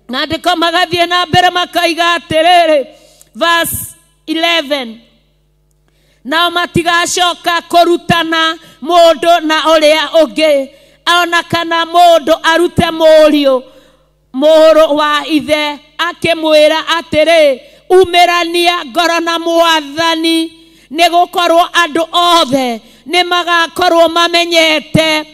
Maandĩko magathiĩ na mbere makaiga atĩrĩrĩ, verse 11, nao matigacoka kũrutana mũndũ na ũrĩa ũngĩ, ona kana mũndũ arute mũriũ mũrũ wa ithe akĩmwĩra atĩrĩ, umĩrania ngoro na Mwathani, nĩ gũkorwo andũ othe nĩ magakorwo mamenyete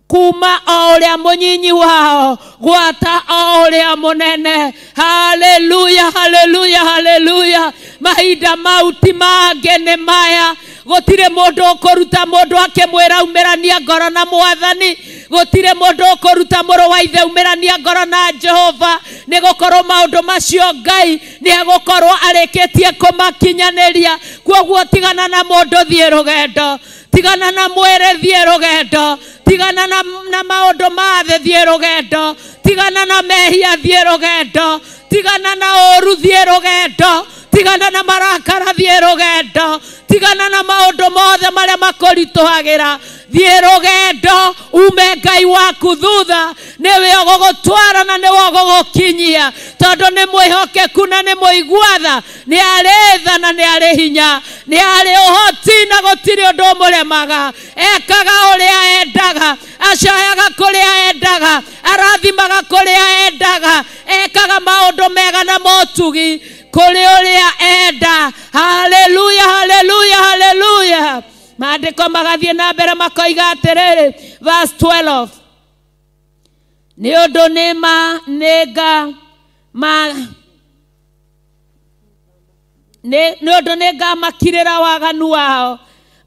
kuma o ũrĩa mũnyinyi wao gwata o ũrĩa mũnene. Haleluya, haleluya, haleluya. Mahinda mau ti mangĩ nĩ maya. Gũtirĩ mũndũ ũkũruta mũndũ akĩmwĩra umĩrania ngoro na Mwathani. Gũtirĩ mũndũ ũkũruta mũrũ wa ithe umĩrania ngoro na Jehova, nĩ gũkorwo maũndũ macio Ngai nĩ egũkorwo arĩkĩtie kũmakinyanĩria. Kuoguo tigana na mũndũ, thiĩ rũgendo. Tigana na mwĩrĩ, thiĩ rũgendo. Tigana na maũndũ ma thĩ, thiĩ rũgendo. Tigana na mehia, thiĩ rũgendo. Tigana na ũũru, thiĩ rũgendo. Tigana na marakara, thiĩ rũgendo. Tigana na maũndũ mothe marĩa makũritũhagĩra, thiĩ rũgendo. Ume Ngai waku thutha, nĩwe ũgũgũtwara na nĩwe ũgũgũkinyia, tondũ nĩ mwĩhokeku na nĩ mũigua tha, nĩ arĩ tha na nĩ arĩ hinya, nĩ arĩ ũhoti na gũtirĩ ũndũ ũmũremaga. Ekaga ũrĩa endaga, acayaga kũrĩa endaga, arathimaga kũrĩa endaga, ekaga maũndũ mega na motugi kũrĩ ũrĩa enda. Haleluya, haleluya, haleluya. Maandĩko magathiĩ na mbere makoiga atĩrĩrĩ, verse 12, nĩ ũndũ nĩ ma nĩnga ma Nĩ ũndũ nĩ ngamakirĩra waganu wao,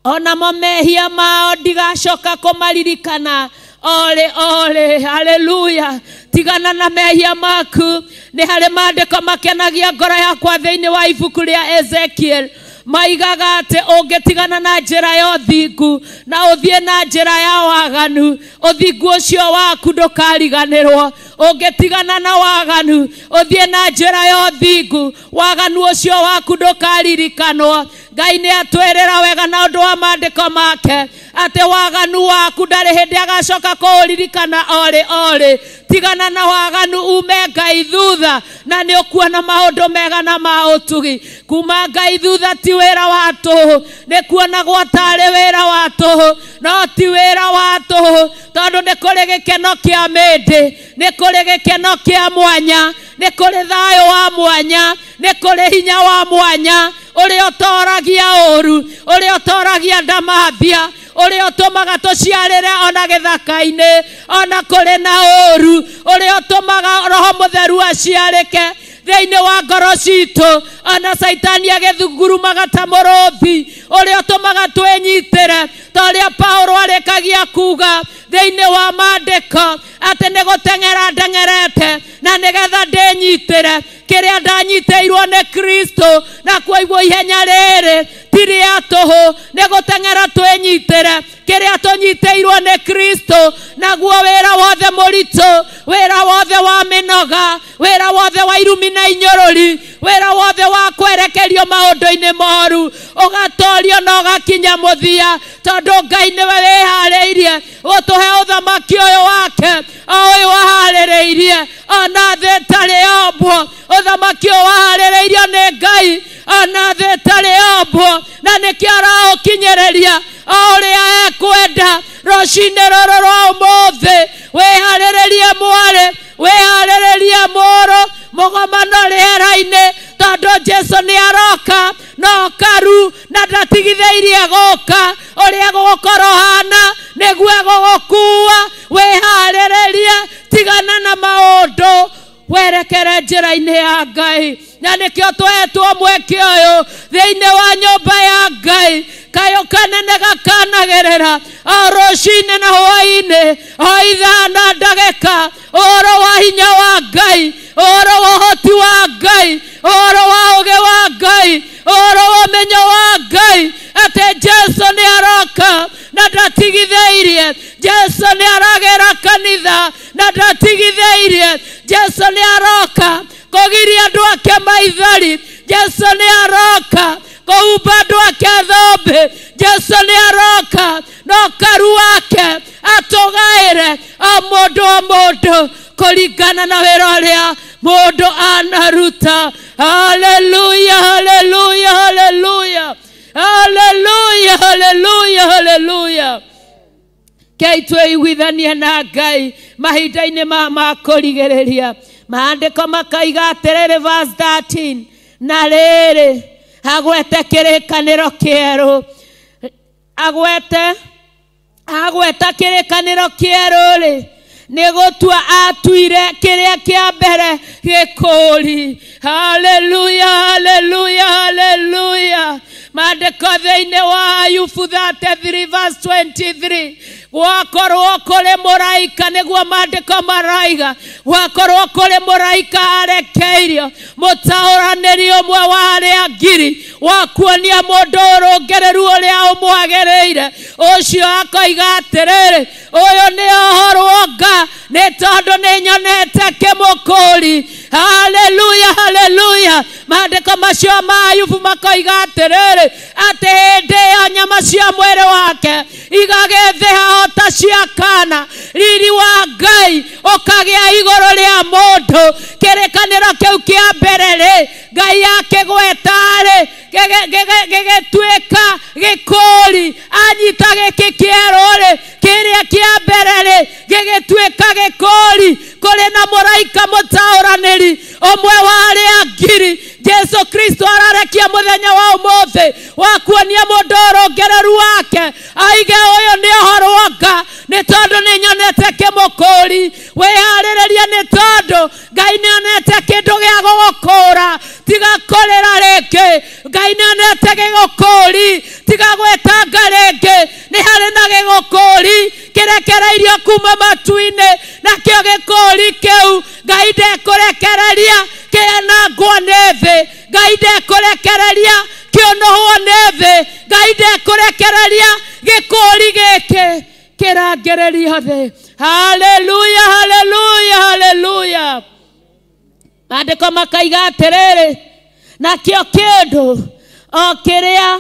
onamo mehia mao ndigacoka kũmaririkana ore ore. Haleluya. Tigana na mehia maku. Nĩ harĩ maandĩko makenagia ngoro yakwa thĩinĩ wa ibuku rĩa Ezekiel, maigaga atĩ ũngĩtigana na njĩra ya ũthingu na ũthiĩ na njĩra ya waganu, ũthingu ũcio waku ndũkariganĩrwo. Ũngĩtigana na waganu ũthiĩ na njĩra ya ũthingu, waganu ũcio waku ndũkaririkanwo. Ngai nĩ atwĩrĩra wega na ũndũ wa maandĩko make atĩ waganu waku ndarĩ hĩndĩ agacoka kũũririkana orĩ orĩ. Tigana na waganu ume Ngai thutha, na nĩ ũkuona maũndũ mega na ma ũtugi. Kuma Ngai thutha ti wĩra wa tũhũ, nĩ kuonagwo tarĩ wĩra wa tũhũ, no ti wĩra wa tũhũ, tondũ nĩ kũrĩ gĩkeno kĩa mĩndĩ, nĩ kũrĩ gĩkeno kĩa mwanya, nĩ kũrĩ thayũ wa mwanya, nĩ kũrĩ hinya wa mwanya ũrĩa ũtoragia ũru, ũrĩa ũtoragia ndamathia, ũrĩa ũtũmaga tũciarĩre ona gĩthaka-inĩ ona kũrĩ na ũru, ũrĩa ũtũmaga Roho Mũtheru aciarĩke thĩinĩ wa ngoro citũ, ona Caitani agĩthugurumaga ta mũrũthi, ũrĩa ũtũmaga twĩnyitĩre ta ũrĩa Paũlũ arĩkagia kuga thĩinĩ wa maandĩko atĩ nĩ gũteng'era ndeng'erete na nĩgetha ndĩnyitĩre kĩrĩa ndanyitĩirwo nĩ Kristo, na kwoiguo ihenya rĩrĩ ti rĩa tũhũ, nĩ gũteng'era twĩnyitĩre kĩrĩa tũnyitĩirwo nĩ Kristo. Naguo wĩra wothe mũritũ, wĩra wothe wa mĩnoga, wĩra wothe wa irumi na inyũrũri, wĩra wothe wa kwerekerio maũndũ-inĩ moru, ũgatorio na ũgakinya mũthia, tondũ Ngai nĩwe wĩharĩirie gũtũhe ũthamaki ũyũ wake, o ũyũ waharĩrĩirie ona thĩ ĩtarĩ yombwo. Ũthamaki ũyũ waharĩrĩirio nĩ Ngai ona thĩ ĩtarĩ yombwo, na nĩkĩo araũkinyĩrĩria o ũrĩa ekwenda. Rũcinĩ rũrũ rwa ũmũthĩ wĩharĩrĩrie mwarĩ, wĩharĩrĩrie mũrũ, mũgomano rĩera-inĩ, tondũ Jesu nĩ aroka no karu na ndatigithĩirie gũka. Ũrĩa gũgũkorwo hana nĩguo egũgũkua. Wĩharĩrĩrie, tigana na maũndũ, werekere njĩra-inĩ ya Ngai. Na nĩkĩo tũhetwo mweke ũyũ thĩinĩ wa nyũmba ya Ngai, kayũ kanene gakanagĩrĩra o rũcinĩ na hwaĩ-inĩ, o ithaa na ndagĩka, ũhoro wa hinya wa Ngai, ũhoro wa ũhoti wa Ngai, ũhoro wa ũũgĩ wa Ngai, ũhoro wa ũmenyo wa Ngai, atĩ Jesu nĩ aroka na ndatigithĩirie. Jesu nĩ aragĩra kanitha na ndatigithĩirie. Jesu nĩ aroka kũgiria andũ ake maithori. Jesu nĩ aroka kũhumba andũ ake thũmbĩ. Jesu nĩ aroka no karu wake atũgaĩre o mũndũ o mũndũ kũringana na wĩra ũrĩa mũndũ anaruta. Haleluya, haleluya, haleluya, haleluya, haleluya, haleluya. Kei twĩiguithanie na Ngai mahinda-inĩ ma kũrigĩrĩria. Maandĩko makaiga atĩrĩrĩ, verse 13, na rĩrĩ agwete kĩrĩkanĩro kĩerũ, agweta kĩrĩkanĩro kĩerũ rĩ, nĩ gũtua atuire kĩrĩa kĩa mbere gĩkũri. Haleluya, haleluya, haleluya. Maandĩko thĩinĩ wa Ayubu 33 verse 23, gwakorwo kũrĩ mũraika, nĩguo maandĩko maraiga, gwakorwo kũrĩ mũraika arekeirio mũtaũranĩri ũmwe wa arĩa ngiri wa kuonia mũndũ ũrũngĩrĩru ũrĩa ũmwagĩrĩire, ũcio akoiga atĩrĩrĩ, ũyũ nĩ ohorwo nga nĩ tondũ nĩ nyonete kĩmũkũri. Haleluya, haleluya. Maandĩko macio ma Ayubu makoiga atĩrĩrĩ, atĩ hĩndĩ ĩyo nyama cia mwĩrĩ wake igagĩthĩha o ta cia kana, riri wa Ngai ũkagĩa igũrũ rĩa mũndũ. Kĩrĩkanĩro kĩu kĩa mbere rĩ, Ngai akĩgweta rĩ, gĩgĩtuĩka gĩkũri. Anyita gĩkĩ kĩerũ rĩ, kĩrĩa kĩa mbere rĩ, gĩgĩtuĩka gĩkũri. Kũrĩ na mũraika mũtaũranĩri ũmwe wa arĩa ngiri, Jesu Kristo ararekia mũthenya wa ũmũthĩ wa kuonia mũndũ ũrũngĩrĩru wake, aige ũyũ nĩ ũhoro nga nĩ tondũ nĩ nyonete kĩmũkũri. Wĩharĩrĩrie nĩ tondũ Ngai nĩ onete kĩndũ gĩa gũgũkũra. Tiga kũrĩra rĩngĩ, Ngai nĩonete gĩgũkũri, tiga gwĩtanga rĩngĩ, nĩ harĩ na gĩgũkũri kĩrekereirio kuma matu-inĩ, nakĩo gĩkũri kĩu Ngai ndekũrekereria kĩanangwo nĩ thĩ, Ngai ndekũrekereria kĩũnũhwo nĩ thĩ, Ngai ndekũrekereria gĩkũri gĩkĩ kĩrangĩrĩrio thĩ. Haleluya, haleluya, haleluya. Maandĩko makaiga atĩrĩrĩ, nakĩo kĩndũ o kĩrĩa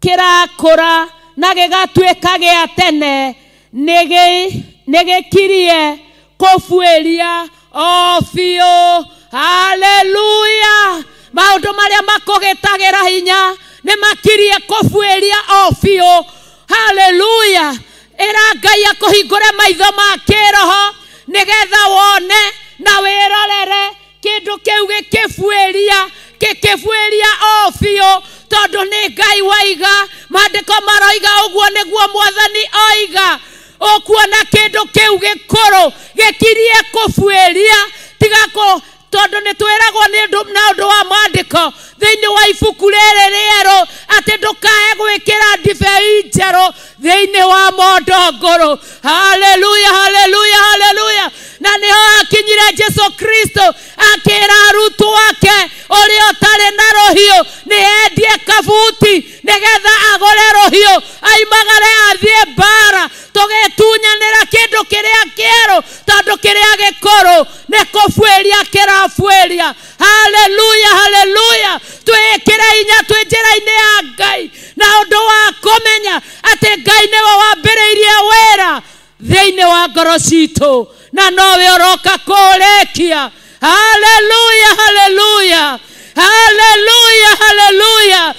kĩrakũra na gĩgatuĩka gĩa tene nĩ gĩkirie kũbuĩria o biũ. Haleluya. Maũndũ marĩa makũgĩtagĩra hinya nĩ makirie kũbuĩria o biũ. Haleluya. Ĩra Ngai akũhingũre maitho ma kĩroho nĩgetha wone na wĩrorere kĩndũ kĩu gĩkĩbuĩria, gĩkĩbuĩria o biũ, tondũ nĩ Ngai waiga. Maandĩko maroiga ũguo nĩguo Mwathani oiga. Ũkuona kĩndũ kĩu gĩkũrũ gĩkirie kũbuĩria, tiga kũ tondũ nĩ twĩragwo nĩ na ũndũ wa maandĩko thĩinĩ wa ibuku rĩrĩ rĩerũ atĩ ndũkae gwĩkĩra ndibei njerũ thĩinĩ wa mondo ngũrũ. Haleluya, haleluya, haleluya. Na nĩho akinyire Jesu Kristo akĩra arutwo ake, ũrĩa ũtarĩ na rũhiũ nĩ endie kabuti nĩgetha agũre rũhiũ aimagare athiĩ mbara. Tũgĩtunyanĩra kĩndũ kĩrĩa kĩerũ tondũ kĩrĩa gĩkũrũ nĩ kũbuĩria kĩrabuĩria. Haleluya, haleluya. Twĩkĩre hinya twĩ njĩra-inĩ ya Ngai na ũndũ wa kũmenya atĩ Ngai nĩwe wambĩrĩirie wĩra thĩinĩ wa ngoro citũ na nowe ũroka kũũrĩkia. Haleluya, haleluya, haleluya, haleluya,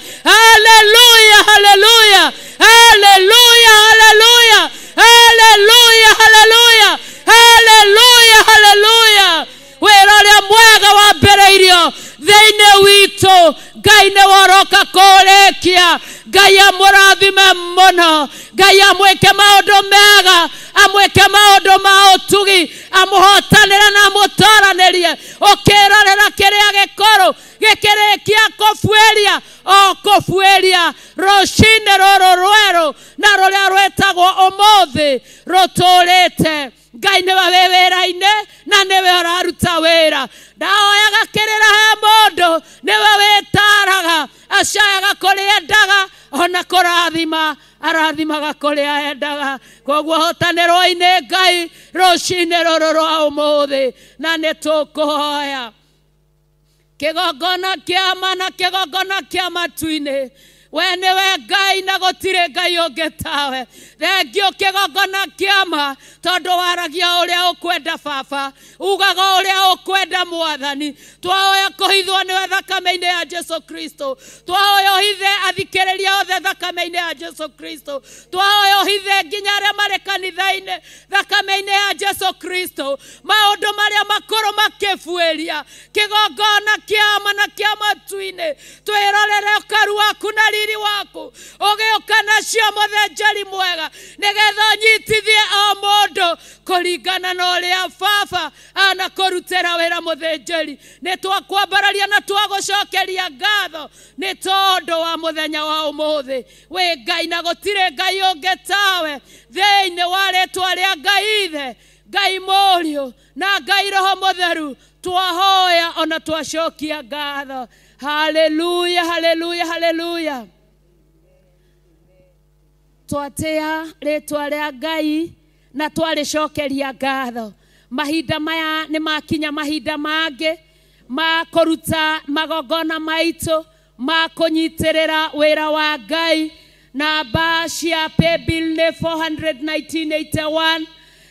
haleluya, haleluya, haleluya, haleluya, haleluya, haleluya, haleluya, haleluya. Wĩra ũrĩa mwega wambĩrĩirio thĩinĩ witũ Ngai nĩwe ũroka kũũrĩkia. Ngai amũrathime mũno, Ngai amwĩke maũndũ mega, amwĩke maũndũ ma ũtugi, amũhotanĩre na amũtoranĩrie. Ũkĩrorera kĩrĩa gĩkũrũ gĩkĩrĩkia kũbuĩria o kũbuĩria rũcinĩ rũrũ rwerũ na rũrĩa rwĩtagwo ũmũthĩ rũtũrĩte. Ngai nĩwe wĩ wĩra-inĩ na nĩwe ũraruta wĩra. Ndahoyaga kĩrĩra he mũndũ, nĩwe wĩtaraga, acayaga kũrĩa endaga ona kũrathima arathimaga kũrĩa endaga. Koguo hotanĩrwo-inĩ Ngai rũcinĩ rũrũ rwa ũmũthĩ, na nĩ tũkũhoya kĩgongona kĩa ma na kĩgongona kĩa matu-inĩ. We nĩwe Ngai na gũtirĩ Ngai ũngĩ tawe. Thengio kĩgongona kĩa ma tondũ waragia ũrĩa ũkwenda Baba, ugaga ũrĩa ũkwenda Mwathani. Twahoya kũhithwo nĩwe thakame-inĩ ya Jesu Kristo. Twahoya ũhithe athikĩrĩria othe thakame-inĩ ya Jesu Kristo. Twahoya ũhithe nginya arĩa marĩ kanitha-inĩ thakame-inĩ ya Jesu Kristo. Maũndũ marĩa makũrũ makĩbuĩria kĩgongona kĩa ma na kĩa matu-inĩ, twĩrorere ũkaru waku na riri waku ũgĩũka nacio mũthĩnjĩri mwega nĩgetha ũnyitithie o mũndũ kũringana na ũrĩa Baba anakũrutĩra wĩra mũthĩnjĩri. Nĩ twakwambararia na twagũcokeria ngatho nĩ tondũ wa mũthenya wa ũmũthĩ. Wĩ Ngai na gũtirĩ Ngai ũngĩ tawe. Thĩinĩ wa rĩtwa rĩa Ngai Ithe, Ngai Mũriũ na Ngai Roho Mũtheru twahoya ona twacokia ngatho. Haleluya, haleluya, haleluya. Twatĩa rĩtwa rĩa Ngai na twarĩcokeria ngatho. Mahinda maya nĩ makinya mahinda mangĩ ma kũruta magongona maitũ ma kũnyitĩrĩra wĩra wa Ngai. Namba cia paybill nĩ 41981.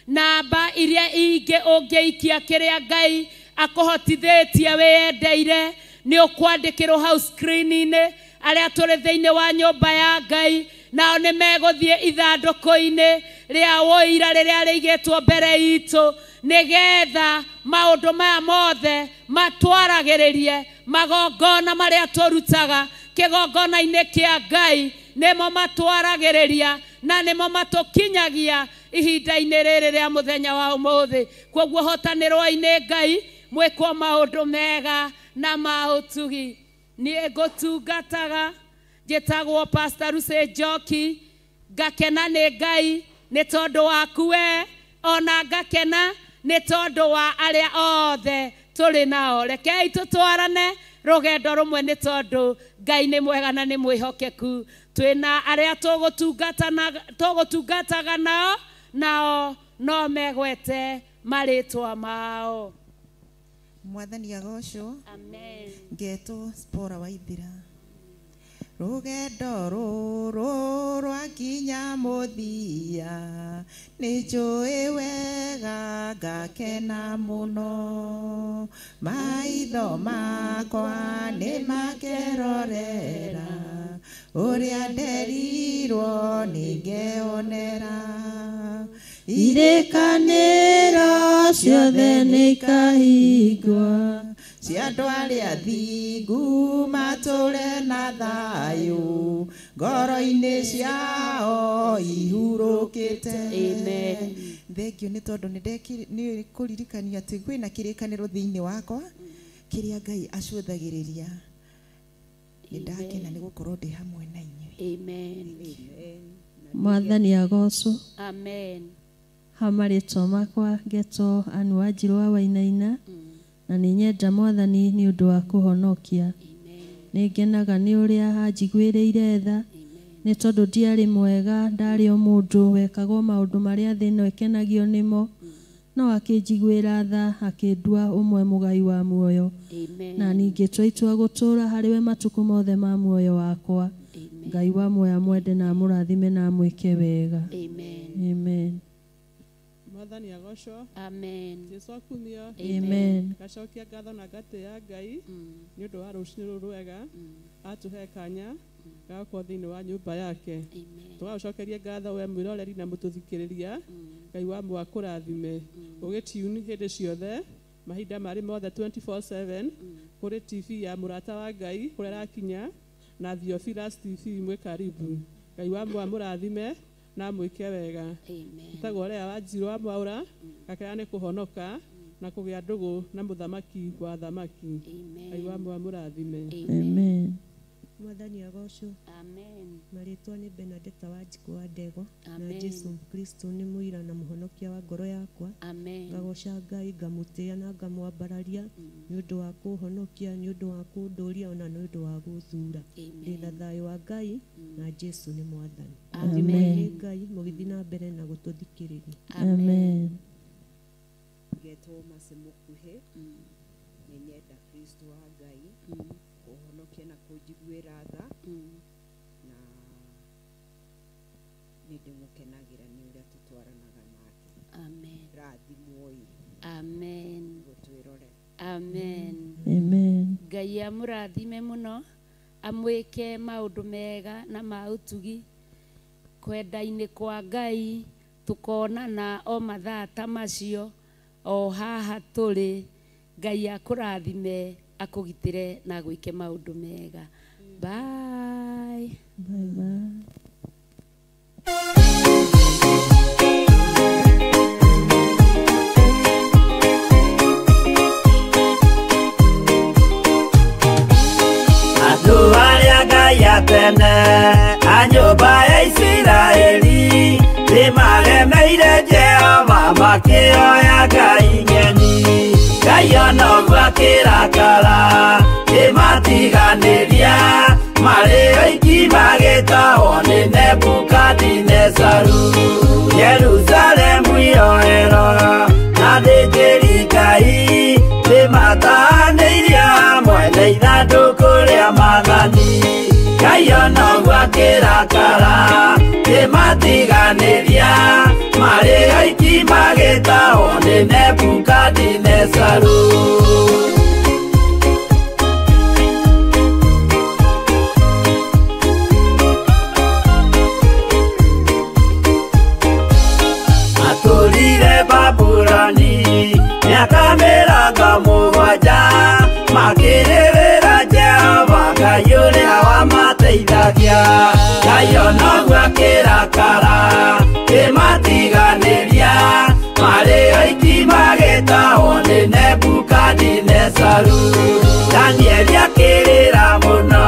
Namba iria ingĩ ũngĩikia kĩrĩa Ngai akũhotithĩtie wĩyendeire nĩ ũkwandĩkĩrwo hau screen-inĩ. Arĩa tũrĩ thĩinĩ wa nyũmba ya Ngai nao nĩ megũthiĩ ithandũkũ-inĩ rĩa ũira rĩrĩa rĩigĩtwo mbere itũ nĩgetha maũndũ maya mothe matwaragĩrĩrie magongona marĩa tũrutaga kĩgongona-inĩ kĩa Ngai nĩmo matwaragĩrĩria na nĩmo matũkinyagia ihinda-inĩ rĩrĩ rĩa mũthenya wa ũmũthĩ. Koguo hotanĩrwo-inĩ Ngai mwĩkwo maũndũ mega na ma ũtugi. Niĩ ngũtungataga njĩtagwo Pastor Lucy Njoki, ngakena nĩ Ngai nĩ tondũ waku we, ona ngakena nĩ tondũ wa arĩa othe tũrĩ nao. Rekei tũtwarane rũgendo rũmwe nĩ tondũ Ngai nĩ mwega na nĩ mwĩhokeku. Twĩna arĩa tũgũtungataga nao, nao no megwete marĩtwa mao. Mwathani agocwo. Amen. Ngetwo Spora Waithira. Rũgendo rũrũ rwakinya mũthia, nĩ njũĩ wega ngakena mũno. Maitho makwa nĩ makerorera, ũrĩa nderirwo nĩ ngeonera. Irĩkanĩro ciothe nĩ ikahingwo, cia andũ arĩa athingu matũre na thayũ, ngoro-inĩ ciao ihurũkĩte. Amen. Thengio nĩ tondũ nĩ kũririkania atĩ kwĩna kĩrĩkanĩro thĩinĩ wakwa kĩrĩa Ngai acũthagĩrĩria. Nĩ ndakena nĩ gũkorwo ndĩ hamwe na inyuĩ. Amen. Mwathani agocwo. Amen. Ha marĩtwa makwa ngetwo Ann Wanjirũ wa Wainaina, na nĩ nyenda Mwathani nĩ ũndũ wa kũhonokia. Nĩ ngenaga nĩ ũrĩa anjiguĩrĩire tha, nĩ tondũ ndiarĩ mwega, ndarĩ o mũndũ wekagwo maũndũ marĩa thĩ ĩno ĩkenagio nĩmo, no akĩnjiguĩra tha akĩndua ũmwe mũgai wa muoyo. Na ningĩ twa itua gũtũũra harĩ we matukũ mothe ma muoyo wakwa. Ngai wa muoyo amwende na amũrathime na amwĩke wega. Amen. Amen. Mwathani agocwo. Amen. Jesu akumio. Amen. Ngacokia ngatho na ngatĩa Ngai nĩ ũndũ wa rũcinĩ rũrũ rwega atũhe kanya gagakorwo thĩinĩ wa nyũmba yake. Tũgagũcokeria ngatho we mwĩroreri na mũtũthikĩrĩria. Ngai wa muoyo akũrathime. Ũgĩtune hĩndĩ ciothe mahinda marĩ mothe 24/7 kũrĩ TV ya Mũrata wa Ngai kũrĩa ĩrakinya na Theophilus TV mwĩ karibu. Ngai wa muoyo amũrathime na amwĩke wega. Ĩtagwo Lea Wanjirũ wa Mwaũra, ngakena nĩ kũhonoka na kũgĩa ndũgũ na mũthamaki wa thamaki. Ngai wa muoyo amũrathime. Amen. Mwathani agocwo. Amen. Marĩtwa nĩ Benadetta Wanjikũ wa Ndegwa, na Amen. Jesu Kristo nĩ mũira na mũhonokia wa ngoro yakwa. Amen. Ngagoca Ngai, ngamũtĩĩa na ngamwambararia nĩ ũndũ wa kũhonokia, nĩ ũndũ wa kũndũria ona nĩ ũndũ wa gũthura. Ndĩ na thayũ wa Ngai na Jesu nĩ Mwathani. Amen. Rathimwo nĩ Ngai mũgĩthiĩ na mbere na gũtũthikĩrĩria. Amen. Ngetwo Mercy Mũkuhĩ, nĩ nyenda Kristo wa Ngai kũhonokia na kũnjiguĩra tha, na nĩ ndĩmũkenagĩra nĩ ũrĩa tũtwaranaga nake. Amen. Rathimwoi. Amen. Gũtwĩrorera. Amen. Amen. Ngai amũrathime mũno, amwĩke maũndũ mega na ma ũtugi. Kwenda-inĩ kwa Ngai tũkonana o mathaa ta macio o haha tũrĩ. Ngai akũrathime, akũgitĩre na agwĩke maũndũ mega. Bye. Bye bye. Andũ arĩa Ngai atene a nyũmba ya Isiraeli nĩmaremeire Jehova makĩoya ngai ng'eni. Ngai ona ũguo akĩrakara kĩmatiganĩria, marĩ oiki magĩtahwo nĩ Nebukadinezaru. Jerusalemu iroero na athĩnjĩri Ngai nĩmatanĩirio hamwe na ithandũkũ rĩa maathani. Ngai ona ũguo akĩrakara kĩmatiganĩria, marĩ oiki magĩtahwo nĩ Nebukadinezaru. Matũrire Babuloni mĩaka mĩrongo mũgwanja, makĩrĩrĩra Jehova Ngai ũrĩa wamateithagia. Ngai ona ũguo akĩrakara kĩmatiganĩria, marĩ oiki magĩtahwo magĩtahwo nĩ Nebukadinezaru. Danieli akĩrĩra mũno,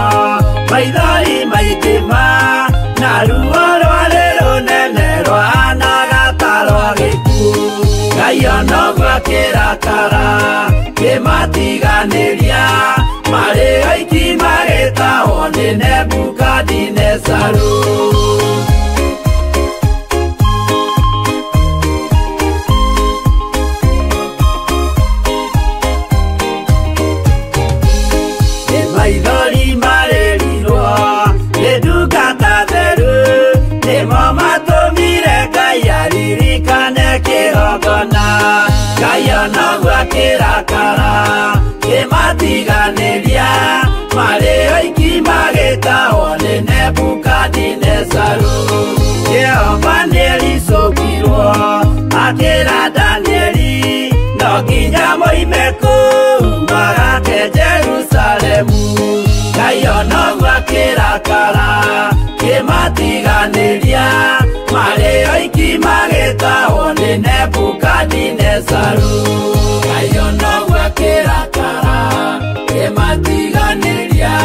maithori maingĩ ma, na ruo rwarĩ rũnene rwahanaga ta rwa gĩkuũ. Ngai onoguo akĩrakara, kĩmatiganĩria, marĩ oiki magĩtahwo nĩ Nebukadinezaru. Maithori marĩrirwo nĩ ndungata theru, nĩmo matũmire Ngai aririkane kĩgongona. Ngai onoguo akĩrakara, kĩmatiganĩria, marĩ oiki magĩtahwo nĩ Nebukadinezaru. Jehova nĩericũkirwo akĩra Danieli, no nginya moime kũu magake Jerusalemu. Ngai onoguo akĩrakara, kĩmatiganĩria, marĩ oiki magĩtahwo nĩ Nebukadinezaru. Ngai onoguo akĩrakara, kĩmatiganĩria,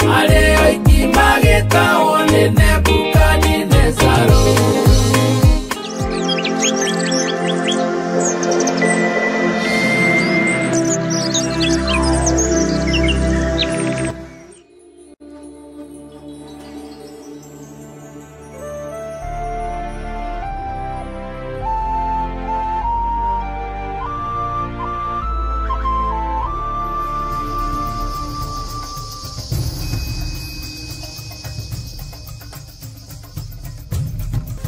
marĩ oiki magĩtahwo nĩ Nebukadinezaru.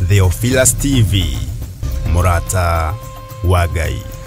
Theophilus TV, Murata wa Ngai.